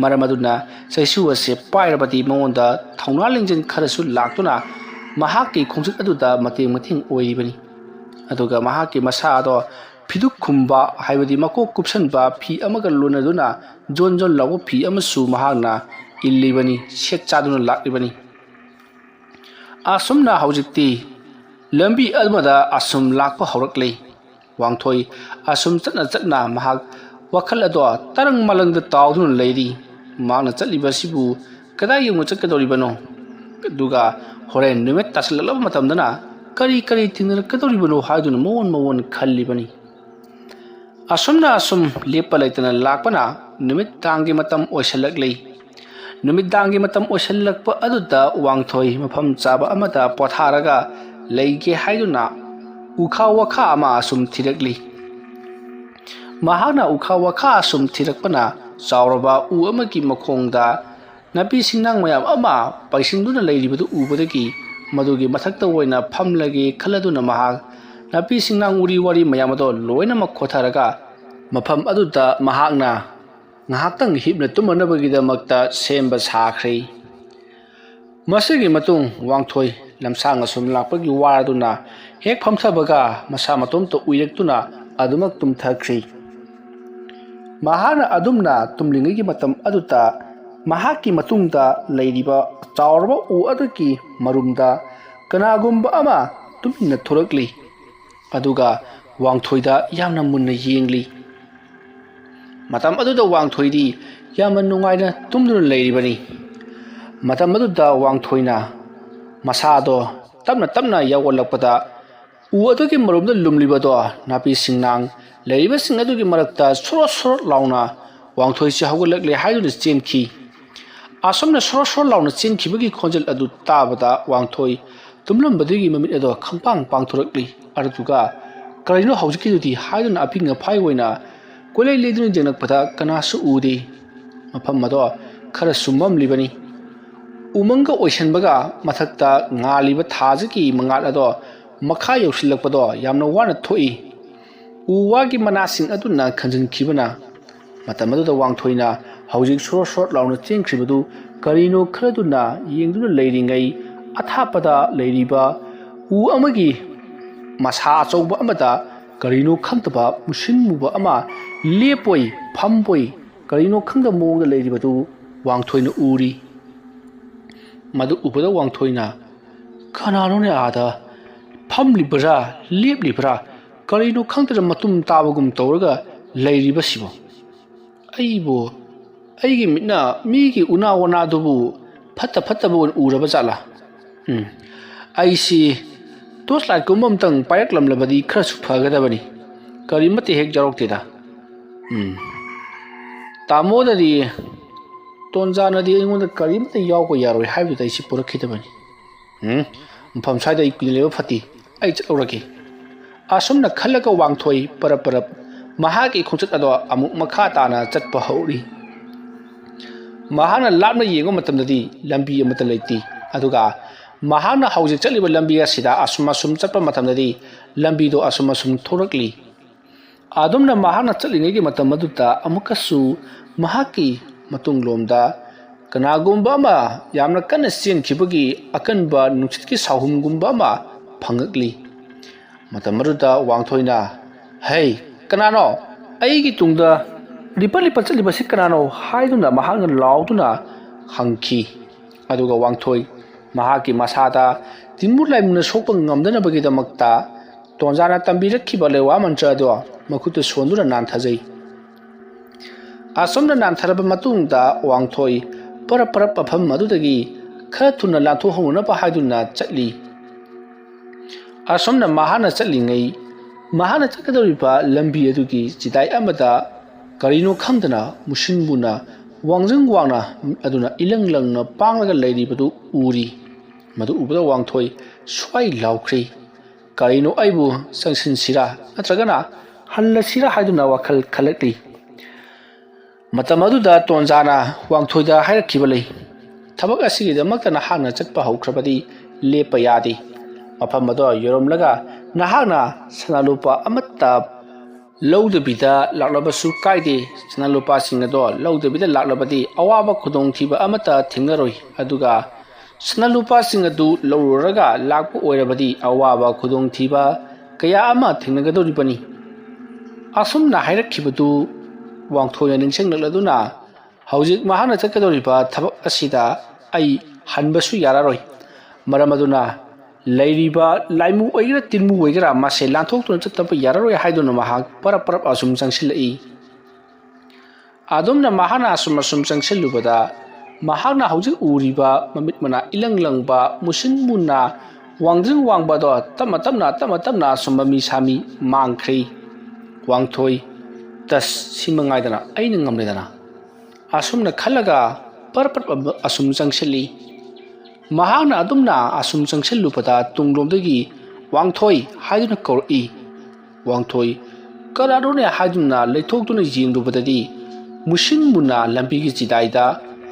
ꯃꯔꯝ ꯑꯗꯨꯅ ꯆꯩꯁꯨ ꯑꯁꯦ ꯄꯥꯏꯔꯕꯗꯤ ꯃꯉꯣꯟꯗ ꯊꯧꯅꯥ ꯂꯤꯡꯖꯦꯜ ꯈꯔꯁꯨ ꯂꯥꯛꯇꯨꯅ ꯃꯍꯥꯛꯀꯤ ꯈꯣꯡꯆꯠ ꯑꯗꯨꯗ ꯃꯇꯦꯡ ꯃꯇꯦꯡ ꯑꯣꯏꯔꯤꯕꯅꯤ꯫ ꯑꯗꯨꯒ ꯃꯍꯥꯛꯀꯤ ꯃꯁꯥ ꯑꯗꯣ ꯐꯤꯗꯨꯛ ꯈꯨꯝꯕ, ꯍꯥꯏꯕꯗꯤ ꯃꯀꯣꯛ ꯀꯨꯞꯁꯟꯕ ꯐꯤ ꯑꯃꯒ ꯂꯣꯟꯅꯗꯨꯅ ꯖꯣꯟ ꯖꯣꯟ ꯂꯥꯎꯕ ꯐꯤ ꯑꯃꯁꯨ ꯃꯍꯥꯛꯅ ꯏꯜꯂꯤꯕꯅꯤ, ꯁꯦꯠ ꯆꯥꯗꯨꯅ ꯂꯥꯛꯂꯤꯕꯅꯤ꯫ ꯑꯁꯨꯝꯅ ꯍꯧꯖꯤꯛꯇꯤ ꯂꯝꯕꯤ ꯑꯃꯗ ꯑꯁꯨꯝ ꯂꯥꯛꯄ ꯍꯧꯔꯛꯂꯦ꯫ ꯋꯥꯡꯊꯣꯏ ꯑꯁꯨꯝ ꯆꯠꯅ ꯆꯠꯅ ꯃꯍꯥꯛ ꯋꯥꯈꯜ ꯑꯗꯣ ꯇꯔꯪ ꯃꯂꯪꯗ ꯇꯥꯎꯗꯨꯅ ꯂꯩꯔꯤ꯫ ꯃꯍꯥꯛꯅ ꯆꯠꯂꯤꯕ ꯑꯁꯤꯕꯨ ꯀꯗꯥꯏ ꯌꯧꯅ ꯆꯠꯀꯗꯧꯔꯤꯕꯅꯣ? ꯑꯗꯨꯒ ꯍꯣꯔꯦꯟ ꯅꯨꯃꯤꯠ ꯇꯥꯁꯤꯜꯂꯛꯂꯕ ꯃꯇꯝꯗꯅ ꯀꯔꯤ ꯀꯔꯤ ꯊꯦꯡꯅꯔꯛꯀꯗꯧꯔꯤꯕꯅꯣ ꯍꯥꯏꯗꯨꯅ ꯃꯑꯣꯟ ꯃꯑꯣꯟ ꯈꯜꯂꯤꯕꯅꯤ꯫ ꯑꯁꯨꯝꯅ ꯑꯁꯨꯝ ꯂꯦꯞꯄ ꯂꯩꯇꯅ ꯂꯥꯛꯄꯅ ꯅꯨꯃꯤꯠ ꯇꯥꯡꯒꯤ ꯃꯇꯝ ꯑꯣꯏꯁꯤꯜꯂꯛꯂꯤ꯫ ꯅꯨꯃꯤꯗꯥꯡꯒꯤ ꯃꯇꯝ ꯑꯣꯏꯁꯤꯜꯂꯛꯄ ꯑꯗꯨꯗ ꯋꯥꯡꯊꯣꯏ ꯃꯐꯝ ꯆꯥꯕ ꯑꯃꯗ ꯄꯣꯊꯥꯔꯒ ꯂꯩꯒꯦ ꯍꯥꯏꯗꯨꯅ ꯎꯈꯥ ꯋꯥꯈꯥ ꯑꯃ ꯑꯁꯨꯝ ꯊꯤꯔꯛꯂꯤ꯫ ꯃꯍꯥꯛꯅ ꯎꯈꯥ ꯋꯥꯈꯥ ꯑꯁꯨꯝ ꯊꯤꯔꯛꯄꯅ ꯆꯥꯎꯔꯕ ꯎ ꯑꯃꯒꯤ ꯃꯈꯣꯡꯗ ꯅꯥꯄꯤ ꯁꯤꯡꯅꯥꯡ ꯃꯌꯥꯝ ꯑꯃ ꯄꯩꯁꯤꯟꯗꯨꯅ ꯂꯩꯔꯤꯕꯗꯨ ꯎꯕꯗꯒꯤ, ꯃꯗꯨꯒꯤ ꯃꯊꯛꯇ ꯑꯣꯏꯅ ꯐꯝꯂꯒꯦ ꯈꯜꯂꯗꯨꯅ ꯃꯍꯥꯛ ꯅꯥꯄꯤ ꯁꯤꯡꯅꯥꯡ ꯎꯔꯤ ꯋꯥꯔꯤ ꯃꯌꯥꯝ ꯑꯗꯣ ꯂꯣꯏꯅꯃꯛ ꯈꯣꯊꯔꯒ, ꯃꯐꯝ ꯑꯗꯨꯗ ꯃꯍꯥꯛꯅ ꯉꯥꯏꯍꯥꯛꯇꯪ ꯍꯤꯞꯅ ꯇꯨꯝꯃꯅꯕꯒꯤꯗꯃꯛꯇ ꯁꯦꯝꯕ ꯁꯥꯈ꯭ꯔꯦ꯫ ꯃꯁꯤꯒꯤ ꯃꯇꯨꯡ ꯋꯥꯡꯊꯣꯏ ꯂꯝꯁꯥꯡ ꯑꯁꯨꯝ ꯂꯥꯛꯄꯒꯤ ꯋꯥꯔꯗꯨꯅ ꯍꯦꯛ ꯐꯝꯊꯕꯒ ꯃꯁꯥ ꯃꯇꯣꯝꯇ ꯎꯏꯔꯛꯇꯨꯅ ꯑꯗꯨꯃꯛ ꯇꯨꯝꯊꯈ꯭ꯔꯤ꯫ ꯃꯍꯥꯛꯅ ꯑꯗꯨꯝꯅ ꯇꯨꯝꯂꯤꯉꯩꯒꯤ ꯃꯇꯝ ꯑꯗꯨꯗ ꯃꯍꯥꯛꯀꯤ ꯃꯇꯨꯡꯗ ꯂꯩꯔꯤꯕ ꯆꯥꯎꯔꯕ ꯎ ꯑꯗꯨꯒꯤ ꯃꯔꯨꯝꯗ ꯀꯅꯥꯒꯨꯝꯕ ꯑꯃ ꯇꯨꯃꯤꯟꯅ ꯊꯣꯔꯛꯂꯤ꯫ ꯑꯗꯨꯒ ꯋꯥꯡꯊꯣꯏꯗ ꯌꯥꯝꯅ ꯃꯨꯟꯅ ꯌꯦꯡꯂꯤ꯫ ꯃꯇꯝ ꯑꯗꯨꯗ ꯋꯥꯡꯊꯣꯏꯗꯤ ꯌꯥꯝꯅ ꯅꯨꯡꯉꯥꯏꯅ ꯇꯨꯝꯗꯨꯅ ꯂꯩꯔꯤꯕꯅꯤ꯫ ꯃꯇꯝ ꯑꯗꯨꯗ ꯋꯥꯡꯊꯣꯏꯅ ꯃꯁꯥꯗꯣ ꯇꯞꯅ ꯇꯞꯅ ꯌꯥꯎꯒꯠꯂꯛꯄꯗ, ꯎ ꯑꯗꯨꯒꯤ ꯃꯔꯨꯝꯗ ꯂꯨꯝꯂꯤꯕꯗꯣ ꯅꯥꯄꯤ ꯁꯤꯡꯅꯥꯡ ꯂꯩꯔꯤꯕꯁꯤꯡ ꯑꯗꯨꯒꯤ ꯃꯔꯛꯇ ꯁꯣꯔꯣꯠ ꯁꯣꯔꯣꯠ ꯂꯥꯎꯅ ꯋꯥꯡꯊꯣꯏꯁꯤ ꯍꯧꯒꯠꯂꯛꯂꯦ ꯍꯥꯏꯗꯨꯅ ꯆꯦꯟꯈꯤ꯫ ꯑꯁꯨꯝꯅ ꯁꯣꯔꯣ ꯁꯣꯔꯣ ꯂꯥꯎꯅ ꯆꯦꯟꯈꯤꯕꯒꯤ ꯈꯣꯟꯖꯦꯜ ꯑꯗꯨ ꯇꯥꯕꯗ ꯋꯥꯡꯊꯣꯏ ꯇꯨꯝꯂꯝꯕꯗꯨꯒꯤ ꯃꯃꯤꯠ ꯑꯗꯣ ꯈꯪꯄꯥꯡ ꯄꯥꯡꯊꯣꯔꯛꯂꯤ꯫ ꯑꯗꯨꯗꯨꯒ "ꯀꯔꯤꯅꯣ ꯍꯧꯖꯤꯛꯀꯤꯗꯨꯗꯤ?" ꯍꯥꯏꯗꯨꯅ ꯑꯄꯤꯛ ꯑꯐꯥꯏ ꯑꯣꯏꯅ ꯀꯣꯏꯂꯩ ꯂꯩꯗꯨꯅ ꯌꯦꯡꯂꯛꯄꯗ ꯀꯅꯥꯁꯨ ꯎꯗꯦ꯫ ꯃꯐꯝ ꯑꯗꯣ ꯈꯔꯁꯨ ꯃꯝꯂꯤꯕꯅꯤ꯫ ꯎꯃꯪꯒ ꯑꯣꯏꯁꯟꯕꯒ ꯃꯊꯛꯇ ꯉꯥꯜꯂꯤꯕ ꯊꯥꯁꯤꯒꯤ ꯃꯉꯥꯜ ꯑꯗꯣ ꯃꯈꯥ ꯌꯧꯁꯤꯜꯂꯛꯄꯗꯣ ꯌꯥꯝꯅ ꯋꯥꯅ ꯊꯣꯛꯏ꯫ ꯎ ꯋꯥꯒꯤ ꯃꯅꯥꯁꯤꯡ ꯑꯗꯨꯅ ꯈꯟꯖꯤꯟꯈꯤꯕꯅ ꯃꯇꯝ ꯑꯗꯨꯗ ꯋꯥꯡꯊꯣꯏꯅ ꯍꯧꯖꯤꯛ ꯁꯣꯔꯣꯠ ꯁꯣꯔꯣꯠ ꯂꯥꯎꯅ ꯆꯦꯟꯈ꯭ꯔꯤꯕꯗꯨ ꯀꯔꯤꯅꯣ ꯈꯜꯂꯗꯨꯅ ꯌꯦꯡꯗꯨꯅ ꯂꯩꯔꯤꯉꯩ, ꯑꯊꯥꯞꯄꯗ ꯂꯩꯔꯤꯕ ꯎ ꯑꯃꯒꯤ ꯃꯁꯥ ꯑꯆꯧꯕ ꯑꯃꯗ ꯀꯔꯤꯅꯣ ꯈꯪꯗꯕ ꯃꯨꯁꯤꯟ ꯃꯨꯕ ꯑꯃ ꯂꯦꯞꯄꯣꯏ ꯐꯝꯕꯣꯏ ꯀꯔꯤꯅꯣ ꯈꯪꯗꯕ ꯃꯑꯣꯡꯗ ꯂꯩꯔꯤꯕꯗꯨ ꯋꯥꯡꯊꯣꯏꯅ ꯎꯔꯤ꯫ ꯃꯗꯨ ꯎꯕꯗ ꯋꯥꯡꯊꯣꯏꯅ, "ꯀꯅꯥꯅꯣꯅꯦ ꯑꯥꯗ ꯐꯝꯂꯤꯕ꯭ꯔꯥ, ꯂꯦꯞꯂꯤꯕ꯭ꯔꯥ, ꯀꯔꯤꯅꯣ ꯈꯪꯗꯅ ꯃꯇꯨꯝ ꯇꯥꯕꯒꯨꯝ ꯇꯧꯔꯒ ꯂꯩꯔꯤꯕꯁꯤꯕꯣ? ꯑꯩꯕꯨ, ꯑꯩꯒꯤ ꯃꯤꯠꯅ ꯃꯤꯒꯤ ꯎꯅꯥ ꯋꯥꯅꯥꯗꯨꯕꯨ ꯐꯠꯇ ꯐꯠꯇꯕ ꯑꯣꯏꯅ ꯎꯔꯕ ꯖꯥꯠꯂꯥ? ꯎꯝ, ꯑꯩꯁꯤ ꯇꯣꯔꯆ ꯂꯥꯏꯠꯀꯨꯝꯕ ꯑꯝꯇꯪ ꯄꯥꯏꯔꯛꯂꯝꯂꯕꯗꯤ ꯈꯔꯁꯨ ꯐꯒꯗꯕꯅꯤ꯫ ꯀꯔꯤꯃꯠꯇ ꯍꯦꯛ ꯌꯥꯎꯔꯛꯇꯦꯗ꯫ ꯎꯝ, ꯇꯥꯃꯣꯅꯗꯤ, ꯇꯣꯟꯖꯥꯅꯗꯤ ꯑꯩꯉꯣꯟꯗ ꯀꯔꯤꯃꯠꯇ ꯌꯥꯎꯕ ꯌꯥꯔꯣꯏ ꯍꯥꯏꯕꯗꯨꯗ ꯑꯩꯁꯤ ꯄꯨꯔꯛꯈꯤꯗꯕꯅꯤ꯫ ꯎꯝ, ꯃꯐꯝ ꯁ꯭ꯋꯥꯏꯗ ꯑꯩ ꯀꯨꯏꯅ ꯂꯩꯕ ꯐꯠꯇꯦ꯫ ꯑꯩ ꯆꯠꯍꯧꯔꯒꯦ꯫" ꯑꯁꯨꯝꯅ ꯈꯜꯂꯒ ꯋꯥꯡꯊꯣꯏ ꯄꯔꯞ ꯄꯔꯞ ꯃꯍꯥꯛꯀꯤ ꯈꯣꯡꯆꯠ ꯑꯗꯣ ꯑꯃꯨꯛ ꯃꯈꯥ ꯇꯥꯅ ꯆꯠꯄ ꯍꯧꯔꯤ꯫ ꯃꯍꯥꯛꯅ ꯂꯥꯞꯅ ꯌꯦꯡꯕ ꯃꯇꯝꯗꯗꯤ ꯂꯝꯕꯤ ꯑꯃꯠꯇ ꯂꯩꯇꯦ꯫ ꯑꯗꯨꯒ ꯃꯍꯥꯛꯅ ꯍꯧꯖꯤꯛ ꯆꯠꯂꯤꯕ ꯂꯝꯕꯤ ꯑꯁꯤꯗ ꯑꯁꯨꯝ ꯑꯁꯨꯝ ꯆꯠꯄ ꯃꯇꯝꯗꯗꯤ ꯂꯝꯕꯤꯗꯣ ꯑꯁꯨꯝ ꯑꯁꯨꯝ ꯊꯣꯔꯛꯂꯤ꯫ ꯑꯗꯨꯝꯅ ꯃꯍꯥꯛꯅ ꯆꯠꯂꯤꯉꯩꯒꯤ ꯃꯇꯝ ꯑꯗꯨꯗ ꯑꯃꯨꯛꯀꯁꯨ ꯃꯍꯥꯛꯀꯤ ꯃꯇꯨꯡꯂꯣꯝꯗ ꯀꯅꯥꯒꯨꯝꯕ ꯑꯃ ꯌꯥꯝꯅ ꯀꯟꯅ ꯆꯦꯟꯈꯤꯕꯒꯤ ꯑꯀꯟꯕ ꯅꯨꯡꯁꯤꯠꯀꯤ ꯁꯥꯍꯨꯝꯒꯨꯝꯕ ꯑꯃ ꯐꯪꯉꯛꯂꯤ꯫ ꯃꯇꯝ ꯑꯗꯨꯗ ꯋꯥꯡꯊꯣꯏꯅ, "ꯍꯩ, ꯀꯅꯥꯅꯣ? ꯑꯩꯒꯤ ꯇꯨꯡꯗ ꯂꯤꯄꯠ ꯂꯤꯄꯠ ꯆꯠꯂꯤꯕꯁꯤ ꯀꯅꯥꯅꯣ?" ꯍꯥꯏꯗꯨꯅ ꯃꯍꯥꯛꯅ ꯂꯥꯎꯗꯨꯅ ꯍꯪꯈꯤ꯫ ꯑꯗꯨꯒ ꯋꯥꯡꯊꯣꯏ ꯃꯍꯥꯛꯀꯤ ꯃꯁꯥꯗ ꯇꯤꯟꯃꯨ ꯂꯥꯏꯃꯨꯅ ꯁꯣꯛꯄ ꯉꯝꯗꯅꯕꯒꯤꯗꯃꯛꯇ ꯇꯣꯟꯖꯥꯅ ꯇꯝꯕꯤꯔꯛꯈꯤꯕ ꯂꯩꯋꯥ ꯃꯟꯇ꯭ꯔ ꯑꯗꯣ ꯃꯈꯨꯠꯇ ꯁꯣꯟꯗꯨꯅ ꯅꯥꯟꯊꯖꯩ꯫ ꯑꯁꯨꯝꯅ ꯅꯥꯟꯊꯔꯕ ꯃꯇꯨꯡꯗ ꯋꯥꯡꯊꯣꯏ ꯄꯔꯞ ꯄꯔꯞ ꯃꯐꯝ ꯑꯗꯨꯗꯒꯤ ꯈꯔ ꯊꯨꯅ ꯂꯥꯟꯊꯣꯛꯍꯧꯅꯅꯕ ꯍꯥꯏꯗꯨꯅ ꯆꯠꯂꯤ꯫ ꯑꯁꯨꯝꯅ ꯃꯍꯥꯛꯅ ꯆꯠꯂꯤꯉꯩ, ꯃꯍꯥꯛꯅ ꯆꯠꯀꯗꯧꯔꯤꯕ ꯂꯝꯕꯤ ꯑꯗꯨꯒꯤ ꯆꯤꯗꯥꯏ ꯑꯃꯗ ꯀꯔꯤꯅꯣ ꯈꯪꯗꯅ ꯃꯨꯁꯤꯟ ꯃꯨꯅ ꯋꯥꯡꯖꯤꯡ ꯋꯥꯡꯅ ꯑꯗꯨꯅ ꯏꯂꯪ ꯂꯪꯅ ꯄꯥꯡꯂꯒ ꯂꯩꯔꯤꯕꯗꯨ ꯎꯔꯤ꯫ ꯃꯗꯨ ꯎꯕꯗ ꯋꯥꯡꯊꯣꯏ ꯁ꯭ꯋꯥꯏ ꯂꯥꯎꯈ꯭ꯔꯤ꯫ "ꯀꯔꯤꯅꯣ, ꯑꯩꯕꯨ ꯆꯪꯁꯤꯟꯁꯤꯔꯥ ꯅꯠꯇ꯭ꯔꯒꯅ ꯍꯜꯂꯁꯤꯔꯥ?" ꯍꯥꯏꯗꯨꯅ ꯋꯥꯈꯜ ꯈꯜꯂꯛꯂꯤ꯫ ꯃꯇꯝ ꯑꯗꯨꯗ ꯇꯣꯟꯖꯥꯅ ꯋꯥꯡꯊꯣꯏꯗ ꯍꯥꯏꯔꯛꯈꯤꯕ ꯂꯩ, "ꯊꯕꯛ ꯑꯁꯤꯒꯤꯗꯃꯛꯇ ꯅꯍꯥꯛꯅ ꯆꯠꯄ ꯍꯧꯈ꯭ꯔꯕꯗꯤ ꯂꯦꯞꯄ ꯌꯥꯗꯦ꯫ ꯃꯐꯝ ꯑꯗꯣ ꯌꯧꯔꯝꯂꯒ ꯅꯍꯥꯛꯅ ꯁꯅꯥ ꯂꯨꯄꯥ ꯑꯃꯠꯇ ꯂꯧꯗꯕꯤꯗ ꯂꯥꯛꯂꯕꯁꯨ ꯀꯥꯏꯗꯦ꯫ ꯁꯅꯥ ꯂꯨꯄꯥꯁꯤꯡ ꯑꯗꯣ ꯂꯧꯗꯕꯤꯗ ꯂꯥꯛꯂꯕꯗꯤ ꯑꯋꯥꯕ ꯈꯨꯗꯣꯡꯊꯤꯕ ꯑꯃꯠꯇ ꯊꯦꯡꯅꯔꯣꯏ꯫ ꯑꯗꯨꯒ ꯁꯅꯥ ꯂꯨꯄꯥꯁꯤꯡ ꯑꯗꯨ ꯂꯧꯔꯨꯔꯒ ꯂꯥꯛꯄ ꯑꯣꯏꯔꯕꯗꯤ ꯑꯋꯥꯕ ꯈꯨꯗꯣꯡꯊꯤꯕ ꯀꯌꯥ ꯑꯃ ꯊꯦꯡꯅꯒꯗꯧꯔꯤꯕꯅꯤ"꯫ ꯑꯁꯨꯝꯅ ꯍꯥꯏꯔꯛꯈꯤꯕꯗꯨ ꯋꯥꯡꯊꯣꯏꯅ ꯅꯤꯡꯁꯤꯡꯂꯛꯂꯗꯨꯅ, "ꯍꯧꯖꯤꯛ ꯃꯍꯥꯛꯅ ꯆꯠꯀꯗꯧꯔꯤꯕ ꯊꯕꯛ ꯑꯁꯤꯗ ꯑꯩ ꯍꯟꯕꯁꯨ ꯌꯥꯔꯔꯣꯏ꯫ ꯃꯔꯝ ꯑꯗꯨꯅ ꯂꯩꯔꯤꯕ ꯂꯥꯏꯃꯨ ꯑꯣꯏꯒꯦꯔꯥ ꯇꯤꯟꯃꯨ ꯑꯣꯏꯒꯦꯔꯥ ꯃꯁꯦ ꯂꯥꯟꯊꯣꯛꯇꯨꯅ ꯆꯠꯇꯕ ꯌꯥꯔꯔꯣꯏ" ꯍꯥꯏꯗꯨꯅ ꯃꯍꯥꯛ ꯄꯔꯞ ꯄꯔꯞ ꯑꯁꯨꯝ ꯆꯪꯁꯤꯜꯂꯛꯏ꯫ ꯑꯗꯨꯝꯅ ꯃꯍꯥꯛꯅ ꯑꯁꯨꯝ ꯑꯁꯨꯝ ꯆꯪꯁꯤꯜꯂꯨꯕꯗ ꯃꯍꯥꯛꯅ ꯍꯧꯖꯤꯛ ꯎꯔꯤꯕ ꯃꯃꯤꯠ ꯃꯅꯥ ꯏꯂꯪ ꯂꯪꯕ ꯃꯨꯁꯤꯟ ꯃꯨꯅ ꯋꯥꯡꯖꯤꯡ ꯋꯥꯡꯕ ꯑꯗꯣ ꯇꯞꯅ ꯇꯞꯅ ꯇꯞꯅ ꯇꯞꯅ ꯑꯁꯨꯝ ꯃꯃꯤ ꯁꯥꯃꯤ ꯃꯥꯡꯈ꯭ꯔꯦ꯫ ꯋꯥꯡꯊꯣꯏ, "ꯇꯁ, ꯁꯤ ꯃꯉꯥꯏꯗꯅ ꯑꯩꯅ ꯉꯝꯂꯦꯗꯅ"꯫ ꯑꯁꯨꯝꯅ ꯈꯜꯂꯒ ꯄꯔꯞ ꯄꯔꯞ ꯑꯁꯨꯝ ꯆꯪꯁꯤꯜꯂꯤ꯫ ꯃꯍꯥꯛꯅ ꯑꯗꯨꯝꯅ ꯑꯁꯨꯝ ꯆꯪꯁꯤꯜꯂꯨꯕꯗ ꯇꯨꯡꯂꯣꯝꯗꯒꯤ "ꯋꯥꯡꯊꯣꯏ" ꯍꯥꯏꯗꯨꯅ ꯀꯧꯔꯛꯏ꯫ ꯋꯥꯡꯊꯣꯏ "ꯀꯅꯥꯅꯣꯅꯦ?" ꯍꯥꯏꯗꯨꯅ ꯂꯩꯊꯣꯛꯇꯨꯅ ꯌꯦꯡꯂꯨꯕꯗꯗꯤ, ꯃꯨꯁꯤꯟ ꯃꯨꯅ ꯂꯝꯕꯤꯒꯤ ꯆꯤꯗꯥꯏꯗ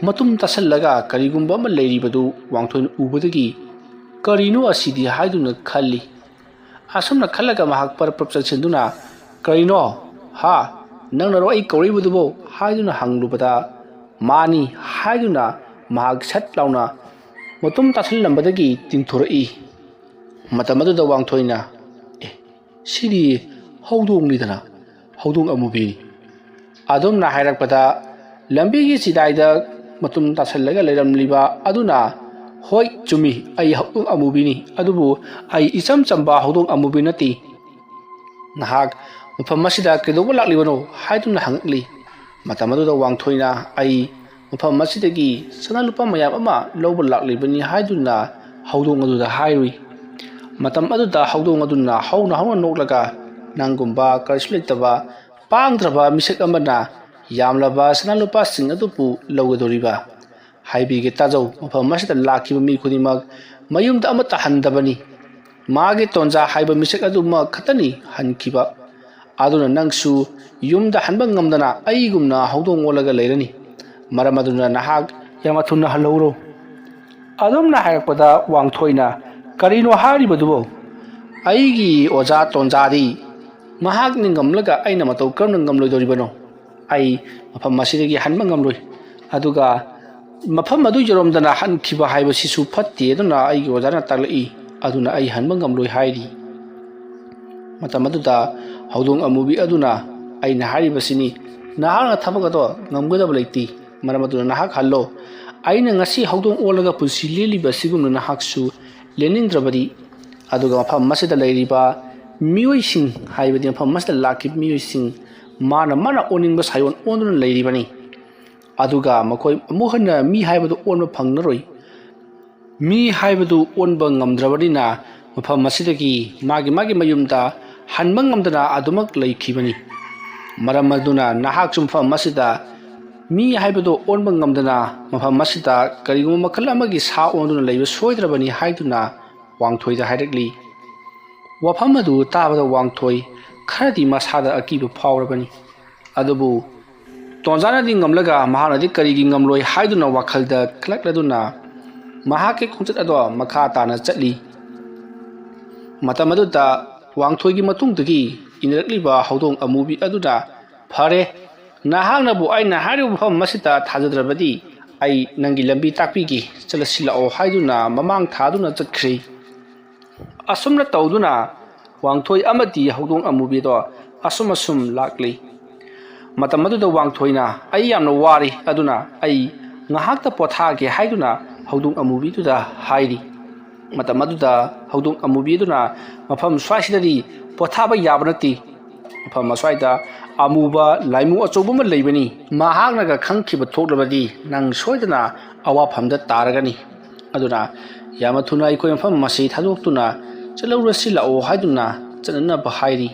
ꯃꯇꯨꯝ ꯇꯥꯁꯜꯂꯒ ꯀꯔꯤꯒꯨꯝꯕ ꯑꯃ ꯂꯩꯔꯤꯕꯗꯨ ꯋꯥꯡꯊꯣꯏꯅ ꯎꯕꯗꯒꯤ, "ꯀꯔꯤꯅꯣ ꯑꯁꯤꯗꯤ?" ꯍꯥꯏꯗꯨꯅ ꯈꯜꯂꯤ꯫ ꯑꯁꯨꯝꯅ ꯈꯜꯂꯒ ꯃꯍꯥꯛ ꯄꯔꯞ ꯄꯔꯞ ꯆꯪꯁꯤꯟꯗꯨꯅ, "ꯀꯔꯤꯅꯣ? ꯍꯥ? ꯅꯪꯅꯔꯣ ꯑꯩ ꯀꯧꯔꯛꯏꯕꯗꯨꯕꯣ?" ꯍꯥꯏꯗꯨꯅ ꯍꯪꯂꯨꯕꯗ, "ꯃꯥꯅꯤ" ꯍꯥꯏꯗꯨꯅ ꯃꯍꯥꯛ ꯁꯠ ꯂꯥꯎꯅ ꯃꯇꯨꯝ ꯇꯥꯁꯤꯜꯂꯝꯕꯗꯒꯤ ꯇꯤꯡꯊꯣꯔꯛꯏ꯫ ꯃꯇꯝ ꯑꯗꯨꯗ ꯋꯥꯡꯊꯣꯏꯅ, "ꯑꯦ, ꯁꯤꯗꯤ ꯍꯧꯗꯣꯡꯅꯤꯗꯅ, ꯍꯧꯗꯣꯡ ꯑꯃꯨꯕꯤꯅꯤ"꯫ ꯑꯗꯨꯝꯅ ꯍꯥꯏꯔꯛꯄꯗ, ꯂꯝꯕꯤꯒꯤ ꯆꯤꯗꯥꯏꯗ ꯃꯇꯨꯝ ꯇꯥꯁꯜꯂꯒ ꯂꯩꯔꯝꯂꯤꯕ ꯑꯗꯨꯅ, "ꯍꯣꯏ, ꯆꯨꯝꯃꯤ, ꯑꯩ ꯍꯧꯗꯣꯡ ꯑꯃꯨꯕꯤꯅꯤ, ꯑꯗꯨꯕꯨ ꯑꯩ ꯏꯆꯝ ꯆꯝꯕ ꯍꯧꯗꯣꯡ ꯑꯃꯨꯕꯤ ꯅꯠꯇꯦ꯫ ꯅꯍꯥꯛ ꯃꯐꯝ ꯑꯁꯤꯗ ꯀꯩꯗꯧꯕ ꯂꯥꯛꯂꯤꯕꯅꯣ?" ꯍꯥꯏꯗꯨꯅ ꯍꯪꯉꯛꯂꯤ꯫ ꯃꯇꯝ ꯑꯗꯨꯗ ꯋꯥꯡꯊꯣꯏꯅ, "ꯑꯩ ꯃꯐꯝ ꯑꯁꯤꯗꯒꯤ ꯁꯅꯥ ꯂꯨꯄꯥ ꯃꯌꯥꯝ ꯑꯃ ꯂꯧꯕ ꯂꯥꯛꯂꯤꯕꯅꯤ" ꯍꯥꯏꯗꯨꯅ ꯍꯧꯗꯣꯡ ꯑꯗꯨꯗ ꯍꯥꯏꯔꯨꯏ꯫ ꯃꯇꯝ ꯑꯗꯨꯗ ꯍꯧꯗꯣꯡ ꯑꯗꯨꯅ ꯍꯧꯅ ꯍꯧꯅ ꯅꯣꯛꯂꯒ, "ꯅꯪꯒꯨꯝꯕ ꯀꯔꯤꯁꯨ ꯂꯩꯇꯕ ꯄꯥꯡꯗ꯭ꯔꯕ ꯃꯤꯁꯛ ꯑꯃꯅ ꯌꯥꯝꯂꯕ ꯁꯅꯥ ꯂꯨꯄꯥꯁꯤꯡ ꯑꯗꯨꯕꯨ ꯂꯧꯒꯗꯧꯔꯤꯕ? ꯍꯥꯏꯕꯤꯒꯦ ꯇꯥꯖꯧ, ꯃꯐꯝ ꯑꯁꯤꯗ ꯂꯥꯛꯈꯤꯕ ꯃꯤ ꯈꯨꯗꯤꯡꯃꯛ ꯃꯌꯨꯝꯗ ꯑꯃꯠꯇ ꯍꯟꯗꯕꯅꯤ꯫ ꯃꯥꯒꯤ ꯇꯣꯟꯖꯥ ꯍꯥꯏꯕ ꯃꯤꯁꯛ ꯑꯗꯨꯃꯛ ꯈꯛꯇꯅꯤ ꯍꯟꯈꯤꯕ꯫ ꯑꯗꯨꯅ ꯅꯪꯁꯨ ꯌꯨꯝꯗ ꯍꯟꯕ ꯉꯝꯗꯅ ꯑꯩꯒꯨꯝꯅ ꯍꯧꯗꯣꯡ ꯑꯣꯜꯂꯒ ꯂꯩꯔꯅꯤ꯫ ꯃꯔꯝ ꯑꯗꯨꯅ ꯅꯍꯥꯛ ꯌꯥꯝꯅ ꯊꯨꯅ ꯍꯜꯍꯧꯔꯣ"꯫ ꯑꯗꯨꯝꯅ ꯍꯥꯏꯔꯛꯄꯗ ꯋꯥꯡꯊꯣꯏꯅ, "ꯀꯔꯤꯅꯣ ꯍꯥꯏꯔꯤꯕꯗꯨꯕꯣ? ꯑꯩꯒꯤ ꯑꯣꯖꯥ ꯇꯣꯟꯖꯥꯗꯤ ꯃꯍꯥꯛꯅ ꯉꯝꯂꯒ ꯑꯩꯅ ꯃꯇꯧ ꯀꯔꯝꯅ ꯉꯝꯂꯣꯏꯗꯧꯔꯤꯕꯅꯣ? ꯑꯩ ꯃꯐꯝ ꯑꯁꯤꯗꯒꯤ ꯍꯟꯕ ꯉꯝꯂꯣꯏ꯫ ꯑꯗꯨꯒ ꯃꯐꯝ ꯑꯗꯨ ꯌꯧꯔꯝꯗꯅ ꯍꯟꯈꯤꯕ ꯍꯥꯏꯕꯁꯤꯁꯨ ꯐꯠꯇꯦ" ꯑꯗꯨꯅ ꯑꯩꯒꯤ ꯑꯣꯖꯥꯅ ꯇꯥꯛꯂꯛꯏ꯫ ꯑꯗꯨꯅ ꯑꯩ ꯍꯟꯕ ꯉꯝꯂꯣꯏ ꯍꯥꯏꯔꯤ꯫ ꯃꯇꯝ ꯑꯗꯨꯗ ꯍꯧꯗꯣꯡ ꯑꯃꯨꯕꯤ ꯑꯗꯨꯅ, "ꯑꯩꯅ ꯍꯥꯏꯔꯤꯕꯁꯤꯅꯤ, ꯅꯍꯥꯛꯅ ꯊꯕꯛ ꯑꯗꯣ ꯉꯝꯒꯗꯕ ꯂꯩꯇꯦ꯫ ꯃꯔꯝ ꯑꯗꯨꯅ ꯅꯍꯥꯛ ꯍꯜꯂꯣ꯫ ꯑꯩꯅ ꯉꯁꯤ ꯍꯧꯗꯣꯡ ꯑꯣꯜꯂꯒ ꯄꯨꯟꯁꯤ ꯂꯦꯜꯂꯤꯕ ꯑꯁꯤꯒꯨꯝꯅ ꯅꯍꯥꯛꯁꯨ ꯂꯦꯟꯅꯤꯡꯗ꯭ꯔꯕꯗꯤ, ꯑꯗꯨꯒ ꯃꯐꯝ ꯑꯁꯤꯗ ꯂꯩꯔꯤꯕ ꯃꯤꯑꯣꯏꯁꯤꯡ, ꯍꯥꯏꯕꯗꯤ ꯃꯐꯝ ꯑꯁꯤꯗ ꯂꯥꯛꯈꯤꯕ ꯃꯤꯑꯣꯏꯁꯤꯡ, ꯃꯥꯅ ꯃꯥꯅ ꯑꯣꯟꯅꯤꯡꯕ ꯁꯥꯏꯑꯣꯟ ꯑꯣꯟꯗꯨꯅ ꯂꯩꯔꯤꯕꯅꯤ꯫ ꯑꯗꯨꯒ ꯃꯈꯣꯏ ꯑꯃꯨꯛ ꯍꯟꯅ ꯃꯤ ꯍꯥꯏꯕꯗꯨ ꯑꯣꯟꯕ ꯐꯪꯂꯔꯣꯏ꯫ ꯃꯤ ꯍꯥꯏꯕꯗꯨ ꯑꯣꯟꯕ ꯉꯝꯗ꯭ꯔꯕꯅꯤꯅ ꯃꯐꯝ ꯑꯁꯤꯗꯒꯤ ꯃꯥꯒꯤ ꯃꯥꯒꯤ ꯃꯌꯨꯝꯗ ꯍꯟꯕ ꯉꯝꯗꯅ ꯑꯗꯨꯃꯛ ꯂꯩꯈꯤꯕꯅꯤ꯫ ꯃꯔꯝ ꯑꯗꯨꯅ ꯅꯍꯥꯛꯁꯨ ꯃꯐꯝ ꯑꯁꯤꯗ ꯃꯤ ꯍꯥꯏꯕꯗꯨ ꯑꯣꯟꯕ ꯉꯝꯗꯅ ꯃꯐꯝ ꯑꯁꯤꯗ ꯀꯔꯤꯒꯨꯝꯕ ꯃꯈꯜ ꯑꯃꯒꯤ ꯁꯥ ꯑꯣꯟꯗꯨꯅ ꯂꯩꯕ ꯁꯣꯏꯗ꯭ꯔꯕꯅꯤ" ꯍꯥꯏꯗꯨꯅ ꯋꯥꯡꯊꯣꯏꯗ ꯍꯥꯏꯔꯛꯂꯤ꯫ ꯋꯥꯐꯝ ꯑꯗꯨ ꯇꯥꯕꯗ ꯋꯥꯡꯊꯣꯏ ꯈꯔꯗꯤ ꯃꯁꯥꯗ ꯑꯀꯤꯕ ꯐꯥꯎꯔꯕꯅꯤ꯫ ꯑꯗꯨꯕꯨ ꯇꯣꯟꯖꯥꯅꯗꯤ ꯉꯝꯂꯒ ꯃꯍꯥꯛꯅꯗꯤ ꯀꯔꯤꯒꯤ ꯉꯝꯂꯣꯏ ꯍꯥꯏꯗꯨꯅ ꯋꯥꯈꯜꯗ ꯈꯜꯂꯛꯂꯗꯨꯅ ꯃꯍꯥꯛꯀꯤ ꯈꯣꯡꯆꯠ ꯑꯗꯣ ꯃꯈꯥ ꯇꯥꯅ ꯆꯠꯂꯤ꯫ ꯃꯇꯝ ꯑꯗꯨꯗ ꯋꯥꯡꯊꯣꯏꯒꯤ ꯃꯇꯨꯡꯗꯒꯤ ꯏꯟꯅꯔꯛꯂꯤꯕ ꯍꯧꯗꯣꯡ ꯑꯃꯨꯕꯤ ꯑꯗꯨꯅ, "ꯐꯔꯦ, ꯅꯍꯥꯛꯅꯕꯨ ꯑꯩꯅ ꯍꯥꯏꯔꯤꯕ ꯃꯐꯝ ꯑꯁꯤꯗ ꯊꯥꯖꯗ꯭ꯔꯕꯗꯤ ꯑꯩ ꯅꯪꯒꯤ ꯂꯝꯕꯤ ꯇꯥꯛꯄꯤꯒꯦ, ꯆꯠꯂꯁꯤ ꯂꯥꯛꯑꯣ" ꯍꯥꯏꯗꯨꯅ ꯃꯃꯥꯡ ꯊꯥꯗꯨꯅ ꯆꯠꯈ꯭ꯔꯤ꯫ ꯑꯁꯨꯝꯅ ꯇꯧꯗꯨꯅ ꯋꯥꯡꯊꯣꯏ ꯑꯃꯗꯤ ꯍꯧꯗꯣꯡ ꯑꯃꯨꯕꯤꯗꯣ ꯑꯁꯨꯝ ꯑꯁꯨꯝ ꯂꯥꯛꯂꯤ꯫ ꯃꯇꯝ ꯑꯗꯨꯗ ꯋꯥꯡꯊꯣꯏꯅ, "ꯑꯩ ꯌꯥꯝꯅ ꯋꯥꯔꯤ, ꯑꯗꯨꯅ ꯑꯩ ꯉꯥꯏꯍꯥꯛꯇ ꯄꯣꯊꯥꯒꯦ" ꯍꯥꯏꯗꯨꯅ ꯍꯧꯗꯣꯡ ꯑꯃꯨꯕꯤꯗꯨꯗ ꯍꯥꯏꯔꯤ꯫ ꯃꯇꯝ ꯑꯗꯨꯗ ꯍꯧꯗꯣꯡ ꯑꯃꯨꯕꯤꯗꯨꯅ, "ꯃꯐꯝ ꯁ꯭ꯋꯥꯏꯁꯤꯗꯗꯤ ꯄꯣꯊꯥꯕ ꯌꯥꯕ ꯅꯠꯇꯦ꯫ ꯃꯐꯝ ꯑꯁ꯭ꯋꯥꯏꯗ ꯑꯃꯨꯕ ꯂꯥꯏꯃꯨ ꯑꯆꯧꯕ ꯑꯃ ꯂꯩꯕꯅꯤ꯫ ꯃꯍꯥꯛꯅꯒ ꯈꯪꯈꯤꯕ ꯊꯣꯛꯂꯕꯗꯤ ꯅꯪ ꯁꯣꯏꯗꯅ ꯑꯋꯥꯐꯝꯗ ꯇꯥꯔꯒꯅꯤ꯫ ꯑꯗꯨꯅ ꯌꯥꯝꯅ ꯊꯨꯅ ꯑꯩꯈꯣꯏ ꯃꯐꯝ ꯑꯁꯤ ꯊꯥꯗꯣꯛꯇꯨꯅ ꯆꯠꯍꯧꯔꯁꯤ ꯂꯥꯛꯑꯣ" ꯍꯥꯏꯗꯨꯅ ꯆꯠꯅꯅꯕ ꯍꯥꯏꯔꯤ꯫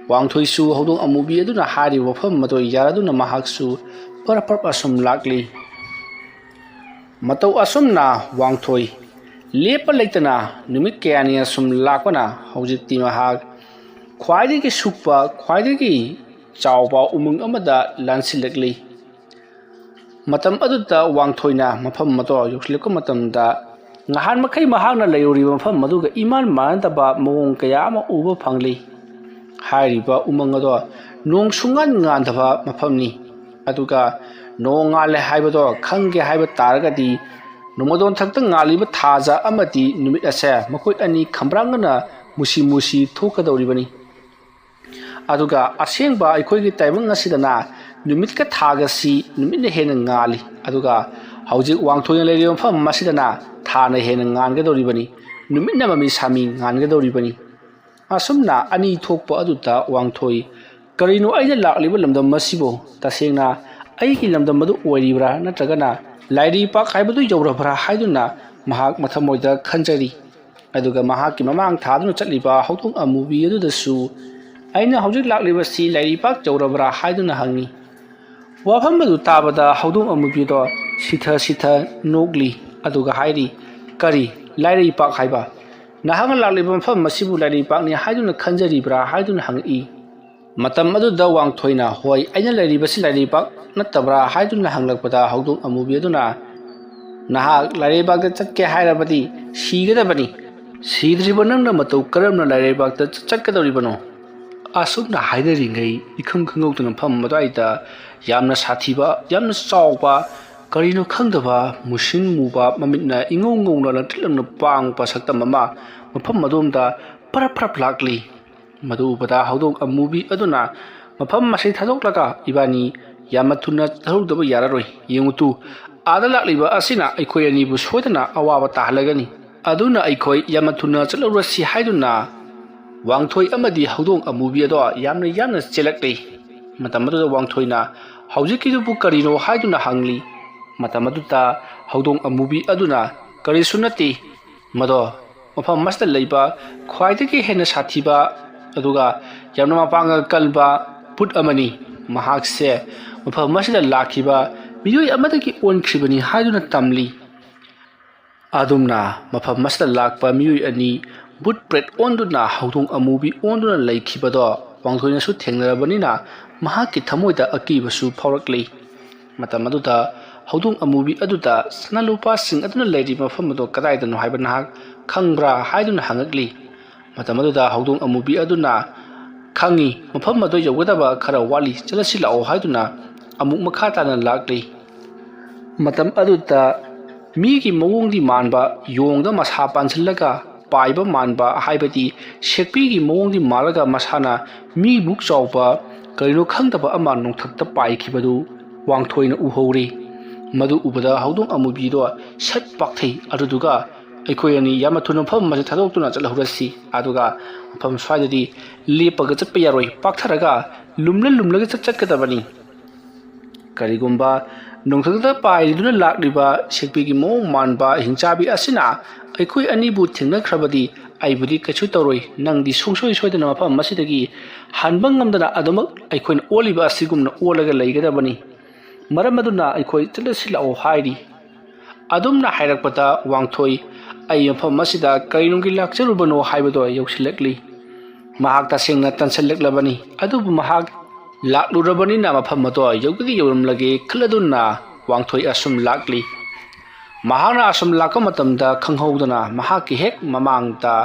ꯋꯥꯡꯊꯣꯏꯁꯨ ꯍꯧꯗꯣꯡ ꯑꯃꯨꯕꯤ ꯑꯗꯨꯅ ꯍꯥꯏꯔꯤꯕ ꯃꯐꯝ ꯑꯗꯨ ꯌꯥꯔꯗꯨꯅ ꯃꯍꯥꯛꯁꯨ ꯄꯔꯞ ꯄꯔꯞ ꯑꯁꯨꯝ ꯂꯥꯛꯂꯤ꯫ ꯃꯇꯧ ꯑꯁꯨꯝꯅ ꯋꯥꯡꯊꯣꯏ ꯂꯦꯞꯄ ꯂꯩꯇꯅ ꯅꯨꯃꯤꯠ ꯀꯌꯥꯅꯤ ꯑꯁꯨꯝ ꯂꯥꯛꯄꯅ ꯍꯧꯖꯤꯛꯇꯤ ꯃꯍꯥꯛ ꯈ꯭ꯋꯥꯏꯗꯒꯤ ꯁꯨꯛꯄ, ꯈ꯭ꯋꯥꯏꯗꯒꯤ ꯆꯥꯎꯕ ꯎꯃꯪ ꯑꯃꯗ ꯂꯥꯟꯁꯤꯜꯂꯛꯂꯤ꯫ ꯃꯇꯝ ꯑꯗꯨꯗ ꯋꯥꯡꯊꯣꯏꯅ ꯃꯐꯝ ꯑꯗꯨ ꯌꯧꯁꯤꯜꯂꯛꯄ ꯃꯇꯝꯗ, ꯅꯍꯥꯟ ꯃꯈꯩ ꯃꯍꯥꯛꯅ ꯂꯩꯔꯨꯔꯤꯕ ꯃꯐꯝ ꯑꯗꯨꯒ ꯏꯃꯥꯟ ꯃꯥꯟꯅꯗꯕ ꯃꯑꯣꯡ ꯀꯌꯥ ꯑꯃ ꯎꯕ ꯐꯪꯂꯤ꯫ ꯍꯥꯏꯔꯤꯕ ꯎꯃꯪ ꯑꯗꯣ ꯅꯣꯡ ꯁꯨꯡꯉꯥꯟ ꯉꯥꯟꯗꯕ ꯃꯐꯝꯅꯤ꯫ ꯑꯗꯨꯒ ꯅꯣꯡ ꯉꯥꯜꯂꯦ ꯍꯥꯏꯕꯗꯣ ꯈꯪꯒꯦ ꯍꯥꯏꯕ ꯇꯥꯔꯒꯗꯤ, ꯅꯣꯡꯃꯗꯣꯟ ꯊꯛꯇ ꯉꯥꯜꯂꯤꯕ ꯊꯥꯖ ꯑꯃꯗꯤ ꯅꯨꯃꯤꯠ ꯑꯁꯦ ꯃꯈꯣꯏ ꯑꯅꯤ ꯈꯝꯕ꯭ꯔꯥꯡꯒꯅ ꯃꯨꯁꯤ ꯃꯨꯁꯤ ꯊꯣꯛꯀꯗꯧꯔꯤꯕꯅꯤ꯫ ꯑꯗꯨꯒ ꯑꯁꯦꯡꯕ ꯑꯩꯈꯣꯏꯒꯤ ꯇꯥꯏꯕꯪ ꯑꯁꯤꯗꯅ ꯅꯨꯃꯤꯠꯀ ꯊꯥꯒꯁꯤ ꯅꯨꯃꯤꯠꯅ ꯍꯦꯟꯅ ꯉꯥꯜꯂꯤ꯫ ꯑꯗꯨꯒ ꯍꯧꯖꯤꯛ ꯋꯥꯡꯊꯣꯏꯅ ꯂꯩꯔꯤꯕ ꯃꯐꯝ ꯑꯁꯤꯗꯅ ꯊꯥꯅ ꯍꯦꯟꯅ ꯉꯥꯟꯒꯗꯧꯔꯤꯕꯅꯤ, ꯅꯨꯃꯤꯠꯅ ꯃꯃꯤ ꯁꯥꯃꯤ ꯉꯥꯟꯒꯗꯧꯔꯤꯕꯅꯤ꯫ ꯑꯁꯨꯝꯅ ꯑꯅꯤ ꯊꯣꯛꯄ ꯑꯗꯨꯗ ꯋꯥꯡꯊꯣꯏ, "ꯀꯔꯤꯅꯣ ꯑꯩꯅ ꯂꯥꯛꯂꯤꯕ ꯂꯝꯗꯝ ꯑꯁꯤꯕꯨ? ꯇꯁꯦꯡꯅ ꯑꯩꯒꯤ ꯂꯝꯗꯝ ꯑꯗꯨ ꯑꯣꯏꯔꯤꯕ꯭ꯔꯥ, ꯅꯠꯇ꯭ꯔꯒꯅ ꯂꯥꯏꯔꯩꯄꯥꯛ ꯍꯥꯏꯕꯗꯨ ꯌꯧꯔꯕ꯭ꯔꯥ?" ꯍꯥꯏꯗꯨꯅ ꯃꯍꯥꯛ ꯃꯊꯃꯣꯏꯗ ꯈꯟꯖꯔꯤ꯫ ꯑꯗꯨꯒ ꯃꯍꯥꯛꯀꯤ ꯃꯃꯥꯡ ꯊꯥꯗꯨꯅ ꯆꯠꯂꯤꯕ ꯍꯧꯗꯣꯡ ꯑꯃꯨꯕꯤ ꯑꯗꯨꯗꯁꯨ, "ꯑꯩꯅ ꯍꯧꯖꯤꯛ ꯂꯥꯛꯂꯤꯕꯁꯤ ꯂꯥꯏꯔꯩꯄꯥꯛ ꯌꯧꯔꯕ꯭ꯔꯥ?" ꯍꯥꯏꯗꯨꯅ ꯍꯪꯉꯤ꯫ ꯋꯥꯐꯝ ꯑꯗꯨ ꯇꯥꯕꯗ ꯍꯧꯗꯣꯡ ꯑꯃꯨꯕꯤꯗꯣ ꯁꯤꯊ ꯁꯤꯊ ꯅꯣꯛꯂꯤ, ꯑꯗꯨꯒ ꯍꯥꯏꯔꯤ, "ꯀꯔꯤ? ꯂꯥꯏꯔꯩꯄꯥꯛ ꯍꯥꯏꯕ? "ꯅꯍꯥꯛꯅ ꯂꯥꯛꯂꯤꯕ ꯃꯐꯝ ꯑꯁꯤꯕꯨ ꯂꯥꯏꯔꯩꯄꯥꯛꯅꯤ ꯍꯥꯏꯗꯨꯅ ꯈꯟꯖꯔꯤꯕ꯭ꯔꯥ?" ꯍꯥꯏꯗꯨꯅ ꯍꯪꯉꯛꯏ꯫ ꯃꯇꯝ ꯑꯗꯨꯗ ꯋꯥꯡꯊꯣꯏꯅ, "ꯍꯣꯏ, ꯑꯩꯅ ꯂꯩꯔꯤꯕꯁꯤ ꯂꯥꯏꯔꯩꯄꯥꯛ ꯅꯠꯇꯕ꯭ꯔꯥ?" ꯍꯥꯏꯗꯨꯅ ꯍꯪꯂꯛꯄꯗ, ꯍꯧꯗꯣꯡ ꯑꯃꯨꯕꯤ ꯑꯗꯨꯅ, "ꯅꯍꯥꯛ ꯂꯥꯏꯔꯩꯄꯥꯛꯇ ꯆꯠꯀꯦ ꯍꯥꯏꯔꯕꯗꯤ ꯁꯤꯒꯗꯕꯅꯤ꯫ ꯁꯤꯗ꯭ꯔꯤꯕ ꯅꯪꯅ ꯃꯇꯧ ꯀꯔꯝꯅ ꯂꯥꯏꯔꯩꯄꯥꯛꯇ ꯆꯠꯀꯗꯧꯔꯤꯕꯅꯣ?" ꯑꯁꯨꯝꯅ ꯍꯥꯏꯅꯔꯤꯉꯩ, ꯏꯈꯪ ꯈꯪꯍꯧꯗꯅ ꯃꯐꯝ ꯑꯗꯨꯋꯥꯏꯗ ꯌꯥꯝꯅ ꯁꯥꯊꯤꯕ, ꯌꯥꯝꯅ ꯆꯥꯎꯕ, ꯀꯔꯤꯅꯣ ꯈꯪꯗꯕ, ꯃꯨꯁꯤꯟ ꯃꯨꯕ, ꯃꯃꯤꯠꯅ ꯏꯉꯧ ꯉꯧꯅ ꯂꯪꯇ꯭ꯔꯤꯛ ꯂꯪꯅ ꯄꯥꯡꯕ ꯁꯛꯇꯝ ꯑꯃ ꯃꯐꯝ ꯑꯗꯣꯝꯗ ꯄꯔꯞ ꯄꯔꯞ ꯂꯥꯛꯂꯤ꯫ ꯃꯗꯨ ꯎꯕꯗ ꯍꯧꯗꯣꯡ ꯑꯃꯨꯕꯤ ꯑꯗꯨꯅ ꯃꯐꯝ ꯑꯁꯤ ꯊꯥꯗꯣꯛꯂꯒ, "ꯏꯕꯥꯅꯤ ꯌꯥꯝꯅ ꯊꯨꯅ ꯆꯠꯍꯧꯗꯕ ꯌꯥꯔꯔꯣꯏ꯫ ꯌꯦꯡꯉꯨ ꯇꯨ, ꯑꯥꯗ ꯂꯥꯛꯂꯤꯕ ꯑꯁꯤꯅ ꯑꯩꯈꯣꯏ ꯑꯅꯤꯕꯨ ꯁꯣꯏꯗꯅ ꯑꯋꯥꯕ ꯇꯥꯍꯜꯂꯒꯅꯤ꯫ ꯑꯗꯨꯅ ꯑꯩꯈꯣꯏ ꯌꯥꯝꯅ ꯊꯨꯅ ꯆꯠꯍꯧꯔꯁꯤ" ꯍꯥꯏꯗꯨꯅ ꯋꯥꯡꯊꯣꯏ ꯑꯃꯗꯤ ꯍꯧꯗꯣꯡ ꯑꯃꯨꯕꯤ ꯑꯗꯣ ꯌꯥꯝꯅ ꯌꯥꯝꯅ ꯆꯦꯜꯂꯛꯂꯤ꯫ ꯃꯇꯝ ꯑꯗꯨꯗ ꯋꯥꯡꯊꯣꯏꯅ, "ꯍꯧꯖꯤꯛꯀꯤꯗꯨꯕꯨ ꯀꯔꯤꯅꯣ?" ꯍꯥꯏꯗꯨꯅ ꯍꯪꯂꯤ꯫ ꯃꯇꯝ ꯑꯗꯨꯗ ꯍꯧꯗꯣꯡ ꯑꯃꯨꯕꯤ ꯑꯗꯨꯅ, "ꯀꯔꯤꯁꯨ ꯅꯠꯇꯦ, ꯃꯗꯣ ꯃꯐꯝ ꯑꯁꯤꯗ ꯂꯩꯕ ꯈ꯭ꯋꯥꯏꯗꯒꯤ ꯍꯦꯟꯅ ꯁꯥꯊꯤꯕ ꯑꯗꯨꯒ ꯌꯥꯝꯅ ꯃꯄꯥꯡꯒꯜ ꯀꯟꯕ ꯚꯨꯠ ꯑꯃꯅꯤ꯫ ꯃꯍꯥꯛꯁꯦ ꯃꯐꯝ ꯑꯁꯤꯗ ꯂꯥꯛꯈꯤꯕ ꯃꯤꯑꯣꯏ ꯑꯃꯗꯒꯤ ꯑꯣꯟꯈ꯭ꯔꯤꯕꯅꯤ" ꯍꯥꯏꯗꯨꯅ ꯇꯝꯂꯤ꯫ ꯑꯗꯨꯝꯅ ꯃꯐꯝ ꯑꯁꯤꯗ ꯂꯥꯛꯄ ꯃꯤꯑꯣꯏ ꯑꯅꯤ ꯚꯨꯠ ꯄ꯭ꯔꯦꯠ ꯑꯣꯟꯗꯨꯅ ꯍꯧꯗꯣꯡ ꯑꯃꯨꯕꯤ ꯑꯣꯟꯗꯨꯅ ꯂꯩꯈꯤꯕꯗꯣ ꯋꯥꯡꯊꯣꯏꯅꯁꯨ ꯊꯦꯡꯅꯔꯕꯅꯤꯅ, ꯃꯍꯥꯛꯀꯤ ꯊꯃꯣꯏꯗ ꯑꯀꯤꯕꯁꯨ ꯐꯥꯎꯔꯛꯂꯤ꯫ ꯃꯇꯝ ꯑꯗꯨꯗ ꯍꯧꯗꯣꯡ ꯑꯃꯨꯕꯤ ꯑꯗꯨꯗ, "ꯁꯅꯥ ꯂꯨꯄꯥꯁꯤꯡ ꯑꯗꯨꯅ ꯂꯩꯔꯤꯕ ꯃꯐꯝ ꯑꯗꯨ ꯀꯗꯥꯏꯗꯅꯣ ꯍꯥꯏꯕ ꯅꯍꯥꯛ ꯈꯪꯕ꯭ꯔꯥ?" ꯍꯥꯏꯗꯨꯅ ꯍꯪꯉꯛꯂꯤ꯫ ꯃꯇꯝ ꯑꯗꯨꯗ ꯍꯧꯗꯣꯡ ꯑꯃꯨꯕꯤ ꯑꯗꯨꯅ, "ꯈꯪꯉꯤ, ꯃꯐꯝ ꯑꯗꯨ ꯌꯧꯒꯗꯕ ꯈꯔ ꯋꯥꯠꯂꯤ, ꯆꯠꯂꯁꯤ ꯂꯥꯛꯑꯣ" ꯍꯥꯏꯗꯨꯅ ꯑꯃꯨꯛ ꯃꯈꯥ ꯇꯥꯅ ꯂꯥꯛꯂꯤ꯫ ꯃꯇꯝ ꯑꯗꯨꯗ ꯃꯤꯒꯤ ꯃꯑꯣꯡꯗꯤ ꯃꯥꯟꯕ, ꯌꯣꯡꯗ ꯃꯁꯥ ꯄꯥꯟꯁꯤꯜꯂꯒ ꯄꯥꯏꯕ ꯃꯥꯟꯕ, ꯍꯥꯏꯕꯗꯤ ꯁꯦꯛꯄꯤꯒꯤ ꯃꯑꯣꯡꯗꯤ ꯃꯥꯜꯂꯒ ꯃꯁꯥꯅ ꯃꯤꯃꯨꯛ ꯆꯥꯎꯕ, ꯀꯔꯤꯅꯣ ꯈꯪꯗꯕ ꯑꯃ ꯅꯣꯡꯊꯛꯇ ꯄꯥꯏꯈꯤꯕꯗꯨ ꯋꯥꯡꯊꯣꯏꯅ ꯎꯍꯧꯔꯤ꯫ ꯃꯗꯨ ꯎꯕꯗ ꯍꯧꯗꯣꯡ ꯑꯃꯨꯕꯤꯗꯣ ꯁꯠ ꯄꯥꯛꯊꯩ꯫ ꯑꯗꯨꯗꯨꯒ, "ꯑꯩꯈꯣꯏ ꯑꯅꯤ ꯌꯥꯝꯅ ꯊꯨꯅ ꯃꯐꯝ ꯑꯁꯤ ꯊꯥꯗꯣꯛꯇꯨꯅ ꯆꯠꯍꯧꯔꯁꯤ꯫ ꯑꯗꯨꯒ ꯃꯐꯝ ꯁ꯭ꯋꯥꯏꯗꯗꯤ ꯂꯦꯞꯄꯒ ꯆꯠꯄ ꯌꯥꯔꯣꯏ, ꯄꯥꯛꯊꯔꯒ ꯂꯨꯝꯂ ꯂꯨꯝꯂꯒ ꯆꯠ-, ꯆꯠꯀꯗꯕꯅꯤ꯫ ꯀꯔꯤꯒꯨꯝꯕ ꯅꯣꯡꯊꯛꯇ ꯄꯥꯏꯗꯨꯅ ꯂꯥꯛꯂꯤꯕ ꯁꯦꯛꯄꯤꯒꯤ ꯃꯑꯣꯡ ꯃꯥꯟꯕ ꯍꯤꯡꯆꯥꯕꯤ ꯑꯁꯤꯅ ꯑꯩꯈꯣꯏ ꯑꯅꯤꯕꯨ ꯊꯦꯡꯅꯈ꯭ꯔꯕꯗꯤ ꯑꯩꯕꯨꯗꯤ ꯀꯩꯁꯨ ꯇꯧꯔꯣꯏ꯫ ꯅꯪꯗꯤ ꯁꯨꯡꯁꯣꯏ ꯁꯣꯏꯗꯅ ꯃꯐꯝ ꯑꯁꯤꯗꯒꯤ ꯍꯟꯕ ꯉꯝꯗꯅ ꯑꯗꯨꯃꯛ ꯑꯩꯈꯣꯏꯅ ꯑꯣꯜꯂꯤꯕ ꯑꯁꯤꯒꯨꯝꯅ ꯑꯣꯜꯂꯒ ꯂꯩꯒꯗꯕꯅꯤ꯫ ꯃꯔꯝ ꯑꯗꯨꯅ ꯑꯩꯈꯣꯏ ꯆꯠꯂꯁꯤ ꯂꯥꯛꯑꯣ" ꯍꯥꯏꯔꯤ꯫ ꯑꯗꯨꯝꯅ ꯍꯥꯏꯔꯛꯄꯗ ꯋꯥꯡꯊꯣꯏ, ꯑꯩ ꯃꯐꯝ ꯑꯁꯤꯗ ꯀꯔꯤꯅꯨꯡꯒꯤ ꯂꯥꯛꯆꯔꯨꯕꯅꯣ ꯍꯥꯏꯕꯗꯣ ꯌꯧꯁꯤꯜꯂꯛꯂꯤ꯫ ꯃꯍꯥꯛ ꯇꯁꯦꯡꯅ ꯇꯟꯁꯤꯜꯂꯛꯂꯕꯅꯤ, ꯑꯗꯨꯕꯨ ꯃꯍꯥꯛ ꯂꯥꯛꯂꯨꯔꯕꯅꯤꯅ ꯃꯐꯝ ꯑꯗꯣ ꯌꯧꯕꯗꯤ ꯌꯧꯔꯝꯂꯒꯦ ꯈꯜꯂꯗꯨꯅ ꯋꯥꯡꯊꯣꯏ ꯑꯁꯨꯝ ꯂꯥꯛꯂꯤ꯫ ꯃꯍꯥꯛꯅ ꯑꯁꯨꯝ ꯂꯥꯛꯄ ꯃꯇꯝꯗ ꯈꯪꯍꯧꯗꯅ ꯃꯍꯥꯛꯀꯤ ꯍꯦꯛ ꯃꯃꯥꯡꯗ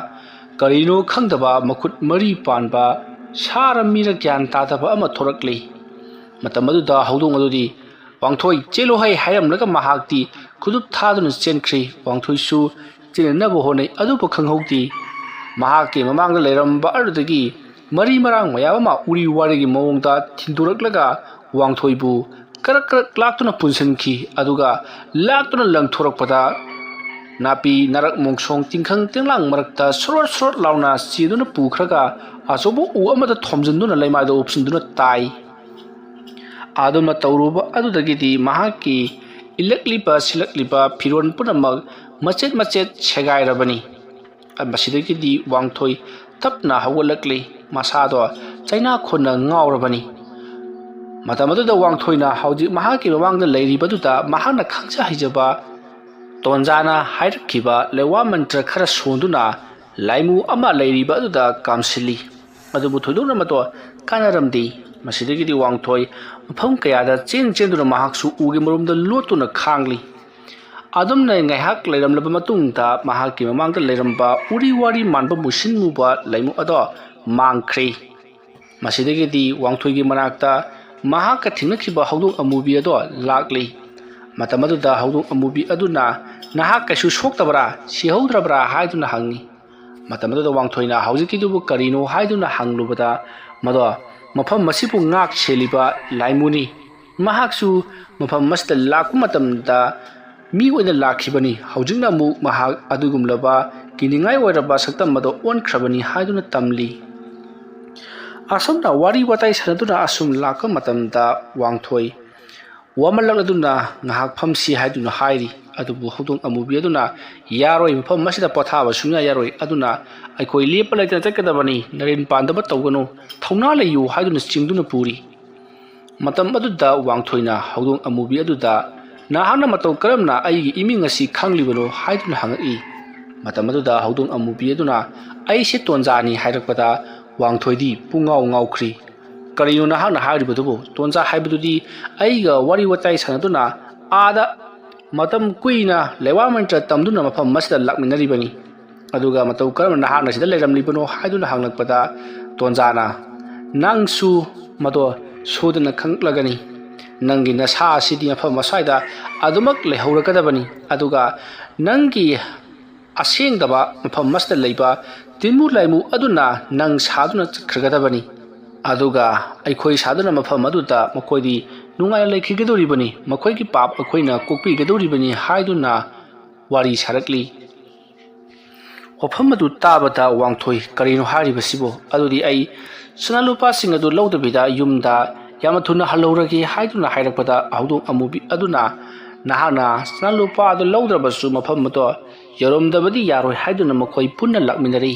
ꯀꯔꯤꯅꯣ ꯈꯪꯗꯕ ꯃꯈꯨꯠ ꯃꯔꯤ ꯄꯥꯟꯕ ꯁꯥꯔ ꯃꯤꯔ ꯒ꯭ꯌꯥꯟ ꯇꯥꯗꯕ ꯑꯃ ꯊꯣꯔꯛꯂꯤ꯫ ꯃꯇꯝ ꯑꯗꯨꯗ ꯍꯧꯗꯣꯡ ꯑꯗꯨꯗꯤ, "ꯋꯥꯡꯊꯣꯏ, ꯆꯦꯜꯂꯨ ꯍꯩ" ꯍꯥꯏꯔꯝꯂꯒ ꯃꯍꯥꯛꯇꯤ ꯈꯨꯗꯨꯞ ꯊꯥꯗꯨꯅ ꯆꯦꯟꯈ꯭ꯔꯤ꯫ ꯋꯥꯡꯊꯣꯏꯁꯨ ꯆꯦꯟꯅꯅꯕ ꯍꯣꯠꯅꯩ, ꯑꯗꯨꯕꯨ ꯈꯪꯍꯧꯗꯦ꯫ ꯃꯍꯥꯛꯀꯤ ꯃꯃꯥꯡꯗ ꯂꯩꯔꯝꯕ ꯑꯗꯨꯗꯒꯤ ꯃꯔꯤ ꯃꯔꯥꯡ ꯃꯌꯥꯝ ꯑꯃ ꯎꯔꯤ ꯋꯥꯔꯤꯒꯤ ꯃꯑꯣꯡꯗ ꯊꯤꯟꯗꯣꯔꯛꯂꯒ ꯋꯥꯡꯊꯣꯏꯕꯨ ꯀꯔꯛ ꯀꯔꯛ ꯂꯥꯛꯇꯨꯅ ꯄꯨꯟꯁꯤꯟꯈꯤ꯫ ꯑꯗꯨꯒ ꯂꯥꯛꯇꯨꯅ ꯂꯪꯊꯣꯔꯛꯄꯗ ꯅꯥꯄꯤ ꯅꯔꯛ ꯃꯣꯡꯁꯣꯡ ꯇꯤꯡꯈꯪ ꯇꯤꯡꯂꯥꯡ ꯃꯔꯛꯇ ꯁꯣꯔꯣꯠ ꯁꯣꯔꯣꯠ ꯂꯥꯎꯅ ꯆꯦꯗꯨꯅ ꯄꯨꯈ꯭ꯔꯒ ꯑꯆꯧꯕ ꯎ ꯑꯃꯗ ꯊꯣꯝꯖꯤꯟꯗꯨꯅ ꯂꯩꯃꯥꯏꯗ ꯎꯞꯁꯤꯟꯗꯨꯅ ꯇꯥꯏ꯫ ꯑꯗꯨꯝꯅ ꯇꯧꯔꯨꯕ ꯑꯗꯨꯗꯒꯤꯗꯤ ꯃꯍꯥꯛꯀꯤ ꯏꯜꯂꯛꯂꯤꯕ ꯁꯤꯜꯂꯛꯂꯤꯕ ꯐꯤꯔꯣꯜ ꯄꯨꯝꯅꯃꯛ ꯃꯆꯦꯠ ꯃꯆꯦꯠ ꯁꯦꯒꯥꯏꯔꯕꯅꯤ꯫ ꯃꯁꯤꯗꯒꯤꯗꯤ ꯋꯥꯡꯊꯣꯏ ꯇꯞꯅ ꯍꯧꯒꯠꯂꯛꯂꯤ꯫ ꯃꯁꯥꯗꯣ ꯆꯩꯅꯥꯈꯣꯟꯅ ꯉꯥꯎꯔꯕꯅꯤ꯫ ꯃꯇꯝ ꯑꯗꯨꯗ ꯋꯥꯡꯊꯣꯏꯅ ꯍꯧꯖꯤꯛ ꯃꯍꯥꯛꯀꯤ ꯃꯃꯥꯡꯗ ꯂꯩꯔꯤꯕꯗꯨꯗ ꯃꯍꯥꯛꯅ ꯈꯪꯖ ꯍꯩꯖꯕ ꯇꯣꯟꯖꯥꯅ ꯍꯥꯏꯔꯛꯈꯤꯕ ꯂꯩꯋꯥ ꯃꯟꯇ꯭ꯔ ꯈꯔ ꯁꯣꯟꯗꯨꯅ ꯂꯥꯏꯃꯨ ꯑꯃ ꯂꯩꯔꯤꯕ ꯑꯗꯨꯗ ꯀꯥꯝꯁꯤꯜꯂꯤ꯫ ꯑꯗꯨꯕꯨ ꯊꯣꯏꯗꯣꯛꯅ ꯃꯇꯣ ꯀꯥꯟꯅꯔꯝꯗꯦ꯫ ꯃꯁꯤꯗꯒꯤꯗꯤ ꯋꯥꯡꯊꯣꯏ ꯃꯐꯝ ꯀꯌꯥꯗ ꯆꯦꯟ ꯆꯦꯟꯗꯨꯅ ꯃꯍꯥꯛꯁꯨ ꯎꯒꯤ ꯃꯔꯨꯝꯗ ꯂꯣꯠꯇꯨꯅ ꯈꯥꯡꯂꯤ꯫ ꯑꯗꯨꯝꯅ ꯉꯥꯏꯍꯥꯛ ꯂꯩꯔꯝꯂꯕ ꯃꯇꯨꯡꯗ ꯃꯍꯥꯛꯀꯤ ꯃꯃꯥꯡꯗ ꯂꯩꯔꯝꯕ ꯎꯔꯤ ꯋꯥꯔꯤ ꯃꯥꯟꯕ ꯃꯨꯁꯤꯟ ꯃꯨꯕ ꯂꯩꯃꯨ ꯑꯗꯣ ꯃꯥꯡꯈ꯭ꯔꯦ꯫ ꯃꯁꯤꯗꯒꯤꯗꯤ ꯋꯥꯡꯊꯣꯏꯒꯤ ꯃꯅꯥꯛꯇ ꯃꯍꯥꯛꯀ ꯊꯦꯡꯅꯈꯤꯕ ꯍꯧꯗꯣꯡ ꯑꯃꯨꯕꯤ ꯑꯗꯣ ꯂꯥꯛꯂꯤ꯫ ꯃꯇꯝ ꯑꯗꯨꯗ ꯍꯧꯗꯣꯡ ꯑꯃꯨꯕꯤ ꯑꯗꯨꯅ, "ꯅꯍꯥꯛ ꯀꯩꯁꯨ ꯁꯣꯛꯇꯕ꯭ꯔꯥ, ꯁꯤꯍꯧꯗ꯭ꯔꯕ꯭ꯔꯥ?" ꯍꯥꯏꯗꯨꯅ ꯍꯪꯉꯤ꯫ ꯃꯇꯝ ꯑꯗꯨꯗ ꯋꯥꯡꯊꯣꯏꯅ ꯍꯧꯖꯤꯛꯀꯤꯗꯨꯕꯨ ꯀꯔꯤꯅꯣ ꯍꯥꯏꯗꯨꯅ ꯍꯪꯂꯨꯕꯗ, ꯃꯗꯣ ꯃꯐꯝ ꯑꯁꯤꯕꯨ ꯉꯥꯛ ꯁꯦꯜꯂꯤꯕ ꯂꯥꯏꯃꯨꯅꯤ꯫ ꯃꯍꯥꯛꯁꯨ ꯃꯐꯝ ꯑꯁꯤꯗ ꯂꯥꯛꯄ ꯃꯇꯝꯗ ꯃꯤ ꯑꯣꯏꯅ ꯂꯥꯛꯈꯤꯕꯅꯤ꯫ ꯍꯧꯖꯤꯛꯅ ꯑꯃꯨꯛ ꯃꯍꯥꯛ ꯑꯗꯨꯒꯨꯝꯂꯕ ꯀꯤꯅꯤꯡꯉꯥꯏ ꯑꯣꯏꯔꯕ ꯁꯛꯇꯝ ꯑꯗꯣ ꯑꯣꯟꯈ꯭ꯔꯕꯅꯤ ꯍꯥꯏꯗꯨꯅ ꯇꯝꯂꯤ꯫ ꯑꯁꯨꯝꯅ ꯋꯥꯔꯤ ꯋꯥꯇꯥꯏ ꯁꯥꯟꯅꯗꯨꯅ ꯑꯁꯨꯝ ꯂꯥꯛꯄ ꯃꯇꯝꯗ ꯋꯥꯡꯊꯣꯏ ꯋꯥꯃꯜꯂꯛꯂꯗꯨꯅ ꯉꯥꯏꯍꯥꯛ ꯐꯝꯁꯤ ꯍꯥꯏꯗꯨꯅ ꯍꯥꯏꯔꯤ꯫ ꯑꯗꯨꯕꯨ ꯍꯧꯗꯣꯡ ꯑꯃꯨꯕꯤ ꯑꯗꯨꯅ, "ꯌꯥꯔꯣꯏ, ꯃꯐꯝ ꯑꯁꯤꯗ ꯄꯣꯊꯥꯕ ꯁꯨꯡꯌꯥ ꯌꯥꯔꯣꯏ꯫ ꯑꯗꯨꯅ ꯑꯩꯈꯣꯏ ꯂꯦꯞꯄ ꯂꯩꯇꯅ ꯆꯠꯀꯗꯕꯅꯤ꯫ ꯅꯔꯦꯟ ꯄꯥꯟꯗꯕ ꯇꯧꯒꯅꯨ꯫ ꯊꯧꯅꯥ ꯂꯩꯌꯨ" ꯍꯥꯏꯗꯨꯅ ꯆꯤꯡꯗꯨꯅ ꯄꯨꯔꯤ꯫ ꯃꯇꯝ ꯑꯗꯨꯗ ꯋꯥꯡꯊꯣꯏꯅ ꯍꯧꯗꯣꯡ ꯑꯃꯨꯕꯤ ꯑꯗꯨꯗ, "ꯅꯍꯥꯛꯅ ꯃꯇꯧ ꯀꯔꯝꯅ ꯑꯩꯒꯤ ꯏꯃꯤꯡ ꯑꯁꯤ ꯈꯪꯂꯤꯕꯅꯣ?" ꯍꯥꯏꯗꯨꯅ ꯍꯪꯉꯛꯏ꯫ ꯃꯇꯝ ꯑꯗꯨꯗ ꯍꯧꯗꯣꯡ ꯑꯃꯨꯕꯤ ꯑꯗꯨꯅ, "ꯑꯩꯁꯦ ꯇꯣꯟꯖꯥꯅꯤ" ꯍꯥꯏꯔꯛꯄꯗ ꯋꯥꯡꯊꯣꯏꯗꯤ ꯄꯨꯡꯉꯥꯎ ꯉꯥꯎꯈ꯭ꯔꯤ꯫ "ꯀꯔꯤꯅꯣ ꯅꯍꯥꯛꯅ ꯍꯥꯏꯔꯤꯕꯗꯨꯕꯨ? ꯇꯣꯟꯖꯥ ꯍꯥꯏꯕꯗꯨꯗꯤ ꯑꯩꯒ ꯋꯥꯔꯤ ꯋꯥꯇꯥꯏ ꯁꯥꯟꯅꯗꯨꯅ ꯑꯥꯗ ꯃꯇꯝ ꯀꯨꯏꯅ ꯂꯩꯋꯥ ꯃꯟꯇ꯭ꯔ ꯇꯝꯗꯨꯅ ꯃꯐꯝ ꯑꯁꯤꯗ ꯂꯥꯛꯃꯤꯟꯅꯔꯤꯕꯅꯤ꯫ ꯑꯗꯨꯒ ꯃꯇꯧ ꯀꯔꯝꯅ ꯅꯍꯥꯛꯅ ꯁꯤꯗ ꯂꯩꯔꯝꯂꯤꯕꯅꯣ?" ꯍꯥꯏꯗꯨꯅ ꯍꯪꯂꯛꯄꯗ ꯇꯣꯟꯖꯥꯅ, "ꯅꯪꯁꯨ ꯃꯗꯣ ꯁꯣꯏꯗꯅ ꯈꯪꯂꯛꯂꯒꯅꯤ꯫ ꯅꯪꯒꯤ ꯅꯁꯥ ꯑꯁꯤꯗꯤ ꯃꯐꯝ ꯑꯁ꯭ꯋꯥꯏꯗ ꯑꯗꯨꯃꯛ ꯂꯩꯍꯧꯔꯒꯗꯕꯅꯤ꯫ ꯑꯗꯨꯒ ꯅꯪꯒꯤ ꯑꯁꯦꯡꯗꯕ ꯃꯐꯝ ꯑꯁꯤꯗ ꯂꯩꯕ ꯇꯤꯟꯃꯨ ꯂꯥꯏꯃꯨ ꯑꯗꯨꯅ ꯅꯪ ꯁꯥꯗꯨꯅ ꯆꯠꯈ꯭ꯔꯒꯗꯕꯅꯤ꯫ ꯑꯗꯨꯒ ꯑꯩꯈꯣꯏ ꯁꯥꯗꯨꯅ ꯃꯐꯝ ꯑꯗꯨꯗ ꯃꯈꯣꯏꯗꯤ ꯅꯨꯡꯉꯥꯏꯅ ꯂꯩꯈꯤꯒꯗꯧꯔꯤꯕꯅꯤ꯫ ꯃꯈꯣꯏꯒꯤ ꯄꯥꯞ ꯑꯩꯈꯣꯏꯅ ꯀꯣꯛꯄꯤꯒꯗꯧꯔꯤꯕꯅꯤ" ꯍꯥꯏꯗꯨꯅ ꯋꯥꯔꯤ ꯁꯥꯔꯛꯂꯤ꯫ ꯋꯥꯐꯝ ꯑꯗꯨ ꯇꯥꯕꯗ ꯋꯥꯡꯊꯣꯏ, "ꯀꯔꯤꯅꯣ ꯍꯥꯏꯔꯤꯕꯁꯤꯕꯣ? ꯑꯗꯨꯗꯤ ꯑꯩ ꯁꯅꯥ ꯂꯨꯄꯥꯁꯤꯡ ꯑꯗꯨ ꯂꯧꯗꯕꯤꯗ ꯌꯨꯝꯗ ꯌꯥꯝꯅ ꯊꯨꯅ ꯍꯜꯍꯧꯔꯒꯦ" ꯍꯥꯏꯗꯨꯅ ꯍꯥꯏꯔꯛꯄꯗ ꯍꯧꯗꯣꯡ ꯑꯃꯨꯕꯤ ꯑꯗꯨꯅ, "ꯅꯍꯥꯛꯅ ꯁꯅꯥ ꯂꯨꯄꯥ ꯑꯗꯨ ꯂꯧꯗ꯭ꯔꯕꯁꯨ ꯃꯐꯝ ꯑꯗꯣ ꯌꯧꯔꯝꯗꯕꯗꯤ ꯌꯥꯔꯣꯏ" ꯍꯥꯏꯗꯨꯅ ꯃꯈꯣꯏ ꯄꯨꯟꯅ ꯂꯥꯛꯃꯤꯟꯅꯔꯤ꯫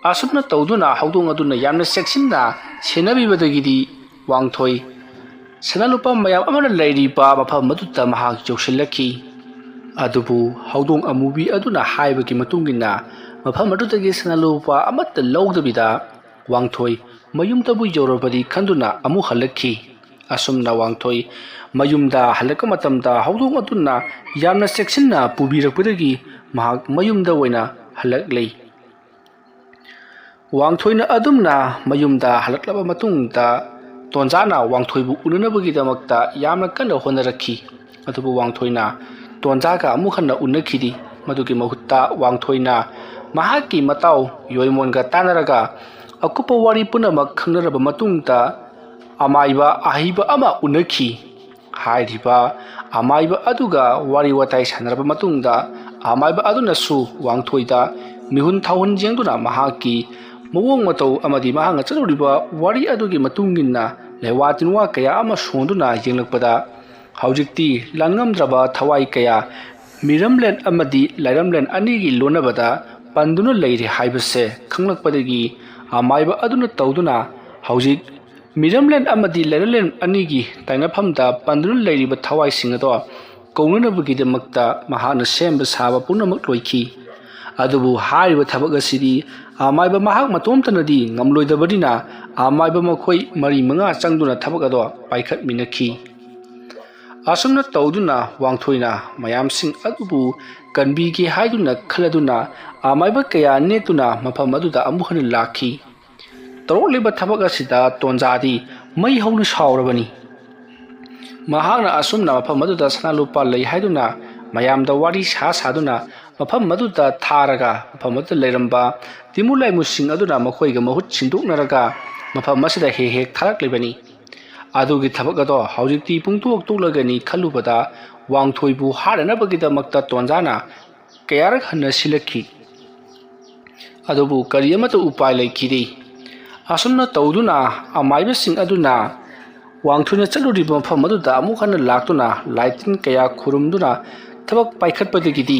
ꯑꯁꯨꯝꯅ ꯇꯧꯗꯨꯅ ꯍꯧꯗꯣꯡ ꯑꯗꯨꯅ ꯌꯥꯝꯅ ꯆꯦꯛꯁꯤꯟꯅ ꯁꯦꯟꯅꯕꯤꯕꯗꯒꯤꯗꯤ ꯋꯥꯡꯊꯣꯏ ꯁꯅꯥ ꯂꯨꯄꯥ ꯃꯌꯥꯝ ꯑꯃꯅ ꯂꯩꯔꯤꯕ ꯃꯐꯝ ꯑꯗꯨꯗ ꯃꯍꯥꯛ ꯌꯧꯁꯤꯜꯂꯛꯈꯤ꯫ ꯑꯗꯨꯕꯨ ꯍꯧꯗꯣꯡ ꯑꯃꯨꯕꯤ ꯑꯗꯨꯅ ꯍꯥꯏꯕꯒꯤ ꯃꯇꯨꯡ ꯏꯟꯅ ꯃꯐꯝ ꯑꯗꯨꯗꯒꯤ ꯁꯅꯥ ꯂꯨꯄꯥ ꯑꯃꯠꯇ ꯂꯧꯗꯕꯤꯗ ꯋꯥꯡꯊꯣꯏ ꯃꯌꯨꯝꯗꯕꯨ ꯌꯧꯔꯕꯗꯤ ꯈꯟꯗꯨꯅ ꯑꯃꯨꯛ ꯍꯜꯂꯛꯈꯤ꯫ ꯑꯁꯨꯝꯅ ꯋꯥꯡꯊꯣꯏ ꯃꯌꯨꯝꯗ ꯍꯜꯂꯛꯄ ꯃꯇꯝꯗ ꯍꯧꯗꯣꯡ ꯑꯗꯨꯅ ꯌꯥꯝꯅ ꯆꯦꯛꯁꯤꯟꯅ ꯄꯨꯕꯤꯔꯛꯄꯗꯒꯤ ꯃꯍꯥꯛ ꯃꯌꯨꯝꯗ ꯑꯣꯏꯅ ꯍꯜꯂꯛꯂꯤ꯫ ꯋꯥꯡꯊꯣꯏꯅ ꯑꯗꯨꯝꯅ ꯃꯌꯨꯝꯗ ꯍꯜꯂꯛꯂꯕ ꯃꯇꯨꯡꯗ ꯇꯣꯟꯖꯥꯅ ꯋꯥꯡꯊꯣꯏꯕꯨ ꯎꯅꯅꯕꯒꯤꯗꯃꯛꯇ ꯌꯥꯝꯅ ꯀꯟꯅ ꯍꯣꯠꯅꯔꯛꯈꯤ꯫ ꯑꯗꯨꯕꯨ ꯋꯥꯡꯊꯣꯏꯅ ꯇꯣꯟꯖꯥꯒ ꯑꯃꯨꯛ ꯍꯟꯅ ꯎꯅꯈꯤꯗꯦ꯫ ꯃꯗꯨꯒꯤ ꯃꯍꯨꯠꯇ ꯋꯥꯡꯊꯣꯏꯅ ꯃꯍꯥꯛꯀꯤ ꯃꯇꯥꯎ ꯌꯣꯏꯃꯣꯟꯒ ꯇꯥꯟꯅꯔꯒ ꯑꯀꯨꯞꯄ ꯋꯥꯔꯤ ꯄꯨꯝꯅꯃꯛ ꯈꯪꯅꯔꯕ ꯃꯇꯨꯡꯗ ꯑꯃꯥꯏꯕ ꯑꯍꯩꯕ ꯑꯃ ꯎꯅꯈꯤ꯫ ꯍꯥꯏꯔꯤꯕ ꯑꯃꯥꯏꯕ ꯑꯗꯨꯒ ꯋꯥꯔꯤ ꯋꯥꯇꯥꯏ ꯁꯥꯟꯅꯔꯕ ꯃꯇꯨꯡꯗ, ꯑꯃꯥꯏꯕ ꯑꯗꯨꯅꯁꯨ ꯋꯥꯡꯊꯣꯏꯗ ꯃꯤꯍꯨꯟ ꯊꯥꯍꯨꯟ ꯌꯦꯡꯗꯨꯅ ꯃꯍꯥꯛꯀꯤ ꯃꯑꯣꯡ ꯃꯇꯧ ꯑꯃꯗꯤ ꯃꯍꯥꯛꯅ ꯆꯠꯂꯨꯔꯤꯕ ꯋꯥꯔꯤ ꯑꯗꯨꯒꯤ ꯃꯇꯨꯡ ꯏꯟꯅ ꯂꯩꯋꯥ ꯇꯤꯟꯋꯥ ꯀꯌꯥ ꯑꯃ ꯁꯣꯟꯗꯨꯅ ꯌꯦꯡꯂꯛꯄꯗ, ꯍꯧꯖꯤꯛꯇꯤ ꯂꯥꯟꯉꯝꯗ꯭ꯔꯕ ꯊꯋꯥꯏ ꯀꯌꯥ ꯃꯤꯔꯝꯂꯦꯟ ꯑꯃꯗꯤ ꯂꯥꯏꯔꯝꯂꯦꯟ ꯑꯅꯤꯒꯤ ꯂꯣꯟꯅꯕꯗ ꯄꯟꯗꯨꯅ ꯂꯩꯔꯦ ꯍꯥꯏꯕꯁꯦ ꯈꯪꯂꯛꯄꯗꯒꯤ, ꯑꯃꯥꯏꯕ ꯑꯗꯨꯅ ꯇꯧꯗꯨꯅ ꯍꯧꯖꯤꯛ ꯃꯤꯔꯝꯂꯦꯟ ꯑꯃꯗꯤ ꯂꯩꯔꯝꯂꯦꯟ ꯑꯅꯤꯒꯤ ꯇꯥꯏꯅꯐꯝꯗ ꯄꯟꯗꯨꯅ ꯂꯩꯔꯤꯕ ꯊꯋꯥꯏꯁꯤꯡ ꯑꯗꯣ ꯀꯧꯅꯅꯕꯒꯤꯗꯃꯛꯇ ꯃꯍꯥꯛꯅ ꯁꯦꯝꯕ ꯁꯥꯕ ꯄꯨꯝꯅꯃꯛ ꯂꯣꯏꯈꯤ꯫ ꯑꯗꯨꯕꯨ ꯍꯥꯏꯔꯤꯕ ꯊꯕꯛ ꯑꯁꯤꯗꯤ ꯑꯃꯥꯏꯕ ꯃꯍꯥꯛ ꯃꯇꯣꯝꯇꯅꯗꯤ ꯉꯝꯂꯣꯏꯗꯕꯅꯤꯅ, ꯑꯃꯥꯏꯕ ꯃꯈꯣꯏ ꯃꯔꯤ ꯃꯉꯥ ꯆꯪꯗꯨꯅ ꯊꯕꯛ ꯑꯗꯣ ꯄꯥꯏꯈꯠꯃꯤꯟꯅꯈꯤ꯫ ꯑꯁꯨꯝꯅ ꯇꯧꯗꯨꯅ ꯋꯥꯡꯊꯣꯏꯅ ꯃꯌꯥꯝꯁꯤꯡ ꯑꯗꯨꯕꯨ ꯀꯟꯕꯤꯒꯦ ꯍꯥꯏꯗꯨꯅ ꯈꯜꯂꯗꯨꯅ ꯑꯃꯥꯏꯕ ꯀꯌꯥ ꯅꯦꯛꯇꯨꯅ ꯃꯐꯝ ꯑꯗꯨꯗ ꯑꯃꯨꯛ ꯍꯟꯅ ꯂꯥꯛꯈꯤ꯫ ꯇꯧꯔꯛꯂꯤꯕ ꯊꯕꯛ ꯑꯁꯤꯗ ꯇꯣꯟꯖꯥꯗꯤ ꯃꯩ ꯍꯧꯅ ꯁꯥꯎꯔꯕꯅꯤ꯫ ꯃꯍꯥꯛꯅ ꯑꯁꯨꯝꯅ ꯃꯐꯝ ꯑꯗꯨꯗ ꯁꯅꯥ ꯂꯨꯄꯥ ꯂꯩ ꯍꯥꯏꯗꯨꯅ ꯃꯌꯥꯝꯗ ꯋꯥꯔꯤ ꯁꯥ ꯁꯥꯗꯨꯅ ꯃꯐꯝ ꯑꯗꯨꯗ ꯊꯥꯔꯒ ꯃꯐꯝ ꯑꯗꯨꯗ ꯂꯩꯔꯝꯕ ꯇꯤꯃꯨ ꯂꯥꯏꯃꯨꯁꯤꯡ ꯑꯗꯨꯅ ꯃꯈꯣꯏꯒ ꯃꯍꯨꯠ ꯁꯤꯟꯗꯣꯛꯅꯔꯒ ꯃꯐꯝ ꯑꯁꯤꯗ ꯍꯦꯛ ꯍꯦꯛ ꯊꯥꯔꯛꯂꯤꯕꯅꯤ꯫ ꯑꯗꯨꯒꯤ ꯊꯕꯛ ꯑꯗꯣ ꯍꯧꯖꯤꯛꯇꯤ ꯄꯨꯡꯇꯣꯛ ꯇꯣꯛꯂꯒꯅꯤ ꯈꯜꯂꯨꯕꯗ ꯋꯥꯡꯊꯣꯏꯕꯨ ꯍꯥꯠꯅꯅꯕꯒꯤꯗꯃꯛꯇ ꯇꯣꯟꯖꯥꯅ ꯀꯌꯥꯔꯛ ꯍꯟꯅ ꯁꯤꯜꯂꯛꯈꯤ꯫ ꯑꯗꯨꯕꯨ ꯀꯔꯤ ꯑꯃꯠꯇ ꯎꯄꯥꯏ ꯂꯩꯈꯤꯗꯦ꯫ ꯑꯁꯨꯝꯅ ꯇꯧꯗꯨꯅ ꯑꯃꯥꯏꯕꯁꯤꯡ ꯑꯗꯨꯅ ꯋꯥꯡꯊꯣꯏꯅ ꯆꯠꯂꯨꯔꯤꯕ ꯃꯐꯝ ꯑꯗꯨꯗ ꯑꯃꯨꯛ ꯍꯟꯅ ꯂꯥꯛꯇꯨꯅ ꯂꯥꯏꯇꯤꯟ ꯀꯌꯥ ꯈꯨꯔꯨꯝꯗꯨꯅ ꯊꯕꯛ ꯄꯥꯏꯈꯠꯄꯗꯒꯤꯗꯤ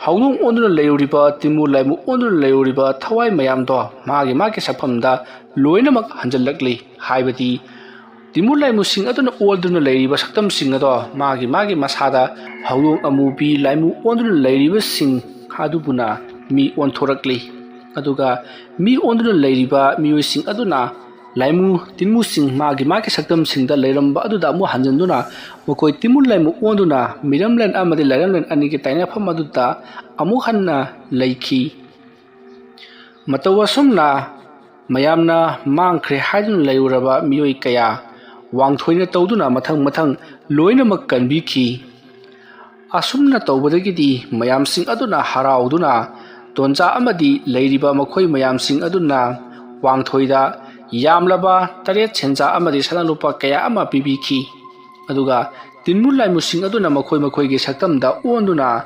ꯍꯧꯗꯣꯡ ꯑꯣꯟꯗꯨꯅ ꯂꯩꯔꯨꯔꯤꯕ ꯇꯤꯃꯨ ꯂꯥꯏꯃꯨ ꯑꯣꯟꯗꯨꯅ ꯂꯩꯔꯨꯔꯤꯕ ꯊꯋꯥꯏ ꯃꯌꯥꯝꯗꯣ ꯃꯥꯒꯤ ꯃꯥꯒꯤ ꯁꯛꯐꯝꯗ ꯂꯣꯏꯅꯃꯛ ꯍꯟꯖꯤꯜꯂꯛꯂꯤ꯫ ꯍꯥꯏꯕꯗꯤ ꯇꯤꯃꯨ ꯂꯥꯏꯃꯨꯁꯤꯡ ꯑꯗꯨꯅ ꯑꯣꯟꯗꯨꯅ ꯂꯩꯔꯤꯕ ꯁꯛꯇꯝꯁꯤꯡ ꯑꯗꯣ ꯃꯥꯒꯤ ꯃꯥꯒꯤ ꯃꯁꯥꯗ ꯍꯧꯗꯣꯡ ꯑꯃꯨꯕꯤ ꯂꯥꯏꯃꯨ ꯑꯣꯟꯗꯨꯅ ꯂꯩꯔꯤꯕꯁꯤꯡ ꯑꯗꯨꯕꯨꯅ ꯃꯤ ꯑꯣꯟꯊꯣꯔꯛꯂꯤ꯫ ꯑꯗꯨꯒ ꯃꯤ ꯑꯣꯟꯗꯨꯅ ꯂꯩꯔꯤꯕ ꯃꯤꯑꯣꯏꯁꯤꯡ ꯑꯗꯨꯅ ꯂꯥꯏꯃꯨ ꯇꯤꯟꯃꯨꯁꯤꯡ ꯃꯥꯒꯤ ꯃꯥꯒꯤ ꯁꯛꯇꯝꯁꯤꯡꯗ ꯂꯩꯔꯝꯕ ꯑꯗꯨꯗ ꯑꯃꯨꯛ ꯍꯟꯖꯤꯟꯗꯨꯅ ꯃꯈꯣꯏ ꯇꯤꯃꯨ ꯂꯥꯏꯃꯨ ꯑꯣꯟꯗꯨꯅ ꯃꯤꯔꯝꯂꯦꯟ ꯑꯃꯗꯤ ꯂꯥꯏꯔꯝꯂꯦꯟ ꯑꯅꯤꯒꯤ ꯇꯥꯏꯅꯐꯝ ꯑꯗꯨꯗ ꯑꯃꯨꯛ ꯍꯟꯅ ꯂꯩꯈꯤ꯫ ꯃꯇꯧ ꯑꯁꯨꯝꯅ ꯃꯌꯥꯝꯅ ꯃꯥꯡꯈ꯭ꯔꯦ ꯍꯥꯏꯗꯨꯅ ꯂꯩꯔꯨꯔꯕ ꯃꯤꯑꯣꯏ ꯀꯌꯥ ꯋꯥꯡꯊꯣꯏꯅ ꯇꯧꯗꯨꯅ ꯃꯊꯪ ꯃꯊꯪ ꯂꯣꯏꯅꯃꯛ ꯀꯟꯕꯤꯈꯤ꯫ ꯑꯁꯨꯝꯅ ꯇꯧꯕꯗꯒꯤꯗꯤ ꯃꯌꯥꯝꯁꯤꯡ ꯑꯗꯨꯅ ꯍꯔꯥꯎꯗꯨꯅ ꯇꯣꯟꯖꯥ ꯑꯃꯗꯤ ꯂꯩꯔꯤꯕ ꯃꯈꯣꯏ ꯃꯌꯥꯝꯁꯤꯡ ꯑꯗꯨꯅ ꯋꯥꯡꯊꯣꯏꯗ ꯌꯥꯝꯂꯕ ꯇꯔꯦꯠ ꯁꯦꯟꯖꯥ ꯑꯃꯗꯤ ꯁꯅꯥ ꯂꯨꯄꯥ ꯀꯌꯥ ꯑꯃ ꯄꯤꯕꯤꯈꯤ꯫ ꯑꯗꯨꯒ ꯇꯤꯟꯃꯨ ꯂꯥꯏꯃꯨꯁꯤꯡ ꯑꯗꯨꯅ ꯃꯈꯣꯏ ꯃꯈꯣꯏꯒꯤ ꯁꯛꯇꯝꯗ ꯑꯣꯟꯗꯨꯅ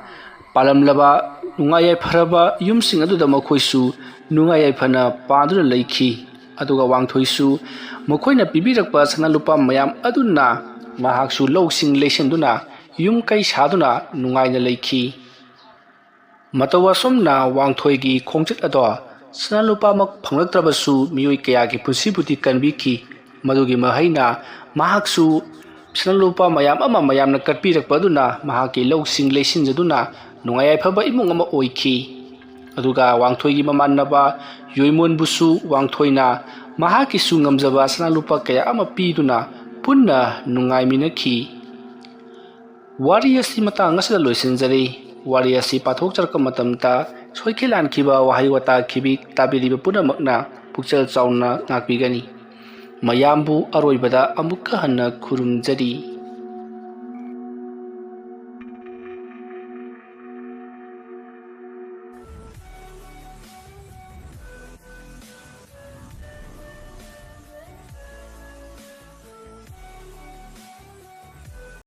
ꯄꯥꯜꯂꯝꯂꯕ ꯅꯨꯡꯉꯥꯏ ꯌꯥꯏꯐꯔꯕ ꯌꯨꯝꯁꯤꯡ ꯑꯗꯨꯗ ꯃꯈꯣꯏꯁꯨ ꯅꯨꯡꯉꯥꯏ ꯌꯥꯏꯐꯅ ꯄꯥꯟꯗꯨꯅ ꯂꯩꯈꯤ꯫ ꯑꯗꯨꯒ ꯋꯥꯡꯊꯣꯏꯁꯨ ꯃꯈꯣꯏꯅ ꯄꯤꯕꯤꯔꯛꯄ ꯁꯅꯥ ꯂꯨꯄꯥ ꯃꯌꯥꯝ ꯑꯗꯨꯅ ꯃꯍꯥꯛꯁꯨ ꯂꯧꯁꯤꯡ ꯂꯩꯁꯤꯟꯗꯨꯅ ꯌꯨꯝ ꯀꯩ ꯁꯥꯗꯨꯅ ꯅꯨꯡꯉꯥꯏꯅ ꯂꯩꯈꯤ꯫ ꯃꯇꯧ ꯑꯁꯨꯝꯅ ꯋꯥꯡꯊꯣꯏꯒꯤ ꯈꯣꯡꯆꯠ ꯑꯗꯣ ꯁꯅꯥ ꯂꯨꯄꯥꯃꯛ ꯐꯪꯂꯛꯇ꯭ꯔꯕꯁꯨ ꯃꯤꯑꯣꯏ ꯀꯌꯥꯒꯤ ꯄꯨꯟꯁꯤꯕꯨꯗꯤ ꯀꯟꯕꯤꯈꯤ꯫ ꯃꯗꯨꯒꯤ ꯃꯍꯩꯅ ꯃꯍꯥꯛꯁꯨ ꯁꯅꯥ ꯂꯨꯄꯥ ꯃꯌꯥꯝ ꯑꯃ ꯃꯌꯥꯝꯅ ꯀꯠꯄꯤꯔꯛꯄ ꯑꯗꯨꯅ ꯃꯍꯥꯛꯀꯤ ꯂꯧꯁꯤꯡ ꯂꯩꯁꯤꯟꯖꯗꯨꯅ ꯅꯨꯡꯉꯥꯏ ꯌꯥꯏꯐꯕ ꯏꯃꯨꯡ ꯑꯃ ꯑꯣꯏꯈꯤ꯫ ꯑꯗꯨꯒ ꯋꯥꯡꯊꯣꯏꯒꯤ ꯃꯃꯥꯟꯅꯕ ꯌꯣꯏꯃꯣꯟꯕꯨꯁꯨ ꯋꯥꯡꯊꯣꯏꯅ ꯃꯍꯥꯛꯀꯤꯁꯨ ꯉꯝꯖꯕ ꯁꯅꯥ ꯂꯨꯄꯥ ꯀꯌꯥ ꯑꯃ ꯄꯤꯗꯨꯅ ꯄꯨꯟꯅ ꯅꯨꯡꯉꯥꯏꯃꯤꯟꯅꯈꯤ꯫ ꯋꯥꯔꯤ ꯑꯁꯤ ꯃꯇꯥꯡ ꯑꯁꯤꯗ ꯂꯣꯏꯁꯤꯟꯖꯔꯤ꯫ ꯋꯥꯔꯤ ꯑꯁꯤ ꯄꯥꯊꯣꯛꯆꯔꯛꯄ ꯃꯇꯝꯗ ꯁꯣꯏꯈꯤ ꯂꯥꯟꯈꯤꯕ ꯋꯥꯍꯩ ꯋꯥꯇꯥ ꯈꯤꯕꯤ ꯇꯥꯕꯤꯔꯤꯕ ꯄꯨꯝꯅꯃꯛꯅ ꯄꯨꯛꯆꯦꯜ ꯆꯥꯎꯅ ꯉꯥꯛꯄꯤꯒꯅꯤ꯫ ꯃꯌꯥꯝꯕꯨ ꯑꯔꯣꯏꯕꯗ ꯑꯃꯨꯛꯀ ꯍꯟꯅ ꯈꯨꯔꯨꯝꯖꯔꯤ꯫